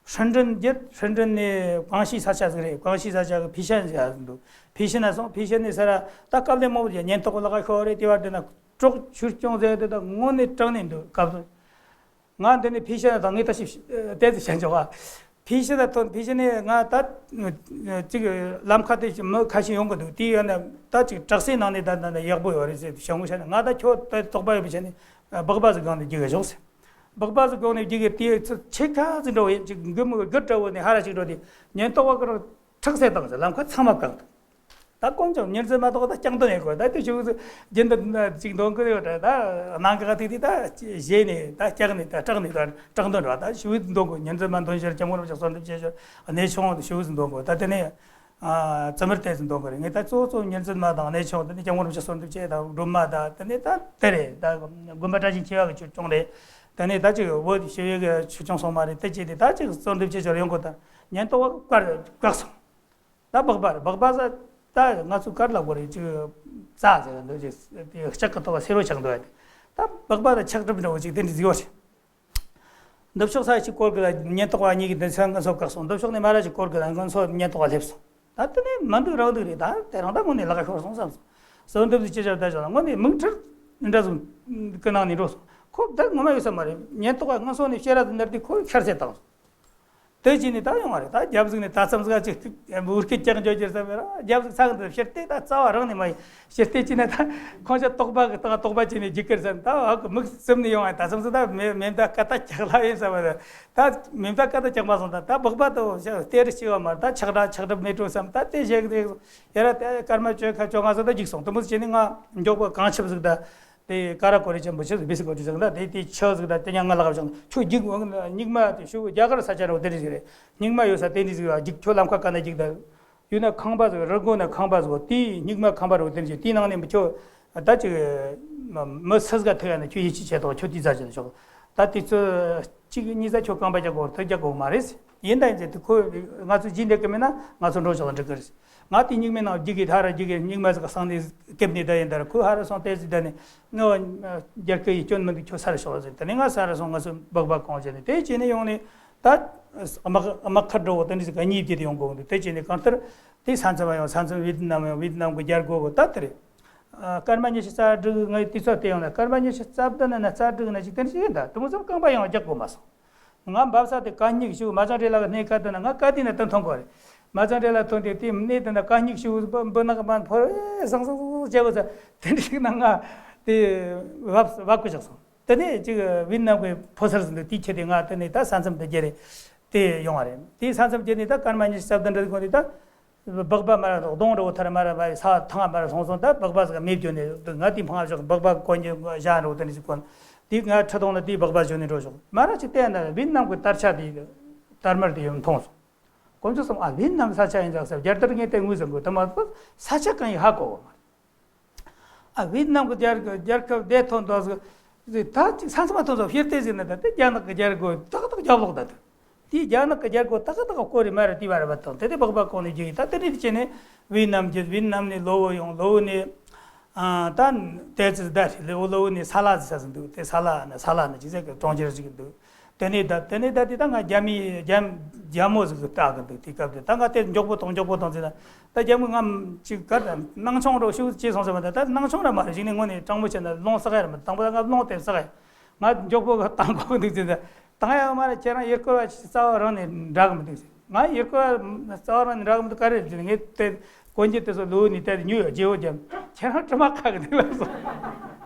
ཧྲིན་ཀྲིན་བརྒྱུད། ཧྲིན་ཀྲིན་ནས་ཀོང་ཞི་ས་ཆ་ཟིག་རེད། ཀོང་ཞི་ས་ཆ་གི་ཕི་ཤན་ཟེར་ཡ་ཟིག་འདུག་ཕི་ཤན་ན་སོང་། ཕི་ཤན་ནས་ས་ར་ད་སྐབས་ལས་མང་པོ་ཡ་ཉེན་རྟོག་གི་ལག་ཤོར་རེད། དེ་བར་དེ་ན་གྲོགས་ཆུ་སྐྱོང་ཟེར་དེ་ད་དངོས་གནས་དྲང་གནས་འདུག་སྐབས་སུ། ང་འདི་ནས་ཕི་ཤན་ན་ད་ངས་ད་ཞིབ་ཏོག་ཙམ་བཤད་འཇོག་ག་ཕི་ཤན་ན་ཐོན། ཕི་ཤན་ནས་ང་ད་ཅིག་ལམ་ཁ་དེ་མི་ཁ་ཤས་ཡོང་གི་འདུག་དེ་ཡང་ན་ད་ཅིག་དྲག་ཟིང་ནང་ནས་ད་ད་ཡག་པོ་ཡོད་རེད་ཟེར་བྱུང་བྱས་ནས། ང་ད་ཁྱོད་ད་དོགས་པ་ཡོད་པའི་ཆ་ནས་སྦག་སྦག་ཟིག་སྒང་ནས་རྒྱུག་གི་ཞོག་ཟེར། སྦག་སྦག་ཟིག་སྒང་ནས་རྒྱུག་གི་དེ་ཚོ་ཆེ་ཁ་ཟིག་འགྲོ་བས་ཅིག་མགོ་མོ་དགུ་འདྲ་བོ་ནས་ཧ་ར་ཅིག་འགྲོ་དེ་ཉེན་རྟོག་པ་ཀར་ཁྲག་སེ་བཏང་ཟེར། ལམ་ཁ་ཚང་མ་བཀག་འདུག་ད་དཀོན་མཆོག་ཉེར་འཛིན་མ་གཏོགས་ད་སྐྱང་དོན་ཡོད་གོ་ད་དེ་ཞུ་ཟིག་རྒྱུན་དུ་ཅིག་འདོན་གི་ཡོད་རེད། ད་ནང་གི་ཁ་ཐུག་དེ་ད་བཞེས་ནས་ད་སྐྱག་ནས་ད་སྐྲག་ནས་ད་སྐྲག་འདོན་ར་ད་ཞུ་ཟིག་འདོན་གོ་ཉེར་འཛིན་མ་འདོན་ཕྱིར་སྐྱབས་མགོན་རིན་པོ་ཆེ་གསོལ་འདེབས་ཆེ་ཞུ་གནས་ཆུང་དུ་ཞུ་ཟིག་འདོན་གོ་ད་དེ་ནས་ཨ་བཙུན་མར་ཏོག་ཙམ་འདོན་གོ་རེད། ངས་ད་གཙོ་བོ་གཙོ་བོ་ཉེར་འཛིན་མ་དང་གནས་ཆུང་དེ་ནས་སྐྱབས་མགོན་རིན་པོ་ཆེ་གསོལ་འདེབས་ཆེ་དང་སྒྲོལ་མ་ད་དེ་ནས་ད་དེ་རེད། ད་དགོན་པ་བཀྲ་ཤིས་འཁྱིལ་བ་གི་ཆོས་སྐྱོང་རེད། དེ་ནས་ད་ཅིག་བོད་ཞི་བའི་གི་ཆོས་སྐྱོང་སྲུང་མ་རེད། དེ་བཅས་ཏེ་ད་ཅིག་གསོལ་འདེབས་ཆེ་ཞུ་ར་ཡོང་གོ་ད་ཉེན་རྟོག་པ་བཀག་སོང་། ད་སྦག་སྦག་རེད། སྦག་སྦག་ཟེར་ད་ང་ཚོ་གར་ལ་གོ་རེད། ཅིག་རྩྭ་ཟེར་གི་འདུག་ཅིག་དེ་ལྕགས་ཀྱི་ཐོག་སེར་བོ་ཆགས་འདུག་ཡ་དེ་ད་སྦག་སྦག་དང་ཆག་གྲུམ་འདྲ་བོ་ཅིག་དེ་འདྲ་ཟིག་ཡོད་རེད། ནུབ་ཕྱོགས་ས་ཡ་གཅིག་སྐོར་གི་ལ་ཉེན་རྟོག་པ་གཉིས་ཀྱིས་དེ་ཚོ་ང་ཚོ་བཀག་སོང་། ནུབ་ཕྱོགས་ནས་མ་ར་གཅིག་སྐོར་གི་ལ་ང་ཚོ་ཉེན་རྟོག་པ་སླེབས་སོང་། ད་དེ་ནས་མི་འདུག་རང་འདུག་རེད། ད་དེ་རང་ད་དངོས་གནས་ལག་ཤོར་སོང་བསམ་སོང་། གསོལ་འདེབས་ཀྱི་ཅི་བྱ་ད་བྱུང་ལ་དངོས་གནས་མིག་འཕྲུལ་འདྲ་ཟིག་གི་ནང་ནས་འགྲོ་སོང་། ཁོ་ད་ངོ་མ་ཡོད་ས་མ་རེད། ཉེན་རྟོག་པ་ང་ཚོ་ནས་བཤད་ར་དུ་ནར་དུས་ཁོ་ཤར་ཚད་བཏང་སོང་། དེ་བྱས་ནས་ད་ཡོང་བ་རེད། ད་རྒྱབ་གཟུགས་ནས་ད་མཚམས་ག་ཅིག་འུར་སྐད་རྒྱག་འཇོག་རྒྱུ་བསམ་པས་ར་རྒྱབ་གཟུགས་ཚ་གི་འདུག་ཕྱིར་བལྟས་ད་རྩ་བ་རང་ནས་མ་ཡིན། ཕྱིར་བལྟས་བྱས་ནས་ད་ཁོང་ཚོ་དོགས་པ་གི་ད་དོགས་པ་བྱས་ནས་རྒྱུག་གི་རེད་བསམ། ད་ཨ་ཁུ་མིག་བཙུམ་ནས་ཡོང་བ་ད་མཚམས་སུ་ད་མེ་མེ་མདའ་ཀ་ད་རྒྱག་ལ་ཡིན་བསམ་པ་རེད། ད་མེ་མདའ་ཀ་ད་རྒྱག་མ་སོང་། ད་ད་སྦག་སྦག་ད་སྟེ་རི་སྐྱེ་བ་མ་རེད། ད་ཆག་གྲབས་ཆག་གྲབས་མེད་འགྲོ་བསམ། ད་དེ་བྱས་གི་ཡ་ར་དེ་སྐར་མ་བཅོ་ཁ་བཅོ་ལྔ་ཙམ་ད་རྒྱུག་སོང་། དེ་མོ་ཟིག་བྱས་ནས་ང་མགྱོགས་པོ་གངས་ཆུ་ཟིག་ད། དེ་ཀ་ར་ཀོ་རེ་ཆེན་པོ་ཆེ་ཟིག་བི་སི་ཀོ་ཏི་ཟིག་ལ་དེ་དེ་ཆུ་ཟིག་ད་དེ་ཉང་ང་ལག་བཞག་ཁྱོད་རྒྱུག་འོང་། སྙིགས་མ་དེ་ཤུ་རྒྱ་གར་ས་ཆ་རོ་དེ་འདྲ་ཟིག་རེད། སྙིགས་མ་ཡོད་ས་དེ་འདྲ་ཟིག་ལ་རྒྱུག་ཁྱོད་ལམ་ཁ་ག་ན་རྒྱུག་ད། ཡོད་ན་ཁང་པ་ཟིག་རི་སྒོ་ན་ཁང་པ་ཟིག་དེའི་སྙིགས་མ་ཁང་པ་རོ་དེ་འདྲ་ཟིག་དེའི་ནང་ནས་མི་ཁྱོད་ད་ཅིག་མི་སུ་ཟིག་ཐུག་ཡ་ན་ཁྱོད་ཡིད་ཆེས་བྱེད་དོ། ཁྱོད་དེ་ཟ་བྱེད་ཆོག་ད་དེ་ཚོ་གཅིག་གཉིས་ཟ་ཁྱོད་རྐང་པ་རྒྱག་གོ་ཐུག་རྒྱག་གོ་མ་རེད། ཡིན་ད་ཡིན་ཟེར་དུས་ཁོས་ང་ཚོ་རྗེས་འདེད་གི་མེད་ན་ང་ཚོ་འགྲོ་ཆོག་ལ་འགྲིག་གི་རེད། ང་དེ་སྙིགས་མའི་ནང་རྒྱུག་གི་ཐག་ར་རྒྱུག་གི་སྙིགས་མ་ཟིག་གསང་ནས་སྐེབས་ནས་ད་ཡིན་ད་ར་ཁོས་ཧ་ར་སོང་ཏོག་ཙམ་ད་ནས་ངའི་རྒྱལ་ཁབ་ཡིད་སྐྱོན་མི་འདུག་ཁྱོད་ས་ར་ཤོག་ཟེར། ད་ནས་ང་ས་ར་སོང་། ང་ཚོ་སྦག་སྦག་གང་བྱས་ནས་དེ་བྱས་ནས་ཡོང་ནས་ད་དམག་དམག་ཁར་འགྲོ་བོ་དེ་འདྲ་ཟིག་ག་གཉིས་བརྒྱུད་དེ་ཡོང་དགོས་འདུག་དེ་བྱས་ནས་གང་ལྟར་དེ་ས་མཚམས་ཡོང་། ས་མཚམས་ཝི་ཏི་ནམ་ཡོང་། ཝི་ཏི་ནམ་གི་རྒྱལ་སྒོ་གི་ད་དེ་རེད། སྐར་མ་ཉི་ཤུ་རྩ་དྲུག་ངའི་དུས་ཚོད་དེ་ཡོང་ན་སྐར་མ་ཉི་ཤུ་རྩ་བདུན་ན་རྩ་དྲུག་ན་ཅིག་དེ་འདྲ་ཟིག་ཡིན། ད་དེ་མོ་ཙམ་རྐང་པ་ཡང་རྒྱག་དགོས་མ་སོང་། ང་འབབ་ས་དེ་གད་སྙིགས་ཤུགས་མ་ཅང་རེ་ལ་གི་སྣེ་ཁ་དེ་ན་ང་གད་དེ་ན་དེ་མཐོང་གོ་རེད། མ་ཅང་རེ་ལ་ཐོན་དེ་དེ་སྣེ་དེ་ན་གད་སྙིགས་ཤུགས་འབུ་འབུ་ནག་མ་ཕོ་བས་སང་སང་སང་སང་བྱས་གོ་ས་དེ་འདྲ་ཞིག་ན་ང་དེ་བབ་བབ་གོ་བཞག་སོང་། དེ་ནས་ཅིག་ཝི་ཏི་ནམ་གི་ཕོ་སར་ཟིན་འདུག་དེ་ཁྱེད་དེ་ང་དེ་ནས་ད་ས་མཚམས་དེ་རྒྱ་རེད། དེ་ཡོང་བ་རེད། དེ་ས་མཚམས་རྒྱ་ནས་ད་སྐར་མ་ཉི་ཤུ་རྩ་བདུན་འདྲ་དེ་གོ་ནས་ད། སྦག་སྦག་མར་ར་གདོང་ར་བོ་ཐར་མར་ར་བ་ས་ཐང་མར་ར་སོང་སོང་། ད་སྦག་སྦག་ཟིག་མེད་བརྗོད་ནས་ང་དེ་འཕང་བཞག་སྦག་སྦག་གོན་གྱི་ཞྭ་ར་བོ་དེ་འདྲ་ཞིག་གོན། དེ་ང་ཁྲི་སྟོང་ན་དེ་སྦག་སྦག་བརྗོད་ནས་འགྲོ་ཞོག་མར་ར་ཅིག་བལྟས་ན་ཝི་ཏི་ནམ་གི་དར་ཆ་དེ་དར་དམར་དེ་ཡོད་མཐོང་སོང་། དཀོན་མཆོག་གསུམ། ཨ་ཝི་ཏི་ནམ་ས་ཆ་ཡིན་ཙང་ཟེར་རྒྱལ་དར་ངས་དེ་ངོས་ཟིན་དགོས། དེ་མ་གཏོགས་ས་ཆ་གང་ཡིན་ཧ་གོ་བ་མ་རེད། ཨ་ཝི་ཏི་ནམ་གྱི་རྒྱལ་རྒྱལ་ཁབ་བདེ་ཐོན་དོ་ཟིག་ད་ཅིག་ས་མཚམས་མ་ཐོན་ཟིག་ཕྱིར་བལྟས་ཟིག་ན་ད་དེ་རྒྱ་ནག་གི་རྒྱལ་སྒོ་ཏག་ཏག་རྒྱབ་ལོག་ད་དེ། དེ་རྒྱ་ནག་གི་རྒྱལ་སྒོ་ཏག་ཏག་སྐོར་རེ་མ་རེ་དེ་བ་རེ་བ་དང་དེ་དེ་སྦག་སྦག་གོང་ནས་རྒྱུག་ཡིན། ད་དེ་རེད་བྱས་ནས་ཝི་ཏི་ནམ་རྒྱུ། ཝི་ཏི་ནམ་ནས་ལོ་བོ་ཡོང་། ལོ་བོ་ནས་ཨ་ད་ཏའི་ཙི་ད་རེད། ལོ་བོ་ནས་ས་ལ་ཟེར་ས་ཟིག་འདུག་དེ་ས་ལ་ན་ས་ལ་ན་ཅི་ཟེར་གི་གྲོང་ཁྱེར་ཟིག་འདུག་དེ་ནས་ད་དེ་ནས་ད་དེ་ད་ང་རྒྱ་མི་རྒྱ་རྒྱ་མོ་ཟིག་གི་ལྟ་གི་འདུག་དེ་སྐབས་དེ་ད་ང་དེ་མགྱོགས་པོ་གཏོང་མགྱོགས་པོ་གཏོང་ཟེར་ན། ད་རྒྱ་མོ་ང་ཅིག་ག་ད་སྣང་ཆུང་རོ་ཤུགས་ཆེ་སོང་ཟེར་བ་ད། ད་སྣང་ཆུང་ར་མ་རེད། གཞི་ནས་དངོས་ནས་དྲང་མོ་བྱས་ན་རླུང་བསགས་ཡ་ར་མ། དང་པོ་ད་ང་རླུང་དེ་བསགས་ཡ། ང་མགྱོགས་པོ་གི་བཏང་དགོས་གི་འདུག་ཟེར་ད། བཏང་ཡ་མ་རེད། ཁྱེད་རང་ཡུལ་སྐོར་བ་ཅིག་རྩ་བ་རང་ནས་འདྲ་གི་མི་འདུག་ཟེར། ང་ཡུལ་སྐོར་བ་རྩ་བ་རང་ནས་འདྲ་གི་མི་འདུག་ག་རེ་རེད་ཟེར་ན། ངས་དེ་གོན་རྒྱུ་དེ་ཚོ་ལོ་ནས་དེ་ཉོས་ཡོད། རྗེ་བོ་རྒྱ་མོ། ཁྱེད་རང་དྲི་མ་ཁ་གི་འདུག་ལབ་སོང་།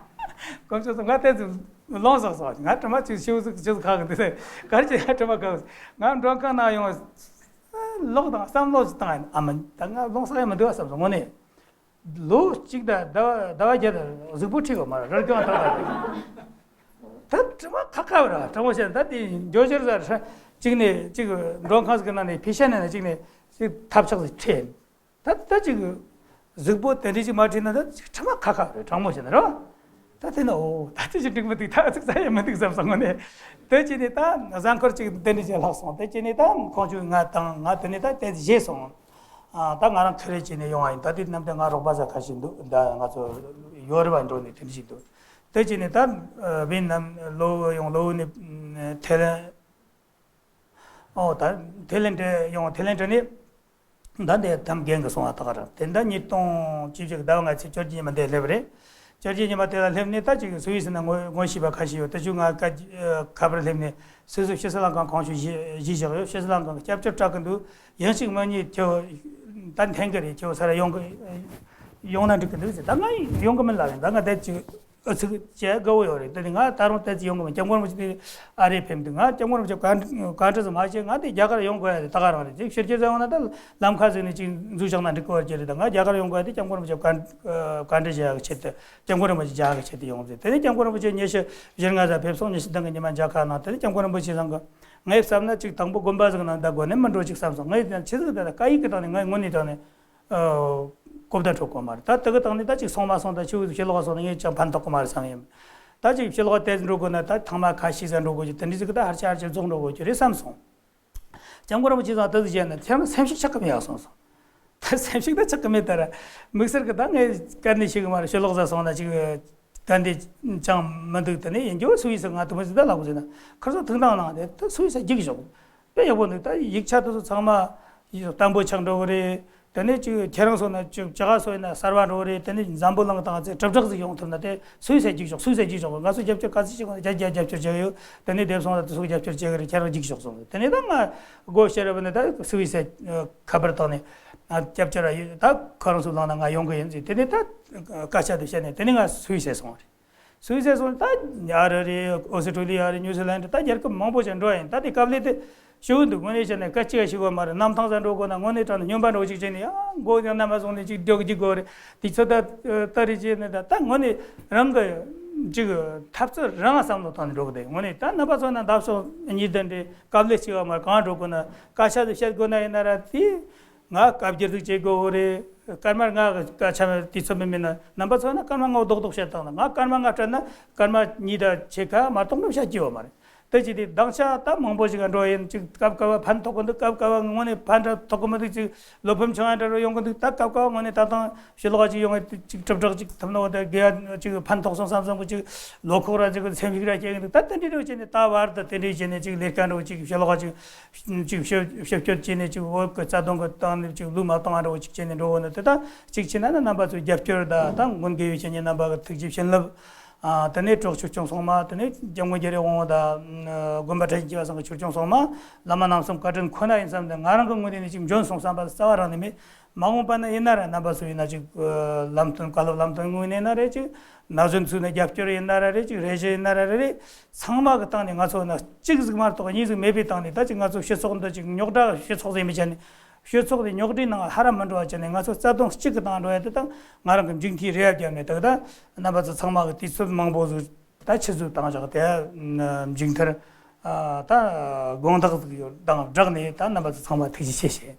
དཀོན་མཆོག་གསུམ། ང་དེ་ཚོ་རླུང་བསགས་སོང་། ང་དྲི་མ་ཅིག་ཤི་བོ་ཟིག་ཅི་ཟིག་ཁ་གི་འདུག་ཟེར། ག་རེ་བྱས་ཡ་དྲི་མ་ཁ་གི། ང་མགྲོན་ཁང་ནང་ཡོང་། ལོག་དང་བསམ་བློ་ཅིག་བཏང་ཡ། ཨ་མ་ད་ང་རླུང་བསགས་ཡ་མི་འདུག་བསམ་སོང་། དངོས་གནས། ལོ་གཅིག་དང་ཟླ་བ་ཟླ་བ་བརྒྱད་དང་གཟུགས་པོ་ཁྲིད་དགོས་མ་རེད། ར་རྐྱང་ཏག་ཏག་རེད། ད་དྲི་མ་ཁ་ཁ་བ་ར་དྲང་མོ་བཤད་ན། ད་དེ་འགྱོ་ཤར་ཟ་ར་གཅིག་ནས་གཅིག་མགྲོན་ཁང་ཟིག་གི་ནང་ནས་ཕི་ཤ་ནས་ན་གཅིག་ནས་གཅིག་ཐབ་ཆག་ཟིག་ཁྲིད། ད་ད་གཅིག་གཟུགས་པོ་དེ་འདྲ་ཅིག་མ་ཁྲིད་ན་ད་ཅིག་དྲི་མ་ཁ་ཁ་བ་རེད། དྲང་མོ་བཤད་ན་རེད་བ། ད་དེ་ན་འོ་ད་དེ་ཅིག་འགྲིག་མི་འདུག་ད་ཅིག་ཟ་ཡ་མི་འདུག་བསམ་སོང་། དངོས་གནས་དེ་བྱས་ནས་ད་གཟའ་འཁོར་གཅིག་དེ་འདྲ་ཅིག་ལྷག་སོང་། དེ་བྱས་ནས་ད་ཁོང་ཚོས་ང་དང་ང་དེ་ནས་ད་དེ་བཞེས་སོང་། ཨ། ད་ང་རང་ཁེ་རེ་བྱས་ནས་ཡོང་བ་ཡིན། ད་དེ་ནམ་དུས་ང་རོགས་པ་ཟ་ཁ་ཞིག་འདུག་ད་ང་ཚོ་ཡོ་རོབ་པ་འགྲོ་ནས་དེ་འདྲ་ཞིག་འདུག་དེ་བྱས་ནས་ད་ཝེ་ནམ་ལོ་ཡོང་ལོ་ནས་ཐེ་ལན། ཨོ། ད་ཐེ་ལན་འདྲ་ཡོང་། ཐེ་ལན་འདྲ་ནས་ད་འདི་ཐམ་རྒན་གི་སོང་བ་ད་ག་རང་། དེ་ད་ཉིས་སྟོང་བཅུ་གཅིག་ཟླ་བ་ལྔ་ཚེས་བཅོ་བརྒྱད་ཉི་མ་འདི་སླེབས་རེད། བཅོ་བརྒྱད་ཉི་མ་དེ་ལ་སླེབས་ནས་ད་ཅིག་སུད་སི་ན་ངོ་ངོ་ཤེས་པ་ཁ་ཤས་ཡོད། ད་ཅུ་ང་ཀ་ཁ་པར་སླེབས་ནས་སོ་སོ་ཕྱི་སྲིད་ལྷན་ཁང་གང་བྱུང་གཞི་གཞི་བཞག་ཡོད། ཕྱི་སྲིད་ལྷན་ཁང་གི་སྐྱབས་བཅོལ་སྤྲད་གི་འདུག་ཡང་ཞིག་མ་ཉིད་ཁྱོད་ད་འཐེན་གི་རེད། ཁྱོད་ས་ར་ཡོང་གི་ཡོང་ན་འགྲིག་གི་འདུག་ཟེར། ད་ང་ཡོང་གི་མིན་ལབ་རེད། ད་ང་ད་ཅིག་ཨུ་ཚུགས་བྱེད་དགའ་བོ་ཡོད་རེད། ད་ནི་ང་ད་རུང་ཏོག་ཙམ་ཡོང་གི་མིན། སྐྱབས་མགོན་རིན་པོ་ཆེ་དེ་ཨ་རིར་ཕེབས་འདུག་ང་སྐྱབས་མགོན་རིན་པོ་ཆེ་བཀའ་བཀའ་འདྲི་ཙམ་མ་བྱས། ང་དེ་རྒྱ་གར་ཡོང་དགོས་ཡ་དེ་ད་ག་རང་རེད། ཅིག་ཕྱིར་སྐྱེལ་ཟེར་ཡོང་ན་ད་ལམ་ཁ་ཟིག་ནས་ཅིག་འཛུལ་བཞག་ན་འགྲིག་གི་ཡོད་ཀྱི་རེད། ད་ང་རྒྱ་གར་ཡོང་དགོས་ཡ་དེ་སྐྱབས་མགོན་རིན་པོ་ཆེ་བཀའ་བཀའ་འདྲི་བྱེད་ཡ་གི་ཆེད་དུ། སྐྱབས་མགོན་རིན་པོ་ཆེ་མཇལ་གི་ཆེད་དུ་ཡོང་ཟེར། དེ་ནས་སྐྱབས་མགོན་རིན་པོ་ཆེ་ཉི་ཤུ་བཞི་ལྔ་ཟིག་ཕེབས་སོང་། ཉི་ཤུ་བདུན་གི་ཉི་མ་མཇལ་ཁ་གནང་། དེ་ནས་སྐྱབས་མགོན་རིན་པོ་ཆེ་ཚང་གི་ངས་བསམ་ན་ཅིག་དང་པོ་དགོན་པ་ཟིག་ནང་བསྡད་དགོས་ནི་མི་འགྲོ་ཅིག་བསམ་སོང་། ངས་ཡང་ཆི་ཟིག་དེ་ལ་སྐད་ཡིག་གི་སྟེང་ནས་ངས་དངོས་གནས་དྲང་གནས། ཨ། གོ་བརྡ་འཕྲོད་གོ་མ་རེད། ད་དེ་གི་སྟེང་ནས་ད་ཅིག་སོང་མ་སོང་། ད་ཆུ་ཕྱི་ལོགས་སོང་ན་ངས་ཅང་ཕན་ཐོགས་གོ་མ་རེད་བསམ་ཡིན། ད་ཅིག་ཕྱི་ལོགས་དེ་འགྲོ་དགོས་ན་ད་ཐེངས་མ་ཁ་ཤས་ཙམ་འགྲོ་དགོས་ཀྱི། དེ་འདྲ་ཟིག་གི་ད་ཧར་ཆ་ཧར་ཆ་རྫོགས་འགྲོ་དགོས་ཀྱི་རེད་བསམ་སོང་། སྐྱབས་མགོན་རིན་པོ་ཆེ་ཚང་དེ་ཟིག་བྱས་ན་ཁྱེད་རང་སེམས་ཤུགས་ཆག་གི་མེད་ཡག་སོང་སོང་། ད་སེམས་ཤུགས་ད་ཆག་གི་མེད། ད་ར་དམིགས་བསལ་གི་ད་ངས་སྐད་ནས་ཤེས་གི་མ་རེད། ཕྱི་ལོགས་ཟ་སོང་ན་ཅིག་ག་འདི་ཅང་མི་འདུག་དེ་ནས་ཡིན་རྒྱུ་སུ་ཡིན་ཟེར། ང་དུ་མི་ཟིག་ད་ལབ་དགོས་ཟེར་ན་ཁར་སང་ཐུགས་འདང་གནང་དེ་ད་སུ་ཡིན་ཟེར་རྒྱུགས་ཞོག་དཔེ་ཡག་པོ་འདུག་ད་ཡིག་ཆ་དེ་ཚོ་ཚང་མ་བརྟན་པོ་ཆགས་འགྲོ་གི་རེད། དེ་ནས་ཅིག་ཁྱེད་རང་སོང་ན་ཅིག་ཅི་ག་སོང་ན་གསར་བ་འགྲོ་གི་རེད། དེ་ནས་འཛམ་བུ་གླིང་དང་ཚེ་གྲུབ་གྲགས་ཟིག་ཡོང་ཐུབ་ན་དེ་སུ་ཡིན་ཟེར་རྒྱུགས་ཞོག་སུ་ཡིན་ཟེར་རྒྱུགས་ཞོག་ང་ཚོ་རྒྱབ་སྐྱོར་ག་ཚོད་བྱེད་དགོས་ན་རྒྱ་རྒྱ་རྒྱབ་སྐྱོར་བྱེད་གི་ཡོད། དེ་ནས་དེབ་སོང་ན་དེ་ཚོ་རྒྱབ་སྐྱོར་བྱེད་གི་རེད། ཁྱེད་རང་རྒྱུགས་ཞོག་སོང་། དེ་ནས་ད་ང་སྒོ་ཕྱེ་ར་བ་ནས་ད་སུ་ཡིན་ཟེར་ཁ་པར་བཏང་ནས་ང་སྐྱབས་བཅོལ་ར་ཡོད། ད་ཁོ་རང་ཚོ་ལངས་ན་ང་ཡོང་གི་ཡིན་ཟེར། དེ་ནས་ད་སྐད་ཆ་དེ་བཤད་ནས་དེ་ནས་ང་སུད་སི་སོང་བ་རེད། སུད་སི་སོང་ད་ཨ་རི་རེད། ཨོ་སི་ཀྲོ་ལི་ཡ་རེད། ཉུ་ཟི་ལན་ད་རྒྱལ་ཁབ་མང་པོ་ཞིག་འགྲོ་ཡིན། ད་དེ་སྐབས་ལས་དེ་ཞུ་གི་འདུག་དངོས་གནས་བཤད་ན་སྐད་ཅིག་ཞུ་གི་མ་རེད། གནམ་ཐང་ས་འགྲོ་དགོས་ན་དངོས་གནས་དྲང་ནས་སྨྱོན་པ་འགྲོ་ཅིག་བྱས་ནས་ཡང་མགོ་ཡང་རྣམ་པ་བཟུང་ནས་ཅིག་འགྲོ་གི་འཇུག་དགོས་རེད། དེ་ཚོ་ད་ལྟ་རེ་བྱས་ནས་ད་ད་དངོས་གནས་རང་གི་ཅིག་འཐབ་རྩོད་རང་བསམ་བློ་བཏང་ནས་འགྲོ་གི་འདུག་དངོས་གནས་ད་རྣམ་པ་ཚོ་ན་འདབ་ཕྱོགས་གཉིས་ལྡན་རེད། སྐབས་ལས་གཅིག་པ་མར་གང་འགྲོ་དགོས་ན་སྐད་ཆ་དེ་བཤད་དགོས་ན་ཡིན་ན་ར་དེ། ང་སྐབས་བསྒྱུར་ཟིག་བྱེད་དགོས་རེད། སྐར་མར་ང་གི་སྐད་ཆ་དུས་ཚོད་མི་མིན་ན་རྣམ་པ་ཚོ་ན་སྐར་མ་ང་རྡོག་རྡོག་བཤད་བཏང་ན་ང་སྐར་མ་ང་སྤྲད་ན་སྐར་མ་གཉིས་དང་ཕྱེད་ཀ་མ་གཏོགས་ང་བཤད་ཀྱི་ཡོད་མ་རེད། དེ་ཅི་དེ་སྡང་ཆ་ད་མང་པོ་ཞིག་འགྲོ་ཡིན། ཅིག་སྐབས་སྐབས་བ་ཕན་ཐོགས་གི་འདུག་སྐབས་སྐབས་བ་དངོས་གནས་ཕན་ཐོགས་གི་མི་འདུག་ཅིག་བློ་ཕམ་བྱུང་ཡ་འདྲ་རུ་ཡོང་གི་འདུག་ད་སྐབས་སྐབས་བ་དངོས་གནས་ད་དང་ཕྱི་ལོགས་ཅིག་ཡོང་ཡ་ཅིག་གྲུབ་གྲགས་ཅིག་ཐུབ་ན་འོ་ད་དགེ་བ་ཅིག་ཕན་ཐོགས་སོང་བསམ་བསམ་གི་ཅིག་བློ་ཁོག་ར་ཅིག་སེམས་ཤུགས་ར་སྐྱེ་གི་འདུག་ད་དེ་འདྲའི་རུ་བྱས་ནས་ད་བར་དུ་དེ་འདྲའི་བྱས་ནས་ཅིག་ལས་ཀ་འདྲ་བོ་ཅིག་ཕྱི་ལོགས་ཅིག་ཅིག་ཞིབ་ཞིབ་བསྐྱོད་བྱས་ནས་ཅིག་བོད་ཀྱི་རྩ་དོན་གྱི་སྟེང་ནས་ཅིག་ལུགས་མ་བཏང་བ་འདྲ་བོ་ཅིག་བྱས་ནས་འགྲོ་བོ་ནི་དེ་དག་ཅིག་བྱས་ན་ནི་རྣམ་པ་ཚོའི་རྒྱབ་སྐྱོར་དང་ད་མགོན་དགེ་བའི་བཤེས་གཉེན་རྣམ་པ་གི་ཐུགས་རྗེ་བྱིན་རླབས། ཨ། དེ་ནས་གྲོགས་ཆོས་སྐྱོང་སྲུང་མ། དེ་ནས་སྐྱབས་མགོན་རྒྱལ་བའི་དབང་པོ་དང་དགོན་པ་བཀྲ་ཤིས་འཁྱིལ་བ་ཚང་གི་ཆོས་སྐྱོང་སྲུང་མ། བླ་མ་རྣམ་གསུམ་བཀའ་དྲིན་ཁོ་ན་ཡིན་བསམ་སྟེ་ང་རང་གི་ངོས་ནས་ནི་ཅིག་འཇོན་སོང་བསམ་པ་རྩ་བ་རང་ནས་མེད། མ་འོངས་པ་ན་ཡིན་ན་ར་རྣམ་པ་ཚོ་ཡིན་ན་ཅིག་ལམ་སྟོན་བཀའ་སློབ་ལམ་སྟོན་ངོས་ནས་ན་རེད། ཅིག་ན་གཞོན་ཚོས་ན་རྒྱབ་སྐྱོར་ཡིན་ན་ར་རེད། ཅིག་རེ་ཞུ་ཡིན་ན་ར་རེ་རེད། ཚང་མ་གི་སྟེང་ནས་ང་ཚོ་ན་གཅིག་ཟིག་མ་གཏོགས་གཉིས་ཟིག་མེད་པའི་སྟེང་ནས་ད་ཅིག་ང་ཚོ་སྤྱི་ཚོགས་འདི་ཅིག་རྙོག་དྲ་སྤྱི་ཚོགས་ཟིག་མི་བྱ་ནས་སྤྱི་ཚོགས་དེ་རྙོག་དྲའི་ནང་ཧ་ར་མི་འགྲོ་བ་བྱས་ནས་ང་ཚོ་རྩ་དོན་གཅིག་གི་སྟེང་འགྲོ་ཡ་དེ་དང་ང་རང་གི་མཇུག་མཐའི་རེ་བ་བརྒྱབ་ནས་ད་གི་ད་རྣམ་པ་ཚོ་ཚང་མ་གི་དུས་ཚོད་མང་པོ་ཟིག་ད་ཆུད་ཟོས་བཏང་བཞག་དེ་མཇུག་མཐར་ད་དགོངས་དག་ཟིག་ཡོད་དང་སྦྲགས་ནས་ད་རྣམ་པ་ཚོ་ཚང་མ་ཐུགས་རྗེ་ཆེ་ཞུ།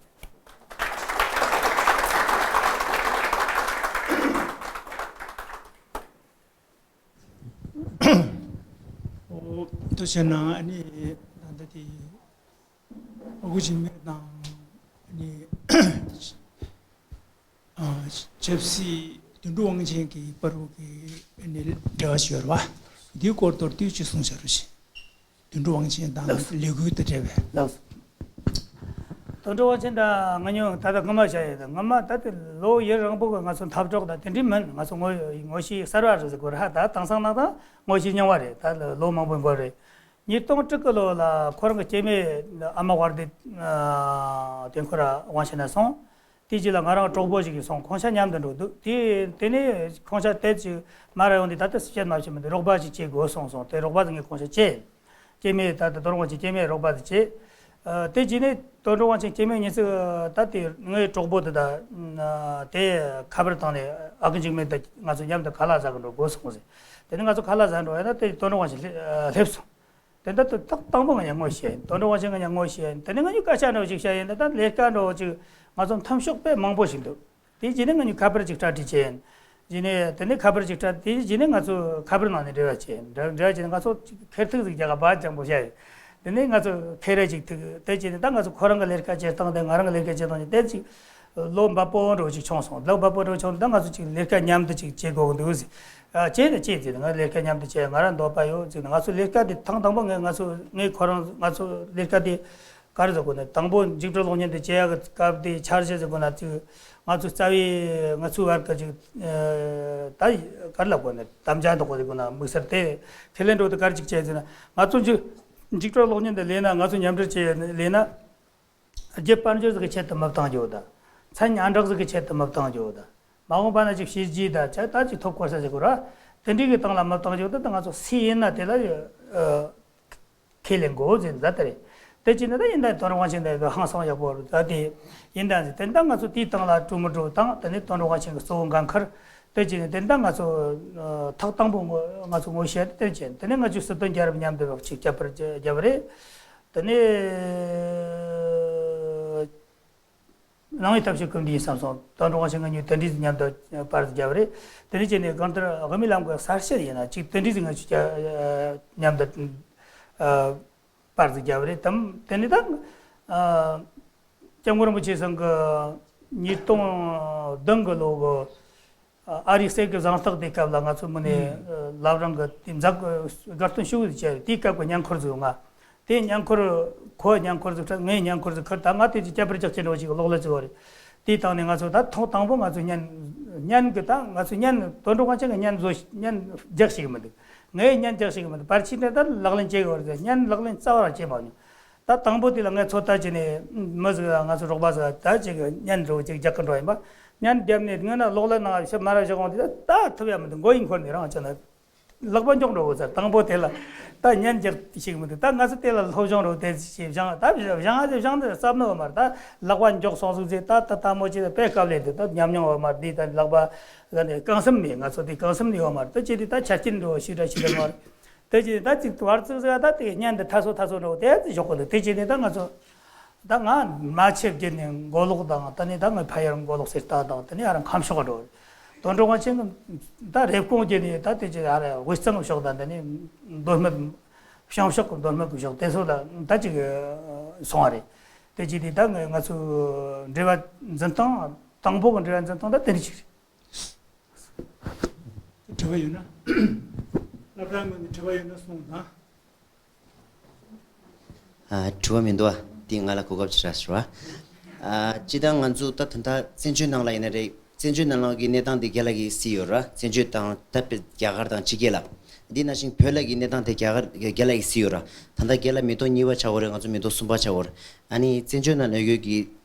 ཨོ། ཐུགས་རྗེ་གནང་། ཨ་ནི་ད་ལྟ་དེ་ཨ་ཁུ་འཇིགས་མེད་དང་ཨ་ནི་ཨ་ཆབ་སྲིད་དོན་གྲུབ་དབང་ཆེན་གྱི་བར་དུ་གི་ཨ་ནི་འབྲེལ་བ་ཞིག་ཡོད་རེད་བ། འདིའི་སྐོར་མདོར་བསྡུས་ཅིག་གསུངས་བྱ་རོགས་ཞུ། དོན་གྲུབ་དབང་ཆེན་དང་ལགས། ལས་འགུལ་དང་འབྲེལ་བའི། ལགས། དོན་གྲུབ་དབང་ཆེན་དང་ང་གཉིས་ད་ལྟ་སྔོན་མ་བཤད་ཡོད། ད་སྔོན་མ་ད་དེ་ལོ་ཡུན་རིང་པོ་གི་ང་ཚོ་འཐབ་གྲོགས་དང་དེ་འདྲའི་མིན། ང་ཚོ་ངོ་ངོ་ཤེས་གསར་བ་རེད་ཟེར་དགོས་རེད། ད་དེང་སང་ནང་ད་ངོ་ཤེས་རྙིང་བ་རེད། ད་ལོ་མང་པོའི་འགོར་རེད། ཉིས་སྟོང་དྲུག་གི་ལོ་ལ་ཁོ་རང་གི་སྐྱེ་དམན་ཨ་མ་ཝར་དི་དེ་ཁོ་ར་དབང་ཆེན་ན་སོང་། དེ་རྗེས་ལ་ང་རང་གྲོགས་པོ་ཞིག་གིས་སོང་། ཁོང་ཆ་མཉམ་དུ་འགྲོ་འདུག་དེ་དེ་ནས་ཁོང་ཆ་དེ་ཅིག་མ་ར་ཡོང་དུས་ད་ལྟ་སུ་བཤད་མ་བྱེད་མི་འདུག་རོགས་པ་ཞིག་བྱེད་དགོས་གསུངས་སོང་། དེ་རོགས་པ་ཞིག་ངས་ཁོང་ཆ་བྱས། སྐྱེ་དམན་ད་ལྟ་དོན་གྲུབ་དབང་ཆེན་སྐྱེ་དམན་རོགས་པ་ཞིག་བྱས། ཨ། དེ་རྗེས་ནས་དོན་གྲུབ་དབང་ཆེན་སྐྱེ་དམན་ཉིས་བརྩེགས་ད་དེ་ངའི་གྲོགས་པོ་དེ་ད་དེ་ཁ་པར་བཏང་ནས་ཨ་ཁུ་འཇིགས་མེད་དང་ང་ཚོ་མཉམ་དུ་ཁ་ལག་ཟ་གི་འགྲོ་དགོས་གསུངས་ཟེར། དེ་ནས་ང་ཚོ་ཁ་ལག་ཟ་འགྲོ་ཡ་ན་དེ་དོན་གྲུབ་དབང་ཆེན་སླེབས་སོང་། དེ་འདྲ་ཏག་ཏག་དང་པོ་ང་ཡང་ངོ་ཤེས། དོན་གྲུབ་དབང་ཆེན་ང་ཡང་ངོ་ཤེས། དེ་ནས་ང་གཉིས་སྐད་ཆ་འདྲ་བོ་ཅིག་བཤད་ཡིན་ན་ད་ལས་ཀ་འདྲ་བོ་ཅིག་ང་ཚོ་མཐུན་ཕྱོགས་དཔེ་མང་པོ་ཞིག་འདུག་དེ་རྗེས་ནས་ང་གཉིས་ཁ་པར་ཅིག་གྲ་སྒྲིག་བྱས་ཡིན། རྗེས་ནས་དེ་ནས་ཁ་པར་ཅིག་གྲ་དེ་རྗེས་ནས་ང་ཚོ་ཁ་པར་ནང་ནས་འབྲེལ་བ་བྱས་ཡིན། འབྲེལ་འབྲེལ་བ་བྱས་ནས་ང་ཚོ་ཅིག་འཁེལ་ཐུག་ཟིག་རྒྱག་ག་བ་ཅང་པོ་བཤད་ཡིན། དེ་ནས་ང་ཚོ་འཁེལ་ར་ཅིག་ཐུག་དེ་རྗེས་ནས་ད་ང་ཚོ་ཁོ་རང་གི་ལས་ཀ་བྱེད་སྟངས་དེ་ང་རང་གི་ལས་ཀ་བྱེད་སྟངས་ཅིག་དེ་ཅིག་ལོ་འབབ་པོ་འགྲོ་ཅིག་བྱུང་སོང་། ལོ་འབབ་པོ་འགྲོ་བྱུང་། ད་ང་ཚོ་ཅིག་ལས་ཀ་མཉམ་དུ་ཅིག་བྱེད་དགོས་འདུག་ཟེར། ཨ། བྱས་ནས་བྱས་ཟེར། ང་ལས་ཀ་མཉམ་དུ་བྱས། ང་རང་འདོད་པ་ཡོད་ཟེར། ང་ཚོ་ལས་ཀ་དེ་ཐེངས་དང་པོ་ངས་ང་ཚོ་ངས་ཁོ་རང་ང་ཚོ་ལས་ཀ་དེ་ག་རེ་ཟེར་དགོས་ན། དང་པོ་འཇིགས་སྐྲག་གློག་བརྙན་དེ་བྱེད་ཡག་གི་སྐབས་དེ་འཆར་གཞི་ཟེར་དགོས་ན། ཅིག་ང་ཚོ་རྩ་བའི་ང་ཚོའི་བར་གྱི་ཅིག་ཨ། ད་ག་རེ་ལབ་དགོས་ན། དམ་བཅའ་འདོགས་དགོས་ཟེར་དགོས་ན། དམིགས་བསལ་དེ་ཁས་ལེན་འགྲོ་དེ་ག་རེ་ཅིག་བྱས་ཟེར་ན། ང་ཚོ་འཇིགས་འཇིགས་སྐྲག་གློག་བརྙན་དེ་ལས་ན། ང་ཚོ་མཉམ་འབྲེལ་བྱས་ལས་ན། རྒྱུ་དཔལ་འབྱོར་ཟིག་གི་ཆེད་དུ་མི་བཏང་རྒྱུ་དང་། མཚན་སྙན་གྲགས་ཟིག་གི་ཆེད་དུ་མི་བཏང་རྒྱུ་དང་། མ་འོངས་པ་ན་ཅིག་བྱས་རྗེས་དང་ཅིག་ད་ཅིག་ཐོབ་དགོས་ས་ཟིག་གོ་ར། དེ་འདྲའི་གི་སྟེང་ལ་མི་བཏང་རྒྱུ་དེ། ད་ང་ཚོ་སུ་ཡིན་ན་དེ་ལ་ཨ་ཁས་ལེན་དགོས་ཟེར་མཛད་དེ་རེད། དེ་བྱས་ནས་ད་ཡིན་ད་དོན་གྲུབ་དབང་ཆེན་དེ་ཧང་སང་ཡག་པོ་རེད། ད་དེ་ཡིན་ད་ཟེར། དེ་ད་ང་ཚོ་དེའི་སྟེང་ལ་འགྲོ་མི་འགྲོ་དང་། དེ་ནས་དོན་གྲུབ་དབང་ཆེན་གྱི་གཙོ་བོ་འགན་ཁུར། དེ་བྱས་ནས་དེ་ད་ང་ཚོ་ཨ་ཐེངས་དང་པོ་ངོ་ང་ཚོ་ངོ་ཤེས་དེ་བྱས། དེ་ནས་ང་ཚོས་སྲིད་དོན་རྒྱལ་རབས་མཉམ་དུ་ཅིག་བརྒྱབ་པར་བརྒྱབ་པ་རེད། དེ་ནས་ནང་པའི་ཐབས་ཤེས་སྐུལ་འདེད་ཡིན་བསམ་སོང་། དོན་གྲུབ་དབང་ཆེན་ང་གཉིས་དེ་འདྲའི་མཉམ་དུ་པར་བརྒྱབ་པ་རེད། དེ་འདྲ་བྱས་ནས་གང་ལྟར་དབུ་མའི་ལམ་གྱི་གསར་བཤད་ཡིན་ན་ཅིག་དེ་འདྲའི་ང་ཚོས་མཉམ་དུ་པར་ཅིག་བརྒྱབ་པ་རེད། དམ་དེ་ནས་ད་སྐྱབས་མགོན་རིན་པོ་ཆེ་ཚང་གི་ཉིས་སྟོང་བདུན་གི་ལོ་གི་ཨ་རིའི་གསེར་གྱི་གཟེངས་རྟགས་དེ་སྐབས་ལ་ང་ཚོ་མི་ནས་ཨ་བླ་བྲང་གི་དེ་མཛད་དགའ་སྟོན་ཞུ་བ་བྱས། དེའི་སྐབས་ཀྱི་བརྙན་འཁོར་ཟིག་ཡོད། ང་དེའི་བརྙན་འཁོར། ཁོའི་བརྙན་འཁོར་ཟིག་ཁུར། ངའི་བརྙན་འཁོར་ཟིག་ཁུར། ད་ང་དེ་ཅིག་སྐྱབས་པར་རྒྱག་ཆེད་འགྲོ་ཞིག་གློག་ཀླད་ཅིག་ཡོད་རེད། དེའི་སྟེང་ནས་ང་ཚོ་ད་ཐེངས་དང་པོ་ང་ཚོ་བརྙན་བརྙན་གྱི་ད་ང་ཚོ་བརྙན་དོན་གྲུབ་དབང་ཆེན་གྱི་བརྙན་བཟོ་བརྙན་རྒྱག་ཤེས་གི་མི་འདུག་ངའི་བརྙན་རྒྱག་ཤེས་གི་མི་འདུག་ཕལ་ཆེར་དེ་ད་ལག་ལེན་བྱེད་གི་ཡོད་རེད། བརྙན་ལག་ལེན་རྩ་བ་རང་བྱེད་མ་མྱོང་། ད་དང་པོ་དེ་ལ་ངས་ཚོད་ལྟ་བྱས་ནས་མི་ཟིག་ལ། ང་ཚོ་རོགས་པ་ཟིག་ལ་ད་ཅིག་བརྙན་འདྲ་བོ་ཅིག་རྒྱག་གི་འགྲོ་ཡིན་པ། བརྙན་བརྒྱབ་ནས་སྔོན་ན་གློག་ཀླད་ནང་ཕྱི་མ་ར་བཞག་འོང་དུས་ད་ད་ཐུབ་ཡ་མི་འདུག་མགོ་ཡིས་འཁོར་ནས་རང་ཅག་ན་ལག་པ་འགྱོག་འགྲོ་བོ་ཟེར། དང་པོ་དེ་ལ་ད་བརྙན་རྒྱག་ཤེས་གི་མི་འདུག་ད་ང་ཚོ་དེ་ལ་སློབ་སྦྱོང་རོགས་དེ་ཞིག་སྦྱང་། ད་སྦྱང་ཨ་ཟེར་སྦྱང་དེ་བསམ་ནོ་མ་རེད། ད་ལག་པ་འགྱོག་སོང་ཟིག་ཟེར། ད་ད་ད་མོ་ཅིག་ད་དཔེ་དཀའ་ལས་འདུག་ད་ཉམས་མྱོང་ཡོད་མ་རེད། འདི་ད་ལག་པ་ཟེར་ནས་རྐང་སེམས་མེད། ང་ཚོ་དེ་རྐང་སེམས་ཡོད་མ་རེད། ད་ཅི་དེ་ད་ཆ་རྐྱེན་འགྲོ་ཞིག་འདྲ་ཞིག་འདྲ་མ་རེད། དེ་ཅི་ད་ཅིག་བར་ཙིག་ཟིག་ད་དེ་བརྙན་འདི་ཐ་སོ་ཐ་སོ་འགྲོ་དེ་ཅི་ཞོག་གི་འདུག་དེ་ཅི་ནས་ད་ང་ཚོ་ད་ང་མ་ཆེ་བརྒྱུད་ནས་མགོ་ལོག་དང་། དེ་ནས་ད་ངའི་ཕ་ཡུལ་མགོ་ལོག་གསེར་རྟ་དང་། དེ་ནས་ཨ་རང་ཁམས་ཕྱོགས་འགྲོ་རེད། དོན་གྲུབ་དབང་ཆེན་ད་རེབ་གོང་བརྒྱུད་ནས་ད་དེ་ཅི་ཨ་ར་དབུས་གཙང་གི་ཕྱོགས་དང་། དེ་ནས་མདོ་སྨད་བྱང་ཕྱོགས་ཀྱི་མདོ་སྨད་ཀྱི་ཕྱོགས་དེ་ཚོ་ལ་ད་ཅིག་སོང་བ་རེད། དེ་ཅི་དེ་ད་ང་ང་ཚོའི་འབྲེལ་བ་འཛིན་སྟངས། དང་པོ་གི་འབྲེལ་བ་འཛིན་སྟངས་ད་དེ་འདྲ་ཅིག་རེད། དྲི་བ་ཡོད་ན། སློབ་གྲྭའི་ངོས་ནས་དྲི་བ་ཡོད་ན་གསུངས་དང་། ཨ། དྲི་བ་མི་འདུག་ཨ། འདི་ང་ལ་གོ་སྐབས་ཅིག་རག་ཞུ་བ། ཨ། སྤྱིར་བཏང་ང་ཚོ་ད་ད་ལྟ་བཙན་བྱོལ་ནང་ལ་ཡིན་ན་རེད། བཙན་བྱོལ་ནང་ལོགས་ཀྱི་གནས་སྟངས་འདི་རྒན་ལགས་ཀྱིས་གཟིགས་ཡོད་ར། བཙན་བྱོལ་དང་ད་དཔེ་རྒྱ་གར་དང་ཕྱི་རྒྱལ་ལ། འདི་ནང་བཞིན་བོད་ལ་གི་གནས་སྟངས་དེ་རྒྱ་གར་རྒན་ལགས་ཀྱིས་གཟིགས་ཡོད་ར། ད་ལྟ་རྒན་ལགས་མི་ཐོག་གཉིས་པ་ཆགས་ཡོད་རེད། ང་ཚོ་མི་ཐོག་གསུམ་པ་ཆགས་ཡོད་རེད། ཨ་ནི་བཙན་བྱོལ་ནང་ལོགས་ཡོད་ཀྱི་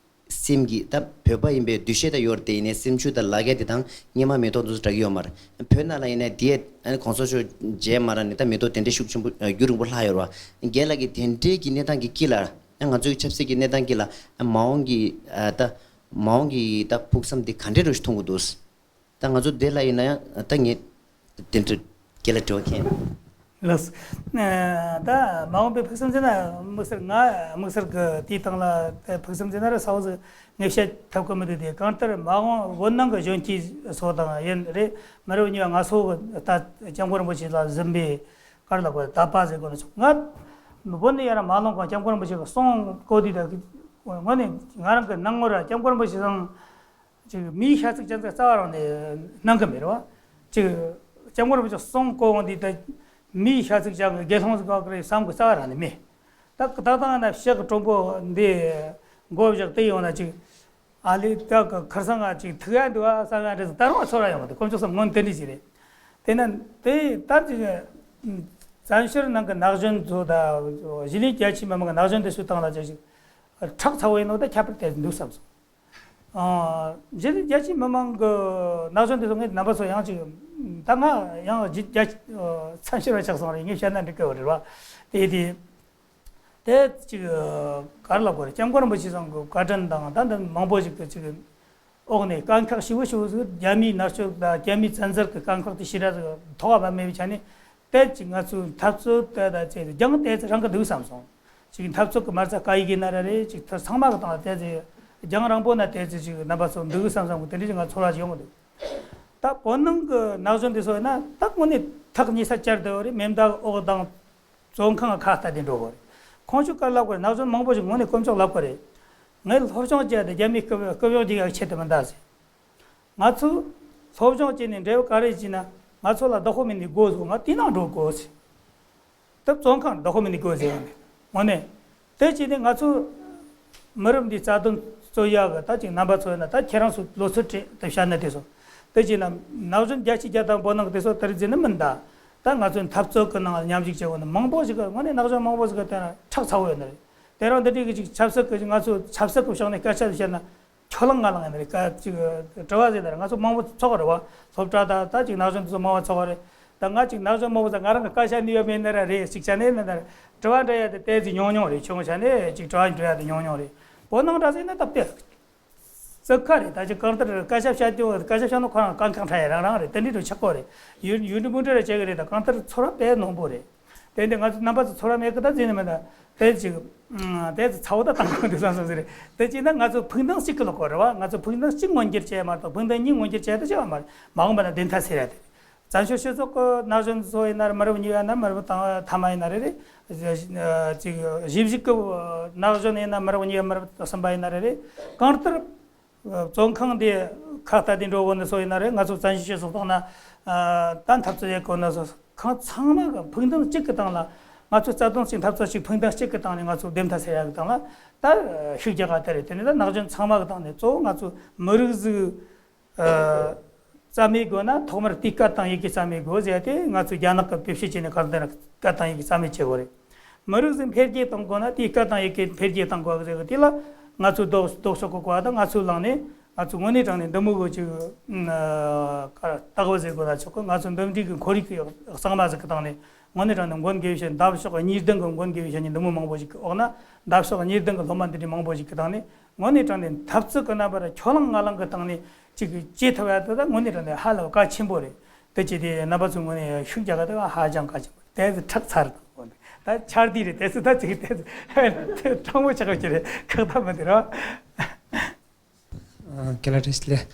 སེམས་ཀྱི་ད་བོད་པ་ཡིན་པའི་འདུ་ཤེས་ད་ཡོད་རེད། དེ་ཡིན་ནའི་སེམས་ཤུགས་དང་ལ་རྒྱ་དེ་དང་སྔོན་མ་མེ་ཏོག་འདུག་འདྲ་གི་ཡོད་མ་རེད། བོད་ནང་ལ་ཡིན་ན་དེ་ཨ་ནི་གོང་ས་མཆོག་མཇལ་མ་རག་ནས་ད་མེ་ཏོག་དེ་འདྲའི་ཤུགས་ཆེན་པོ་རྒྱུན་རིང་པོ་ལྷག་ཡོད་རེད་བ། རྒན་ལགས་ཀྱིས་དེ་འདྲའི་གི་གནས་སྟངས་ཀྱི་དཀྱིལ་ལ་ཨ་ང་ཚོའི་ཆབ་སྲིད་ཀྱི་གནས་སྟངས་དཀྱིལ་ལ་ཨ་མ་འོངས་ཀྱི་ཨ་ད་མ་འོངས་ཀྱི་ད་ཕུགས་བསམ་དེ་ག་འདྲའི་རུ་ཞིག་མཐོང་གི་འདུག་ད་ང་ཚོ་འདི་ལ་ཡིན་ན་ཡང་ད་ངས་དེ་འདྲ་རྒན་ལགས་དྲི་བ་ཁྱེད། ལགས། ད་མ་འོངས་པའི་ཕུགས་བསམ་ཟེར་ན་དམིགས་བསལ་ང་དམིགས་བསལ་གྱི་དེའི་སྟེང་ལ་ཕུགས་བསམ་ཟེར་ན་ར་ས་བོ་ཟིག་ངས་བཤད་ཐུབ་ཀྱི་མི་འདུག་དེ་གང་ལྟར་མ་འོངས་བོད་ནང་གི་གཞོན་སྐྱེས་ཚོ་དང་ཡིན་རེད། མི་རབས་གཉིས་པ་ང་ཚོ་གི་ད་སྐྱབས་མགོན་རིན་པོ་ཆེ་ལ་གཟིམ་པའི་ག་རེ་ལབ་དགོས་རེད། དད་པ་ཟེར་དགོས་ན་ཆོག་ང་བོད་ནས་ཡར་མ་ལོངས་གོང་སྐྱབས་མགོན་རིན་པོ་ཆེ་གི་གསུང་གོ་དུས། ད་དངོས་གནས་ང་རང་གི་སྣང་ངོ་ར་སྐྱབས་མགོན་རིན་པོ་ཆེ་ཚང་ཅིག་མིའི་ཤ་ཚིག་ཅན་ཚ་རྩ་བ་རང་ནས་གནང་གི་མེད་རེད་བ། ཅིག་སྐྱབས་མགོན་རིན་པོ་ཆེ་གསུང་གོ་འོང་དུས་ད་མིའི་ཤ་ཚིག་ཅན་གྱི་དགེ་སློང་ཟིག་ག་རེ་བསམ་གི་རྩ་བ་རང་ནས་མེད། ད་ད་ལྟ་ན་ཕྱག་གི་དྲོན་པོ་འདི་མགོ་བཞག་དེ་ཡོང་ན་ཅིག་ཨ་ལས་ད་གི་ཁར་སང་ང་ཅིག་ཐུག་ཡ་འདུག་ཨ་བསམ་ཡ་འདྲ་ཟིག་ད་རུང་ཚོར་བ་ཡོང་གི་འདུག་དཀོན་མཆོག་གསུམ་སྔོན་དེ་འདྲ་ཞིག་རེད། དེ་ན་དེ་ལྟར་ཅིག་བཙན་བྱོལ་ནང་གི་ན་གཞོན་ཚོ་དང་གཞིས་ལུས་རྒྱ་ཆེའི་མི་མང་གི་ན་གཞོན་དེ་ཚོའི་སྟེང་ལ་ཅིག་ཁྲག་ཚ་བོ་ཡིན་ནོ་ད་ཁྱད་པར་དེ་འདུག་བསམ་སོང་། ཨ། གཞིས་ལུས་རྒྱ་ཆེའི་མི་མང་གི་ན་གཞོན་དེ་ཚོ་ངས་རྣམ་པ་ཚོ་ཡང་ཅིག་ད་ང་ཡང་རྒྱ་རྒྱ་བཙན་བྱོལ་བ་ཆགས་སོང་རེད། ངས་བཤད་ན་འགྲིག་གི་རེད་བ། དེ་དེ་དེ་ཅིག་ག་རེ་ལབ་དགོས་རེད། སྐྱབས་མགོན་རིན་པོ་ཆེ་ཚང་གི་བཀའ་དྲིན་དང་ད་འདི་མང་པོ་ཞིག་གི་ཅིག་འོག་ནས་དཀའ་ཁག་ཞེ་པོ་ཞེ་པོ་ཟིག་རྒྱ་མིའི་མནར་གཅོད་དང་རྒྱ་མིའི་བཙན་འཛུལ་གྱི་དཀའ་ཁག་དེ་ཞེ་དྲག་ཟིག་ཐོག་མ་མེད་པའི་ཆ་ནས་དེ་ཅིག་ང་ཚོའི་འཐབ་རྩོད་དེ་ད་ཅིག་རྒྱང་དེ་ཚོ་རིང་གི་འདུག་བསམ་སོང་། ཅིག་འཐབ་རྩོད་ཀྱི་མ་རྩ་བཀའ་ཡི་གེ་ན་ར་རེད། ཅིག་ཐ་ཚང་མ་གི་སྟེང་ལ་དེ་ཚོ་རྒྱང་རིང་པོ་ན་དེ་ཚོ་ཅིག་རྣམ་པ་ཚོ་འདུག་བསམ་བསམ་གི་དེ་འདྲ་ཅིག་ང་ཚོར་བ་ཅིག་ཡོང་གི་འདུག་ད་བོད་ནང་གི་ན་གཞོན་དེ་ཚོ་ཡིན་ན་ད་དངོས་གནས་ཐག་ཉེ་ས་བཅར་བསྡད་ཡོད་རེད། མེ་མདའ་འོག་དང་བཙོན་ཁང་གི་ཁ་ལྟ་དེ་འགྲོ་གི་རེད། ཁོང་ཚོས་ག་རེ་ལབ་དགོས་རེད། ན་གཞོན་མང་པོ་ཞིག་དངོས་གནས་དཀོན་མཆོག་ལབ་དགོས་རེད། ངས་སློབ་སྦྱོང་བྱས་ཏེ་རྒྱ་མིའི་སྐུ་སྐུ་གཞོགས་རྒྱག་ཡག་ཆེད་དུ་མི་འདའ་ཟེར། ང་ཚོས་སློབ་སྦྱོང་བྱས་ནས་འབྲས་བུ་ག་རེ་བྱས་ན། ང་ཚོ་ལ་བདག་པོ་མེད་ནས་དགོས་ཟེར། ང་དེ་ནང་འགྲོ་དགོས་ཟེར། ད་བཙོན་ཁང་བདག་པོ་མེད་ནས་དགོས་ཟེར་ཡོང་ནས། དངོས་གནས། དེ་བྱས་ནས་ང་ཚོ་མི་རབས་འདིའི་རྩ་དོན་རྩོད་ཡག་གི་ད་ཅིག་རྣམ་པ་ཚོ་ཡིན་ན། ད་ཁྱེད་རང་ཚོ་ལོ་ཚོད་བྲིས་ཏེ་བཤད་ན་དེ་ཚོ། དེ་བྱས་ན་ན་གཞོན་བརྒྱ་ཆ་བརྒྱ་དང་བོད་ནང་གི་དེ་ཚོ་དེར་འཛིན་ནི་མིན་ད། ད་ང་ཚོའི་འཐབ་རྩོད་ཀྱི་ནང་ལ་མཉམ་ཞུགས་བྱེད་དགོས་ནི་མང་པོ་ཞིག་གི། དངོས་གནས་ན་གཞོན་མང་པོ་ཞིག་གི་དེ་ཁྲག་ཚ་བོ་ཡོད་ནི་རེད། དེ་རིང་འདི་འདྲའི་གི་ཅིག་ཆབ་སྲིད་ཀྱི། ང་ཚོ་ཆབ་སྲིད་ཀྱི་ཕྱོགས་ནས་སྐད་ཆ་བཤད་ན། ཁྱོད་ལ་ང་ལ་ཡིན་ན་རེད། ཀ་ཅིག་དྲི་བ་ཟེར་ན་རེད། ང་ཚོ་མང་པོ་ཚོགས་རེད་བ། སློབ་གྲྭ་དང་ད་ཅིག་ན་གཞོན་དེ་ཚོ་མང་པོ་ཚོགས་རེད། ད་ང་ཅིག་ན་གཞོན་མང་པོ་ཚོ་ང་རང་གི་སྐད་ཆ་ནི་ཡོད་མེད་ན་ར་རེད། ཅིག་བྱས་ནས་ཡིན་ན་ར་དྲི་བ་འདྲི་ཡ་དེ་ཏོག་ཙམ་ཉུང་ཉུང་རེད། ཆུང་བྱས་ནས་ཅིག་དྲི་བ་འདྲི་ཡ་དེ་ཉུང་ཉུང་རེད། བོད་ནང་འདྲ་ཟེར་ན་སྟབས་བདེ་རྩི་ཁ་རེད། ད་ཅིག་གང་ལྟར་སྐད་ཆ་བཤད་རྒྱུ། སྐད་ཆ་བཤད་ན་ཁོ་རང་དཀའ་ཁག་འཕྲད་ཡ་རང་རང་རེད། དེ་འདྲའི་འགྲོ་ཆགས་པོ་རེད། ཡུན་ཡུན་རིང་མུ་འབྲེལ་ར་བྱེད་གི་རེད། ད་གང་ལྟར་ཚོར་བ་དཔེ་རྣོན་པོ་རེད། དེ་འདི་ང་ཚོ་རྣམ་པ་ཚོ་ཚོར་བ་མེད་གི་ད་འཛིན་ནི་མེད་ད། དེ་ཅིག་དེ་ཚོ་ཚ་བོ་ད་བཏང་གི་འདུག་བསམ་བསམ་ཟེར་རེད། དེ་ཅིག་ན་ང་ཚོ་ཕུགས་འདུན་གཅིག་གི་ལོག་གོ་རེད་བ། ང་ཚོ་ཕུགས་འདུན་གཅིག་མངོན་འགྱུར་བྱས་མ་གཏོགས་ཕུགས་འདུན་གཉིས་མངོན་འགྱུར་བྱས་ད་བྱས་པ་མ་རེད། མ་འོངས་པ་ན་བདེན་མཐའ་སེལ་ཡ་དེ་རེད། བཙན་བྱོལ་སྤྱི་ཚོགས་ཀྱི་ན་གཞོན་ཚོ་ཡིན་ན་རེད། མི་རབས་གཉིས་པ་ཡིན་ན། མི་རབས་དང་ཐ་མ་ཡིན་ན་རེད་རེད། ཅིག་གཞིས་བཞུགས་ཀྱི་ན་གཞོན་ཡིན་ན། མི་རབས་གཉིས་པ་མི་རབས་གསུམ་པ་ཡིན་ན་རེད་རེད། གང་ལྟར། བཙོན་ཁང་དེ་ཁ་ལྟ་དེ་འགྲོ་དགོས་ནི་ཚོ་ཡིན་ན་རེད། ང་ཚོ་བཙན་བྱོལ་སྤྱི་ཚོགས་ཐོག་ན་ད་འཐབ་རྩོད་ཡེད་དགོས་ནི་ཚོ། ཁོང་ཚང་མ་གི་ཕུགས་འདུན་གཅིག་གི་སྟེང་ལ། ང་ཚོ་རྩ་དོན་གཅིག་འཐབ་རྩོད་གཅིག་ཕུགས་འདུན་གཅིག་གི་སྟེང་ནས་ང་ཚོ་བདེན་མཐའ་སེལ་ཡག་གི་སྟེང་ལ་ད་ཤུགས་རྒྱག་ག་དེ་རེད། དེ་ནས་ད་ན་གཞོན་ཚང་མ་གི་སྟེང་ནས། གཙོ་བོ་ང་ཚོ་མི་རིགས་ཟིག་རྩ་མེད་དགོས་ན་ཐོག་མར་དེའི་སྐད་དང་ཡི་གེ་རྩ་མེད་དགོས་ཟེར་ཏེ། ང་ཚོ་རྒྱ་ནག་གི་དཔེ་བཤད་བྱས་ནས་གང་ལྟར་སྐད་དང་ཡི་གེ་རྩ་མེད་བྱེད་དགོས་རེད། མི་རིགས་ཟིག་འཕེལ་རྒྱས་གཏོང་དགོས་ན་དེའི་སྐད་དང་ཡི་གེ་འཕེལ་རྒྱས་གཏོང་དགོས་ཟེར་གི། དེ་ལ་ང་ཚོ་ལྡོག་ལྡོག་ཕྱོགས་གི་བཀའ་དང་ང་ཚོའི་ལངས་ནས། ང་ཚོ་དངོས་གནས་དྲང་གནས་འདི་མོ་གི་ཅིག་ལྟ་བུ་ཟེར་དགོས་ན་ཆོག་གི། ང་ཚོ་འདུམ་འགྲིག་གི་ཁོར་ཡུག་གི་གཙང་མ་ཟིག་གི་སྟེང་ནས། དངོས་གནས་དྲང་གནས་མགོན་དགེ་བའི་བཤེས་གཉེན། འདབ་ཕྱོགས་གཉིས་ལྡན་གི་མགོན་དགེ་བའི་བཤེས་གཉེན་འདི་མོ་མང་པོ་ཞིག་གི་འོག་ན། འདབ་ཕྱོགས་གཉིས་ལྡན་གི་སློབ་མ་འདི་འདྲའི་མང་པོ་ཞིག་གི་སྟེང་ནས། དངོས་གནས་དྲང་གནས་འཐབ་རྩོད་གི་རྣམ་པར་ཁྱོད་ལངས་ང་ལངས་གི་སྟེང་ནས་ཅིག་བྱེད་ཐུབ་ཡ་དེ་ད་དངོས་གནས་དྲང་གནས་ཧ་ལས་པ་གལ་ཆེན་པོ་རེད། དེ་བྱས་ཏེ་རྣམ་པ་ཚོས་དངོས་གནས་ཤུགས་རྒྱག་ག་དེ་ཧ་ཅང་གལ་ཆེན་པོ་རེད། དེ་ཚོ་ཁྲག་ཚར་དང་། ད་ཆར་དུས་རེད། དེ་ཚོ་ད་ཅིག་དེ་ཚོ་གྲང་མོ་ཆགས་ཀྱི་རེད། ཁག་ཐབས་མི་འདུག་རོ། ཨ། རྒན་ལགས་བཀྲ་ཤིས་བདེ་ལེགས།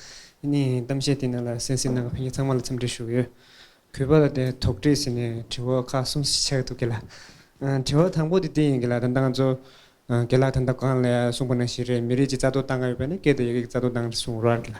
ཨ་ནི་གཏམ་བཤད་དེ་ནང་ལ་གསན་གཟིགས་གནང་བའི་ཕན་ཆད་ཚང་མ་ལ་འཚམས་འདྲི་ཞུ་གི་ཡོད། གུས་པ་ལ་དེ་དོགས་འདྲི་ཟེར་ནས་དྲི་བ་ཁག་གསུམ་ཞིག་ཆགས་འདུག་རྒན་ལགས། ཨ། དྲི་བ་དང་པོ་དེ་དེ་ཡིན་རྒན་ལགས། ད་ལྟ་ང་ཚོ། ཨ། རྒན་ལགས་ད་ལྟ་གོང་ལ་གསུངས་པ་ནང་བཞིན་རེད། མི་རིགས་ཀྱི་རྩ་དོན་བཏང་ག་ཡོད་པ་ནི་སྐད་དང་ཡི་གེ་གི་རྩ་དོན་བཏང་གི་གསུངས་རོགས་རྒན་ལགས།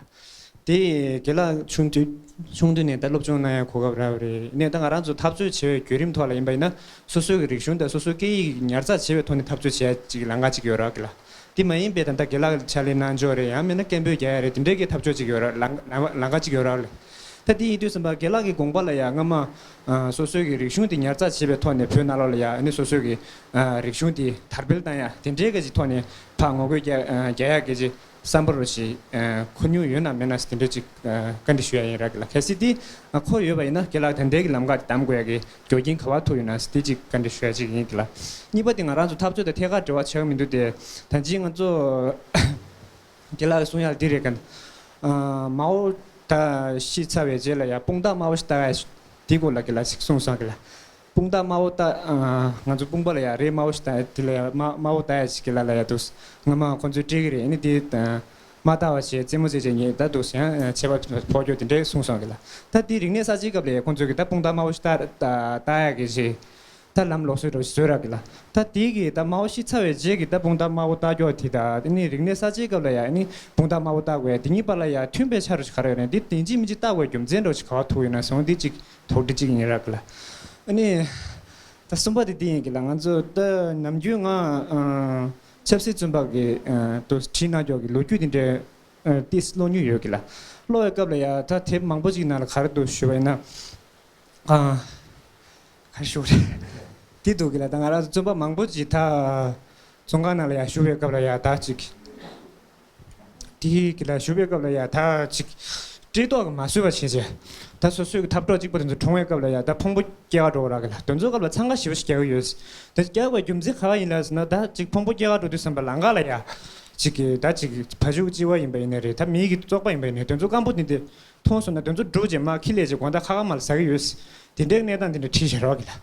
དེ་རྒན་ལགས་ཆུང་དུས་ཆུང་དུས་ནས་ད་སློབ་སྦྱོང་གནང་ཡ་གོ་སྐབས་རག་པ་རེད། ནས་ད་ང་རང་ཚོ་འཐབ་རྩོད་བྱེད་པའི་བརྒྱུད་རིམ་ཐོག་ལ་ཡིན་པ་ཡིན་ན། སོ་སོའི་གི་རིག་གཞུང་དང་སོ་སོའི་སྐད་ཡིག་ཉར་ཚགས་བྱེད་པའི་ཐོག་ནས་འཐབ་རྩོད་བྱེད་ཡ་ཅིག་ལམ་ཁ་ཅིག་ཡོད་རེད་གི་ལ། དེ་མ་ཡིན་པའི་ད་ལྟ་རྒན་ལགས་ཀྱི་ཕྱག་ལས་གནང་ཕྱོགས་རེད། ཡང་མིན་ན་སྐད་འབོད་རྒྱག་ཡ་རེད། དེ་འདྲའི་གི་འཐབ་རྩོད་ཅིག་ཡོད་རེད། ལམ་ལམ་ལམ་ཁ་ཅིག་ཡོད་རེད་ལ། ད་དེ་ཡིན་དུས་ཙམ་པ་རྒན་ལགས་ཀྱི་དགོངས་པ་ལ་ཡ་སྔ་མ། ཨ། སོ་སོའི་གི་རིག་གཞུང་དེ་ཉར་ཚགས་བྱེད་པའི་ཐོག་ནས་བོད་ནང་ལོགས་ལ་ཡ་ཨ་ནི་སོ་སོའི་གི། ཨ། རིག་གཞུང་དེ་དར་སྤེལ་བཏང་ཡ་དེ་འདྲའི་གི་ཅིག་ཐོག་ནས་ཕར་ངོ་རྒོལ་རྒྱག་ཨ། རྒྱག་ཡ་གི་ཅིག་བསམ་པ་རོ་ཞིག་ཨ། འཁོར་མྱོང་ཡོད་ན་མེད་ན་ཟེར་དེ་འདྲ་ཅིག་ཨ། བཀའ་འདྲི་ཞུ་ཡ་ཡིན་ར་གི་ལ། གལ་སྲིད་དེ་ཨ། འཁོར་ཡོད་པ་ཡིན་ན་རྒན་ལགས་དེ་འདྲའི་གི་ལམ་ཁ་དེ་གདམ་དགོས་ཡ་གི་རྒྱུ་རྐྱེན་ག་བ་ཐུག་ཡོད་ན་ཟེར་དེ་ཅིག་བཀའ་འདྲི་ཞུ་ཡ་ཅིག་ཡིན་གི་ལ། གཉིས་པ་དེ་ང་རང་ཚོ་འཐབ་རྩོད་དང་ཐད་ཀར་འབྲེལ་བ་ཆགས་མི་འདུག་སྟེ། ད་ཅི་ང་ཚོ་རྒན་ལགས་ཀྱིས་གསུང་ཡ་འདི་རེད་ག། ཨ། མའོ་ད་ཤི་ཚར་བའི་རྗེས་ལ་ཡ་དཔུང་རྟགས་དམར་པོ་ཞིག་བཏགས་ཡ་དེ་སྐོར་ལ་གི་ལ་ཞིག་གསུངས་སོང་གི་ལ། དཔུང་རྟགས་དམར་པོ་བཏགས། ཨ། ང་ཚོ་དཔུང་པ་ལ་ཡ་རས་དམར་པོ་ཞིག་བཏགས་ཡ་དེ་ལ་ཡ་དམར་དམར་པོ་བཏགས་ཡ་ཞིག་གི་ལ་ལ་ཡ་འདུག། སྔ་མ་ཁོང་ཚོས་སྤྲད་གི་རེད། ཨ་ནི་དེ་དམར་བཏགས་པ་བྱས་རྩེད་མོ་རྩེ་བྱས་ཉེས་ད་འདུག་ཟེར་ཡང་ཆད་པ་ཕོག་རྒྱུ་དེ་འདྲས་གསུངས་སོང་གི་ལ། ད་དེ་རིག་གནས་གསར་བརྗེའི་སྐབས་ལ་ཡ་ཁོང་ཚོས་གི་ད་དཔུང་རྟགས་དམར་པོ་ཞིག་བཏགས་བཏགས་ཡ་གི་རེད། ད་ལམ་ལོག་སྲོལ་འདྲ་བོ་ཞིག་བཟོས་ར་གི་ལ། ད་དེ་གི་ད་མའོ་ཤི་ཚར་བའི་རྗེས་ཀྱི་ད་དཔུང་རྟགས་དམར་པོ་བཏགས་རྒྱུ་དེ་དང་། དེ་ནས་རིག་གནས་གསར་བརྗེའི་སྐབས་ལ་ཡ་ཨ་ནི་དཔུང་རྟགས་དམར་པོ་བཏགས་དགོས་ཡ་དེ་གཉིས་བར་ལ་ཡ་མཐུན་པའི་ཆ་རོགས་ཤིག་ག་རེ་ཡོད་རེད། འདི་ཡིན་གཅིག་མིན་གཅིག་བཏགས་དགོས་རྒྱུ་མཚན་འདྲ་བོ་ཞིག་ག་བ་ཐུག་ཡོད་ན་ཟེར་འོང་། འདི་གཅིག་དོགས་འདྲི་གཅིག་ཡིན་ར་གི་ལ། ཨ་ནི་ད་གསུམ་པ་དེ་འདི་ཡིན་གི་ལ། ང་ཚོ་ད་ནམ་རྒྱུན་ང་ཨ་ཆབ་སྲིད་བཙོན་པ་གི་ཨ་དུ་བྲིས་གནང་རྒྱུ་གི་ལོ་རྒྱུས་དེ་འདྲའི་ཨ་ཏིས་ཀློག་མྱོང་ཡོད་གི་ལ། ཀློག་པའི་སྐབས་ལ་ཡ་ད་དེབ་མང་པོ་ཅིག་ནང་ལ་ག་རེ་འདུག་ཞུ་བ་ཡིན་ན། ཨ། ག་རེ་ཞུ་དགོས་རེད། དེ་འདུག་གི་ལ། ད་ང་རང་ཚོ་བཙོན་པ་མང་པོ་ཅིག་ད་བཙོན་ཁང་ནང་ལ་ཡ་བཞུགས་པའི་སྐབས་ལ་ཡ་ད་ཅིག་དེ་གི་ལ་བཞུགས་པའི་སྐབས་ལ་ཡ་ད་ཅིག་བཀྲེས་ལྟོགས་ཀྱིས་མ་བཟོད་པ་བྱས་བྱས། ད་སོ་སོའི་གི་འཐབ་གྲོགས་གཅིག་པ་དེ་ཚོ་གྲོངས་པའི་སྐབས་ལ་ཡ་ད་ཕུང་པོ་སྐྱེལ་ག་འགྲོ་གི་ར་གི་ལ། དེ་ཚོའི་སྐབས་ལ་འཚང་ཁ་ཞེ་པོ་ཞིག་རྒྱག་གི་ཡོད། དེ་རྒྱག་པའི་རྒྱུ་མཚན་ག་བ་ཡིན་ལ་ཟེར་ན། ད་ཅིག་ཕུང་པོ་སྐྱེལ་ག་འགྲོ་དུས་ཙམ་པ་ལམ་ཁ་ལ་ཡ་ཅིག་གི་ད་ཅིག་བ་ཕྱུགས་གཅིག་པ་ཡིན་པ་ཡིན་ནའི་རེད། ད་མི་གི་བཙོག་པ་ཡིན་པ་ཡིན་ནའི་རེད། དེ་ཚོ་སྐམ་པོ་དེ་འདྲ་མཐོང་སོང་ན་དེ་ཚོ་སྒྲུག་བྱས་མར་ཁྱི་ལས་བྱས་དགོང་དག་ཁ་ཁ་མར་ཟ་གི་ཡོད། དེ་འདྲའི་གནས་སྟངས་དེ་འདྲ་བྲིས་བཞག་རོགས་གི་ལ།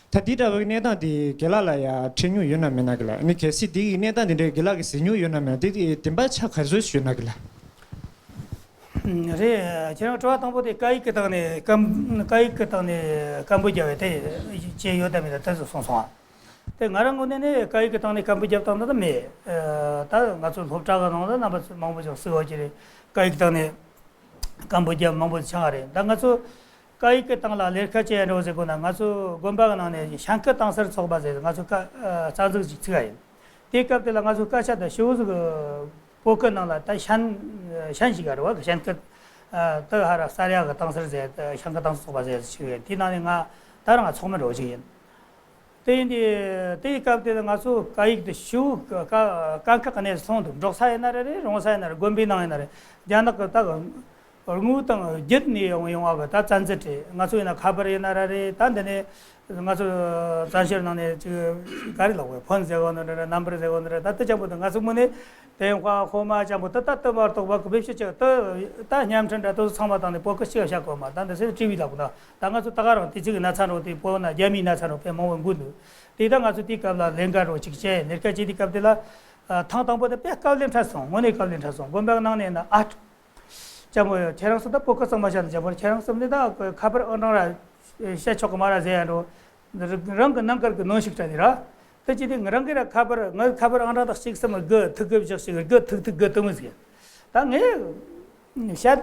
ད་དེ་འདྲ་བའི་གནས་སྟངས་དེ་རྒན་ལགས་ལ་ཡ་འཕྲད་མྱོང་ཡོད་ན་མེད་ན་གི་ལ། ཨ་ནི་གལ་སྲིད་དེ་གི་གནས་སྟངས་དེ་འདྲའི་རྒན་ལགས་ཀྱིས་གཟིགས་མྱོང་ཡོད་ན་མེད་ན། དེ་དེ་བདེན་པ་ཆ་ག་ཚོད་ཡོད་ན་གི་ལ། རེད། ཁྱེད་རང་དྲི་བ་དང་པོ་དེ་སྐད་ཡིག་གི་སྟེང་ནས་སྐད་སྐད་ཡིག་གི་སྟེང་ནས་སྐད་འབོད་རྒྱག་པའི་དེ་བྱས་ཡོད་དམ་མེད་དམ་དེ་ཚོ་གསུངས་སོང་ཨ། དེ་ང་རང་ངོས་ནས་ནི་སྐད་ཡིག་གི་སྟེང་ནས་སྐད་འབོད་རྒྱབ་སྟངས་འདི་ད་མེད། ཨ། ད་ང་ཚོ་སློབ་གྲྭ་གི་ནང་ལ་རྣམ་པ་ཚོ་མང་པོ་ཞིག་སུ་འོ་ཅི་རེད། སྐད་ཡིག་སྟེང་ནས་སྐད་འབོད་རྒྱབ་མང་པོ་ཞིག་ཆགས་རེད། ད་ང་ཚོ་སྐད་ཡིག་གི་སྟེང་ལ་ལས་ཀ་བྱེད་ཡ་འགྲོ་ཟེར་དགོས་ན། ང་ཚོ་དགོན་པ་གི་ནང་ནས་ཤན་སྐད་གཏོང་སར་ཚོགས་པ་ཟེར། ང་ཚོ་སྐད་རྩ་འཛུགས་ཅིག་བཙུགས་པ་ཡིན། དེའི་སྐབས་དེ་ལ་ང་ཚོ་སྐད་ཆ་དང་ཤོག་གུ་བོད་སྐད་ནང་ལ་ད་ཤན་ཤན་ཞིག་ག་རེད་བ། ཤན་སྐད་ད་ཧ་ར་སར་ཡ་གི་གཏོང་སར་ཟེར། ཤན་སྐད་གཏོང་སར་ཚོགས་པ་ཟེར་ཞིག་ཡོད། དེའི་ནང་ནས་ང་ད་རང་ཚོགས་མི་འགྲོ་ཞིག་ཡིན། དེ་ཡིན་དུས་དེའི་སྐབས་དེ་ང་ཚོ་སྐད་ཡིག་དེ་ཤུགས་དཀའ་ཁག་གི་གནས་སུ་ལྷུང་འདུག། འབྲོག་ས་ཡིན་ན་རེད། རི་སྒང་ས་ཡིན་ན་རེད། དགོན་པའི་ནང་ཡིན་ན་རེད། རྒྱ་ནག་གི་ད་དངུལ་དང་བརྒྱུད་ནས་ཡོང་ཡོང་བ་གི་ད་བཙན་འཛུལ་རེད། ང་ཚོ་ཡིན་ན་ཁ་པར་ཡིན་ན་ར་རེད། ད་འདི་ནས་ང་ཚོ་བཙན་བྱོལ་ནང་ནས་ཅིག་ག་རེ་ལབ་དགོས། ཕོན་ཟེར་གོ་ནི་རེད། རྣམ་པར་ཟེར་གོ་ནི་རེད། ད་དེ་ཅང་པོ་དང་ང་ཚོ་མུ་ནས་དེ་ཧྭ་ཧོ་མ་ཅང་པོ་ད་ད་ལྟ་མ་གཏོགས་པ་གི་བེད་སྤྱོད་ཅིག་ད་ད་བརྙན་འཕྲིན་འདྲ་དེ་ཚོ་ཚང་མ་བཏང་ནས་བོད་སྐད་ཅིག་བཤད་དགོས་མ། ད་འདི་སེ་ཊི་བི་ལབ་དགོས་ན། ད་ང་ཚོ་ད་ག་རང་དེ་ཅིག་གི་ན་ཚ་འགྲོ་དེ་བོད་ན་རྒྱ་མིའི་ན་ཚ་འགྲོ་དཔེ་མང་བོ་འགོས་འདུག། དེ་ད་ང་ཚོ་དེའི་སྐབས་ལ་ལས་ཀ་རོ་ཅིག་བྱས། ལས་ཀ་བྱེད་དུས་སྐབས་དེ་ལ་ཐེངས་དང་པོ་དེ་དཔེ་དཀའ་ལས་འཕྲད་སོང་། དངོས་གནས་དཀའ་ལས་འཕྲད་སོང་། དགོན་པའི་ནང་ནས་ན་ཨ་ཅང་པོ་ཡོད། ཁྱེད་རང་ཚོ་ད་བོད་སྐད་གཙང་མ་བཤད་ན་ཅང་པོ། ཁྱེད་རང་ཚོ་ནི་ད་ཁ་པར་ཨང་གྲངས་ར་བཤད་ཆོག་གི་མ་ར་ཟེར་ཡ་འགྲོ། རང་གི་རྣམ་དཀར་གི་གནོན་ཤུགས་སྤྲད་དེ་ར། དེ་ཅི་དེ་རང་གི་ར་ཁ་པར་ངའི་ཁ་པར་ཨང་གྲངས་དག་གཅིག་གསུམ་དགུ་ཐིག་དགུ་བཞག་ཅིག་དགུ་ཐིག་ཐིག་དགུ་དུ་མི་ཟིག། ད་ངས་བཤད་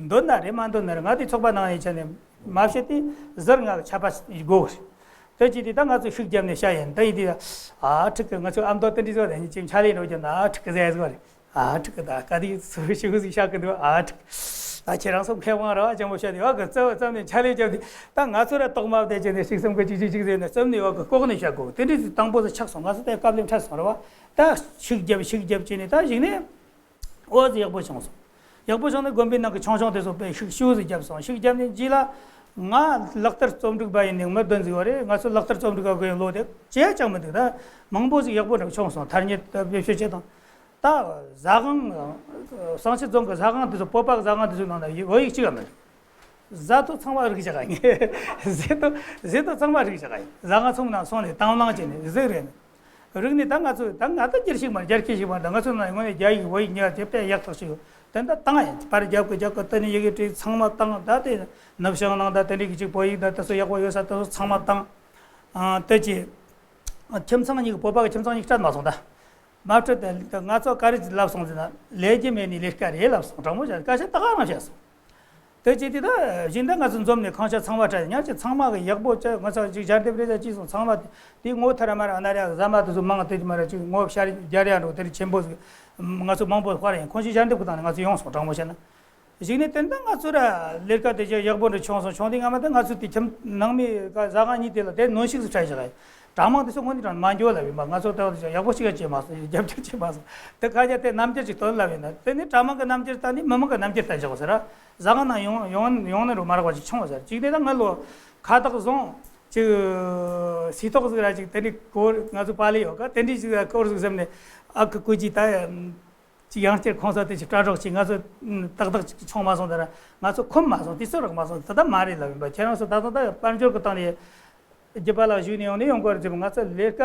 འདོད་ན་རེད། མ་འདོད་ན་རེད། ང་དེ་ཚོགས་པ་ནང་ནས་ཆ་ནས་མ་བཤད་དེ་ཟུར་ང་ཆད་པ་དགོས། དེ་ཅི་དེ་ད་ང་ཚོས་ཤུགས་བརྒྱབ་ནས་བཤད་ཡིན། ད་ཡིན་དེ་ཨ་ཁྲིག་གི་ང་ཚོའི་ཨ་མདོ་དེ་འདྲ་ཟོ་དེ་ཉིན་ཅིག་ཆ་ལེ་འགྲོ་རྒྱུ་ན་ཨ་ཁྲིག་གི་ཟེར་ཟོ་རེད། ཨ་ཁྲིག་གི་ད་ག་དེ་ཚོ་ཤུགས་ཟིག་བཤད་གི་འདུག། ཨ་ཁྲིག་ཨ་ཁྱེད་རང་ཚོ་མཁས་དབང་ར་བ་ཅང་པོ་བཤད་དེ་བ་གི་རྩ་བ་ཙམ་ནས་ཆ་ལེ་བརྒྱབ་དེ། ད་ང་ཚོ་ར་ཏོག་མ་བསྡད་ཀྱི་ནས་ཤིག་གསུམ་གི་ཅིག་ཅིག་ཅིག་ཟེར་ནས་ཙམ་ནས་བ་གི་ལྐོག་ནས་བཤད་གོ། དེ་འདྲ་དེ་དང་པོ་ཚོ་ཆགས་སོང་། ང་ཚོ་དེ་དཀའ་ལས་འཕྲད་སོང་ར་བ། ད་ཤུགས་བརྒྱབ་ཤུགས་བརྒྱབ་བྱས་ནས་ད་གཞུག་ནས་འོ་ཟིག་ཡག་པོ་བྱུང་སོང་། ཡག་པོ་བྱུང་ནས་དགོན་པའི་ནང་གི་ཆུང་ཆུང་དེ་ཚོ་དཔེ་ཤུགས་ཤུགས་ཟིག་བརྒྱབ་སོང་། ཤུགས་བརྒྱབ་ནས་རྗེས་ལ་ང་ལག་བསྟར་རྩོམ་སྒྲིག་པ་ཡིན་ནས་མི་བདུན་ཟིག་བ་རེད། ང་ཚོ་ལག་བསྟར་རྩོམ་སྒྲིག་པ་གི་ལོ་དེ་བྱས་ཀྱང་མི་འདུག། ད་མང་པོ་ཟིག་ཡག་པོ་འདྲ་བྱུང་སོང་། ཐ་སྙད་ད་བེད་སྤྱོད་བྱེད་སྟངས། ད་ཟ་ཁང་། བསང་ཆུ་རྫོང་གི་ཟ་ཁང་དེ་ཚོ་བོད་པ་གི་ཟ་ཁང་དེ་ཚོའི་ནང་ན་བོད་ཡིག་གཅིག་ཡང་མི་འདུག། ཟ་དུས་ཚང་མ་རིག་བཞག་ཡིན། ཟས་དུས་ཟས་དུས་ཚང་མ་རིག་བཞག་ཡིན། ཟ་ཁང་ཚོའི་ནང་སོང་ནས་དང་བླངས་བྱས་ནས་ཟས་རེད། རིག་ནས་ད་ང་ཚོ་ད་ང་ད་རྒྱལ་ཞིག་མ་རྒྱལ་ཁྱི་ཞིག་མ། ད་ང་ཚོ་ནང་དངོས་གནས་རྒྱ་ཡིག་བོད་ཡིག་གཉིས་ཀ་དེ་དཔེ་ཡག་ཐག་ཆོད་ཡོད། དེ་འདྲ་བཏང་ཡིན། པར་རྒྱབ་གི་རྒྱབ་གི་དེ་ནས་ཡི་གེ་བྲིས་ཚང་མ་བཏང་། ད་དེ་ནུབ་བྱང་ནང་ད་དེ་འདྲའི་གི་ཅིག་བོད་ཡིག་ད་དེ་ཚོ་ཡག་པོ་ཡོད་ས་དེ་ཚོ་ཚང་མ་བཏང་། ཨ་དེ་ཅི། ཁྱིམ་ཚང་གཉིས་ཀྱི་བོད་པ་གི་ཁྱིམ་ཚང་གཉིས་སྤྲད་མ་སོང་ད། མ་སྤྲད་དེ་ང་ཚོ་ག་རེ་ལབ་སོང་ཟེར་ན། ལས་རྒྱུ་མེད་ནི་ལས་ཀ་རེད་ལབ་སོང་། དྲང་མོ་བྱས་སྐད་ཆ་ད་ག་རང་བཤད་སོང་། དེ་ཅི་དེ་ད་གཞན་ད་ང་ཚོ་འཛོམས་ནས་ཁང་ཆ་ཚང་མ་སྤྲད། ཉག་ཅིག་ཚང་མ་གི་ཡག་པོ་བྱས། ང་ཚོ་ཅིག་ཞལ་འདེབས་རེ་ཟ་ཅིག་སོང་། ཚང་མ་དེ་ངོ་ཐར་མ་ར་ཨ་ན་ར་ཟ་མ་དེ་ཚོ་མང་དེ་མ་ར་ཅིག་ངོ་ཤར་རྒྱ་ར་འགྲོ་དེ་རིགས་ཆེན་པོ་ཟིག་ང་ཚོ་མང་པོ་དཔར་ཡིན། ཁོང་ཚོས་ཞལ་འདེབས་གི་སྟེང་ནས་ང་ཚོ་ཡོང་སོང་། དྲང་མོ་བཤད་ན། གཞུག་ནས་དེ་འདྲ་ང་ཚོ་ར་ལས་ཀ་དེ་ཅིག་ཡག་པོ་འདྲ་བྱུང་སོང་། བྱུང་དུས་སྔ་མ་དེ་ང་ཚོ་དེ་ཁྱིམ་ནང་མི་ག་ཟ་ཁང་གཉིས་དེ་ལ་དེ་གནོན་ཤུགས་སུ་འཕྲད་བཞག་ཡིན། གྲྭ་མང་དེ་ཚོ་དངོས་གནས་དྲང་མ་འགྱོ་ལབ་ཡིན་པ། ང་ཚོ་ལྟ་བུ་དེ་ཅིག་ཡག་པོ་ཞིག་ཡང་བྱས་མ་སོང་། རྒྱབ་སྐྱོར་བྱས་མ་སོང་། དེ་ཁ་རྒྱ་དེ་རྣམ་འགྱུར་ཅིག་སྟོན་ལབ་ཡིན་ན། དེ་ནི་གྲྭ་མང་གི་རྣམ་འགྱུར་ལྟ་ནི་མི་མང་གི་རྣམ་འགྱུར་ལྟ་བཞག་ཟེར་ར། ཟ་ཁང་ནང་ཡོང་ཡོང་ཡོང་ནི་རུ་མ་རག་པ་ཅིག་བྱུང་བ་ཟེར། གཅིག་དེ་ད་ང་ལོ་ཁ་བཏགས་བཟུང་ཅིག་སི་ཏོག་ཟིག་ར་ཅིག་དེ་འདྲའི་སྐོར་ང་ཚོ་པཱ་ལི་ཡོད་ཀ། དེ་འདྲའི་ཅིག་སྐོར་ཟིག་བཟུང་ནས་ཨ་ཁུ་ཀུ་ཅི་ད། ཅིག་ཡང་བསྐྱར་ཁོང་ཚོ་དེ་ཅིག་སྐྲ་གྲོགས་ཅིག་ང་ཚོ་ཏག་ཏག་ཅིག་མཆོང་མ་སོང་། དེ་ར་ང་ཚོ་ཁོམ་མ་སོང་། དུས་ཚོད་རག་མ་སོང་། དེ་ད་མ་རེད་ལབ་ཡིན་པ། ཁྱེད་རང་ཚོ་ད་ཐེངས་ད་དཔལ་འབྱོར་གི་སྟེང་ནས་རྒྱུ་པ་ལ་ཞུགས་ནས་ཡོང་ནས་ཡོང་དགོས་རེད་ཟེར། ང་ཚོ་ལས་ཀ་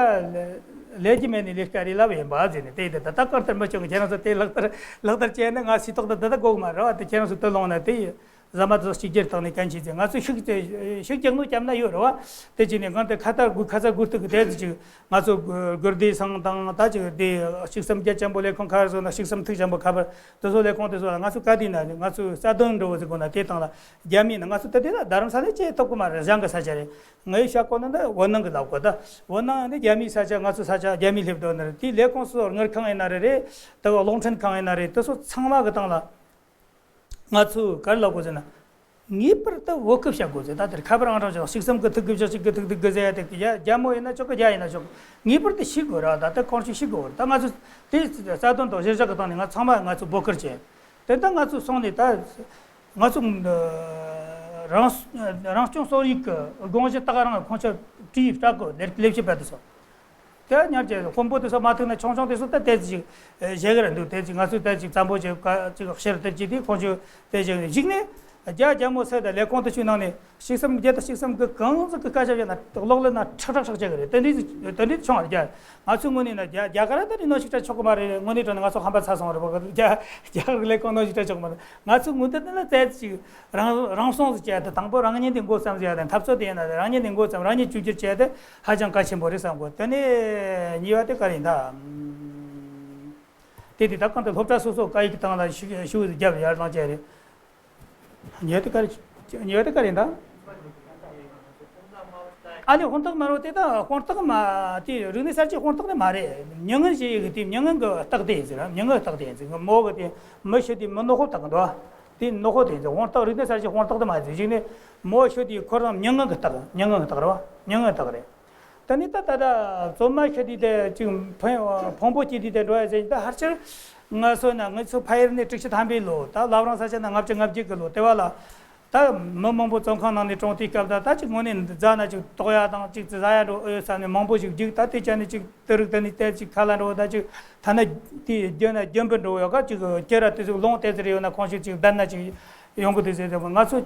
ལས་རྒྱུ་མེད་ནས་ལས་ཀ་རེད་ལབ་ཡིན་པ་ཟེར་ནས། དེ་དེ་ད་ལྟ་བཀར་ལྟར་མི་བྱུང་། ཁྱེད་རང་ཚོ་དེ་ལག་བསྟར་ལག་བསྟར་བྱས་ན་ང་སི་ཏོག་ད་ད་ལྟ་དགོས་མ་རེད་བ། དེ་ཁྱེད་རང་ཚོ་དུ་ལོང་ན་དེ་ཡིན། ཟ་མ་དེ་ཚོ་གཅིག་གྱུར་བཏང་ནས་གན་ཆི་ཟེར། ང་ཚོ་ཤུགས་དེ་ཤུགས་རྒྱག་ནོ་བརྒྱབ་ན་ཡོད་རེད་བ། དེ་བྱས་ནས་ང་དེ་ཁ་ཏ་དགུ་ཁ་ཚ་དགུ་ཐུག་གི་དེ་ཅིག་ང་ཚོ་དགོན་སྡེ་ཚང་དང་ད་ཅིག་དེ་གཅིག་གསུམ་བརྒྱ་ཆེན་པོ་ལས་ཁུངས་ཁ་བཟོ་ན་གཅིག་གསུམ་ཐུག་ཆེན་པོ་ཁ་པར་དེ་ཚོ་ལས་ཁུངས་དེ་ཚོ་ལ་ང་ཚོ་བཀའ་དྲིན་ན་ང་ཚོ་རྩ་དོན་འགྲོ་བ་ཟིག་དགོས་ན་དེ་དང་ལ་རྒྱ་མི་ན་ང་ཚོ་ད་དེ་ལ་རྡ་རམ་ས་ལ་ཅེ་ཐོབ་གི་མ་རེད། གཞན་གི་ས་ཆ་རེད། ངའི་ཤ་ཀོ་ན་འདི་བོད་ནང་གི་ལབ་གོ། ད་བོད་ནང་འདི་རྒྱ་མིའི་ས་ཆ། ང་ཚོ་ས་ཆ་རྒྱ་མི་སླེབས་འདོད་ན་རེད། དེའི་ལས་ཁུངས་སུ་དངུལ་ཁང་ཡིན་ན་རེད་རེད། ད་གློག་འཕྲིན་ཁང་ཡིན་ན་རེད། དེ་ཚོ་ཚང་མ་གི་སྟེང་ལ། ང་ཚོས་ག་རེ་ལབ་དགོས་ཟེར་ན། ངེས་པར་དུ་བོད་སྐད་བཤད་དགོས་ཟེར། ད་དེར་ཁ་པར་ཨང་གྲངས་བཞག་གཅིག་གསུམ་གི་ཐིག་གི་བཞག་གཅིག་གི་ཐིག་ཐིག་གི་ཟེར་ཡ་དེ་གི་ཡ་རྒྱ་མོ་ཡིན་ན་ཆོག་གི། རྒྱ་ཡིན་ན་ཆོག་གི། ངེས་པར་དུ་ཤེས་དགོས་ར། ད་ལྟ་གང་ཤེས་ཤེས་དགོས་ར། ད་ང་ཚོ་དེ་རྩ་དོན་དང་གཞིར་བཞག་གི་སྟེང་ནས་ང་ཚང་མ་ང་ཚོ་བོད་སྐད་བྱས། དེ་ལྟ་ང་ཚོ་སོང་ནས་ད་ང་ཚོ་རང་རང་སྐྱོང་སྲོལ་ཡིག་གི་དགོངས་གཞི་ད་ག་རང་ཁོང་ཚོ་བྲིས་སྤྲད་དགོས། ལས་ལས་བྱེད་པ་དེ་ཚོ། དེ་ཉར་གྱི་དཔོན་པོ་དེ་ཚོ་མ་ཐུག་ན་ཆུང་ཆུང་དེ་ཚོ་ད་དེ་ཅིག་བཞེས་གི་རེད་འདུག། དེ་ཅིག་ང་ཚོས་དེ་ཅིག་བཙན་པོ་བྱས་ཀ་ཅིག་བཤེར་དེ་ཅིག་དེ་ཁོང་ཚོས་དེ་ཅིག་གཞིགས་ནས་ རྒྱ་རྒྱ་མོ་ཚོས་ད་ལས་ཁུངས་དུ་ཆུ་ནང་ནས་ཞིག་བསམ་རྒྱལ་དུ་ཞིག་བསམ་གི་གང་ཟག་གི་སྐད་ཆ་བཤད་ན་གློག་ཀླད་ན་ཁྲག་ཁྲག་ཁྲག་བྱེད་གི་རེད། དེ་འདྲའི་དེ་འདྲའི་བྱུང་བ་རྒྱ། ང་ཚོའི་ངོས་ནས་ན་རྒྱ་རྒྱ་གར་ད་ནི་ནོར་ཞིག་སྤྲད་ཆོག་གི་མ་རེད། དངོས་གནས་དྲང་ནས་ང་ཚོ་ཧམ་པ་ཚ་སོང་རེད་པ། རྒྱ་རྒྱ་གར་གི་ལས་ཁུངས་ནོར་ཞིག་སྤྲད་ཆོག་གི་མ་རེད། ང་ཚོའི་ངོས་འདི་ནི་ལ་བཙལ་ཅིག་རང་རང་སྲུང་ཟིག་བྱས་ཏེ། དང་པོ་རང་ཉིད་འདི་མགོ་བརྩམས་ཟིག་བྱས་ཏེ། འཐབ་རྩོད་དེ་ཡིན་ན་རང་ཉིད་འདི་མགོ་བརྩམས། རང་ཉིད་བཅོས་བསྒྱུར་བྱས་ཏེ་ཧ་ཅང་གལ་ཆེན་པོ་རེད་བསམ་གོ། དེ་ནས་གཉིས་པ་དེ་ག་རེ་ཡིན་ད། དེ་དེ་ད་གང་དུ་སློབ་གྲྭ་སོ་སོ་སྐད་ཡིག་གི་སྟེང་ལ་ཞུ་ཞུ་རྒྱབ་ཡར་ལངས་བྱས་རེད། ཉེ་དེ་ག་རེ་ཉེ་དེ་ག་རེ་ཡིན་ད། ཨ་ནི་དཔང་རྟགས་མ་རོ་དེ་ད་དཔང་རྟགས་མ་དེ་རིག་གནས་གསར་བརྗེའི་དཔང་རྟགས་དེ་མ་རེད། མྱ་ངན་ཞེས་ཡི་གེ་དེ་མྱ་ངན་གྱི་རྟགས་དེ་ཡིན་ཟེར། མྱ་ངན་གྱི་རྟགས་དེ་ཡིན་ཟེར། མོ་གི་དེ་མི་ཤི་དེ་མི་ནག་པོ་རྟགས་འདུག་བ། དེ་ནག་པོ་དེ་ཡིན་ཟེར། དཔང་རྟགས་རིག་གནས་གསར་བརྗེའི་དཔང་རྟགས་དེ་མ་རེད་ཟེར། གཞིགས་ནས་མོ་ཤི་དེ་ཁོ་རང་མྱ་ངན་གྱི་རྟགས། མྱ་ངན་གྱི་རྟགས་རེད་བ། མྱ་ངན་གྱི་རྟགས་རེད། ད་ནི་ད་ད་ད་བཙོན་མ་ཤི་དུས་དེ་ཅིག་ཕུང་ཕུང་པོ་སྐྱེས་དུས་དེ་འགྲོ་ཡ་ཟེར། ད་ཕལ་ཆེར་ང་ཚོ་ན་ང་ཚོ་ཕ་ཡུལ་ནས་དྲུག་ཅུ་ཐམ་པའི་ལོ། ད་བླ་བྲང་ས་ཆ་ན་ལྔ་བཅུ་ང་བརྒྱད་གི་ལོ་དེ་བ་ལ། ད་མི་མང་པོ་བཙོན་ཁང་ནང་ནས་གྲོངས་དུས་སྐབས་ད། ད་ཅིག་དངོས་གནས་རྫ་ན་ཅིག་ལྟོགས་ཡ་དང་ཅིག་ཙི་ཟ་ཡ་འགྲོ་ཨེ་ཡོད་བསམ་ནས་མང་པོ་ཞིག་རྒྱུགས། ད་དེ་ཅག་ནས་ཅིག་དེ་རིགས་དེ་ནས་དེ་ཅིག་ཁ་ལ་འགྲོ། ད་ཅིག་ཐ་ན་དེ་རྒྱུན་ན་རྒྱུན་པུ་འགྲོ་ཡོད་ག་ཅིག་ཁྱེད་ར་དེ་ཚོ་ལོང་དེ་ཚོ་རེ་ཡོད་ན་ཁོང་ཞིག་ཅིག་བསྡད་ན་ཅིག་ཡོང་གི་དེ་ཟེར་ཟེར། ང་ཚོ་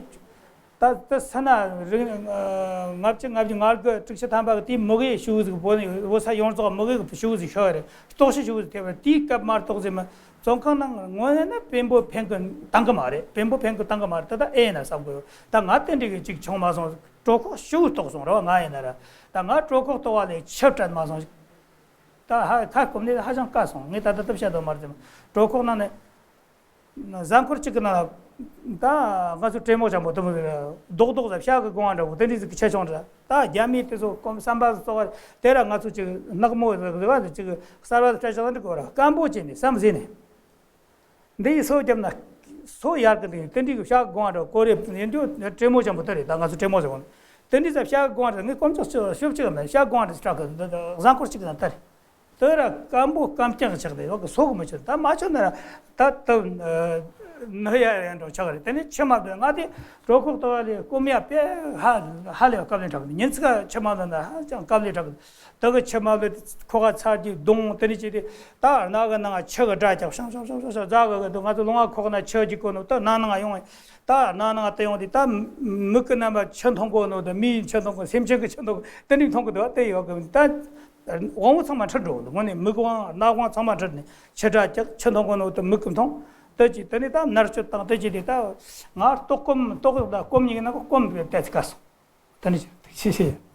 ད་ད་ས་ན་རིང་ལྔ་བཅུ་ང་བརྒྱད་ང་དགུ་དྲུག་ཅུ་ཐམ་པ་གི་དེའི་མི་གེ་ཞུ་ཟིག་བོད་ནས་བོད་ས་ཡོངས་རྫོགས་མི་གེ་གི་ཞུ་ཟིག་ཤོར་རེད། ལྟོགས་ཤི་ཞུ་ཟིག་ཐེབས་རེད། དེའི་སྐབས་མར་ལྟོགས་ཟིག་མི་བཙོན་ཁང་ནང་དངོས་གནས་ན་དཔོན་པོ་ཕན་གི་བཏང་གི་མ་རེད། དཔོན་པོ་ཕན་གི་བཏང་གི་མ་རེད། ད་ད་ཨེ་ཡིན་ན་བསམ་གི་ཡོད། ད་ང་དེ་འདྲ་གི་ཅིག་བྱུང་མ་སོང་། གྲོད་ཁོག་ཞེ་པོ་ལྟོགས་སོང་རེད་བ། ང་ཡིན་ན་ར་ད་ང་གྲོད་ཁོག་ལྟོགས་པ་ལས་ཆུ་དྲན་མ་སོང་། ད་ཧ་ཁ་སྐོམ་ནས་ཧ་ཅང་དཀའ་སོང་། ངས་ད་ད་ལྟ་བཤད་དོ་མ་རེད། གྲོད་ཁོག་ནང་ནས། གཟའ་འཁོར་གཅིག་གི་ནང་ལ་ད་ང་ཚོ་དྲེད་མོང་ཅན་པོ་དུ་མོ་རྡོག་རྡོག་ཟ་ཤ་གི་སྒོ་ང་འདྲ་བོ་དེ་འདྲའི་ཟིག་གི་ཆེ་ཆུང་འདྲ། ད་རྒྱ་མིའི་དེ་ཚོ་གོམ་བསམ་པ་ཙོག་པ་དེ་ར་ང་ཚོ་ཅིག་ནག་མོ་ཟིག་ཟིག་ཅིག་གསར་བ་སྤྲད་ཤག་འདྲི་གོ་ར་སྐམ་པོ་བྱས་ནས་བསམ་ཟིན་ནས། འདི་ཡི་སོ་བརྒྱབ་ན་སོ་ཡར་གི་འདི་དེ་འདྲའི་གི་ཤ་གི་སྒོ་ང་འདྲ་བོ་གོ་རེ་ཡིན་དུས་དྲེད་མོང་ཅན་པོ་དེ་རེད། ད་ང་ཚོ་དྲེད་མོང་ཟེར་གོ་ནི་དེ་འདྲའི་ཟ་ཤ་གི་སྒོ་ང་འདྲ། ངས་སྐོམ་ཆག་ཤོབ་ཅིག་མེད། ཤ་གི་སྒོ་ང་འདྲ་སྐྲག་གི་གཟའ་འཁོར་གཅིག་གི་ནང་ད་རེད། དེ་ར་སྐམ་པོ་སྐམ་རྐྱང་ཆགས་ཏེ་ཡོད་གི་སོ་གི་མི་ཆོད། ད་མ་ཆོད་ན་ར་ད་ད་ནི་ཡ་ཡ་འགྲོ་ཆགས་རེད། དེ་ནས་ཆུ་མ་བཏུང་། ང་དེ་གྲོད་ཁོག་ལྟོགས་པ་ལས་སྐོམ་ཡ་དཔེ་ཧ་ཧ་ལས་པ་དཀའ་ལས་དྲགས་ནི། ཉིན་ཅིག་ཆུ་མ་བཏུང་ན་ཧ་ཅང་དཀའ་ལས་དྲགས། དེ་གི་ཆུ་མ་བཏུང་ཁོག་ག་ཚར་གྱི་གདོང་དེ་ནས་བྱས་ཏེ་ད་རྣ་གི་ནང་ཆུ་གི་སྒྲ་རྒྱག་ཤང་ཤང་ཤང་ཤང་ཤང་ཟ་གི་གི་འདུག་ང་ཚོ་ལུང་བ་ཁོག་ན་ཆུ་གི་གོ་ནོ་ད་རྣ་ནང་ཡོང་ངེ་ད་རྣ་ནང་དུ་ཡོང་དུས་ད་མིག་གི་རྣམ་པ་ཆུ་མཐོང་གོ་ནོ་ད་མིའི་ཆུ་མཐོང་གོ་སེམས་ཅན་གི་ཆུ་མཐོང་གོ་དེ་འདྲའི་མཐོང་གི་འདུག་དེ་ཡོད་གི་ད། དབང་པོ་ཚང་མ་འཁྲུད་འགྲོ་གི་འདུག་དངོས་གནས་མིག་དབང་རྣ་དབང་ཚང་མ་འཁྲུད་ནས་ཆུ་སྒྲ་རྒྱག་ཆུ་མཐོང་གོ་ནོ་ད་མིག་གི་མཐོང་། དེ་ཅི་དེ་ནས་ད་མནར་གཅོད་བཏང་དེ་ཅི་དེ་ད་ང་ལྟོགས་སྐོམ་ལྟོགས་ཡོད་ད་སྐོམ་ཉིད་ན་སྐོམ་པའི་ཏེ་ཚིག་ག་སོང་། དེ་ནས་ཤི་ཤི།